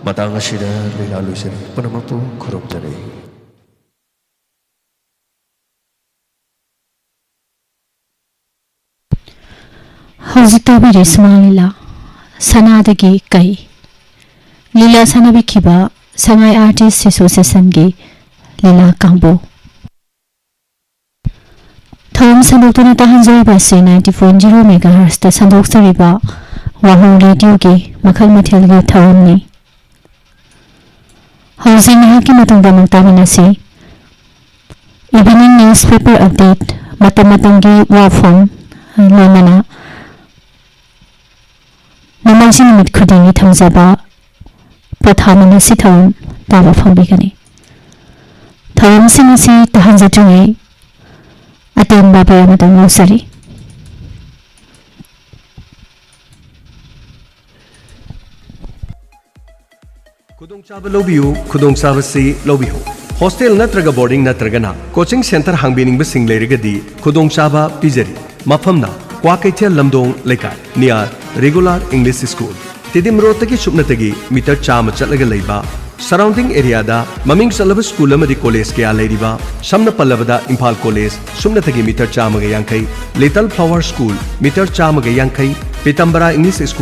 ꯃꯇꯥꯡ ꯑꯁꯤꯗ ꯂꯤꯂꯥ ꯂꯣꯏꯁꯤꯜꯂꯤ꯫ ꯄꯨꯝꯅꯃꯛꯄꯨ ꯈꯨꯔꯨꯝꯖꯔꯤ꯫ ꯍꯧꯖꯤꯛ ꯇꯥꯕꯤꯔꯤ ꯁꯨꯃꯥꯡ ꯂꯤꯂꯥ ꯁꯅꯥꯗꯒꯤ ꯀꯩ꯫ ꯂꯤꯂꯥ ꯁꯥꯟꯅꯕꯤꯈꯤꯕ ꯁꯉꯥꯏ ꯑꯥꯔꯇꯤꯁ ꯑꯦꯁꯣꯁꯤꯌꯦꯁꯟꯒꯤ ꯂꯤꯂꯥ ꯀꯥꯡꯕꯨ꯫ ꯊꯧꯔꯝ ꯁꯟꯗꯣꯛꯇꯨꯅ ꯇꯥꯍꯟꯖꯔꯤꯕ ꯑꯁꯤ ninety point zero megahertzꯇ ꯁꯟꯗꯣꯛꯆꯔꯤꯕ ꯋꯥꯍꯣꯡ ꯔꯦꯗꯤꯑꯣꯒꯤ ꯃꯈꯜ ꯃꯊꯦꯜꯒꯤ ꯊꯧꯔꯝꯅꯤ꯫ ꯍꯧꯖꯤꯛ ꯉꯥꯏꯍꯥꯛꯀꯤ ꯃꯇꯨꯡꯗ ꯑꯃꯨꯛ ꯇꯥꯃꯤꯟꯅꯁꯤ꯫ Evening newspaper update, ꯃꯇꯝ ꯃꯇꯝꯒꯤ ꯋꯥꯐꯝ, ꯂꯣꯏꯅꯅ ꯅꯣꯡꯃꯥꯏꯖꯤꯡ ꯅꯨꯃꯤꯠ ꯈꯨꯗꯤꯡꯒꯤ ꯊꯝꯖꯕ ꯄꯣꯊꯥꯃꯤꯟꯅꯁꯤ ꯊꯧꯔꯝ ꯇꯥꯕ ꯐꯪꯕꯤꯒꯅꯤ꯫ ꯊꯧꯔꯝꯁꯤꯡ ꯑꯁꯤ ꯇꯥꯍꯟꯖꯗ꯭ꯔꯤꯉꯩ ꯑꯇꯦꯟꯕ break ꯑꯃꯇꯪ ꯂꯧꯖꯔꯤ꯫ ꯈꯨꯗꯣꯡꯆꯥꯕ ꯂꯧꯕꯤꯌꯨ, ꯈꯨꯗꯣꯡꯆꯥꯕꯁꯤ ꯂꯧꯕꯤꯌꯨ꯫ ꯍꯣꯁꯇꯦꯜ ꯅꯠꯇ꯭ꯔꯒ ꯕꯣꯔꯗꯤꯡ ꯅꯠꯇ꯭ꯔꯒꯅ ꯀꯣꯆꯤꯡ ꯁꯦꯟꯇꯔ ꯍꯥꯡꯕꯤꯅꯤꯡꯕꯁꯤꯡ ꯂꯩꯔꯒꯗꯤ ꯈꯨꯗꯣꯡꯆꯥꯕ ꯄꯤꯖꯔꯤ꯫ ꯃꯐꯝꯅ ꯀ꯭ꯋꯥꯀꯩꯊꯦꯜ ꯂꯝꯗꯣꯡ ꯂꯩꯀꯥꯏ, near regular English school, Tiddim ꯔꯣꯗꯇꯒꯤ ꯁꯨꯞꯅꯇꯒꯤ ꯃꯤꯇꯔ ꯆꯥꯝꯃ ꯆꯠꯂꯒ ꯂꯩꯕ꯫ ꯁꯔꯥꯎꯟꯗꯤꯡ ꯑꯦꯔꯤꯌꯥꯗ ꯃꯃꯤꯡ ꯆꯠꯂꯕ ꯁ꯭ꯀꯨꯜ ꯑꯃꯗꯤ ꯀꯣꯂꯦꯖ ꯀꯌꯥ ꯂꯩꯔꯤꯕ, ꯁꯝꯅ ꯄꯜꯂꯕꯗ ꯏꯝꯐꯥꯜ ꯀꯣꯂꯦꯖ, ꯁꯨꯞꯅꯇꯒꯤ ꯃꯤꯇꯔ ꯆꯥꯝꯃꯒ ꯌꯥꯡꯈꯩ, ꯂꯤꯇꯜ ꯐ꯭ꯂꯥꯋꯔ ꯁ꯭ꯀꯨꯜ, ꯃꯤꯇꯔ ꯆꯥꯝꯃꯒ ꯌꯥꯡꯈꯩ, ꯄꯤꯇꯝꯕꯔꯥ ꯏꯪꯂꯤꯁ ꯁ꯭ꯀꯨꯜ,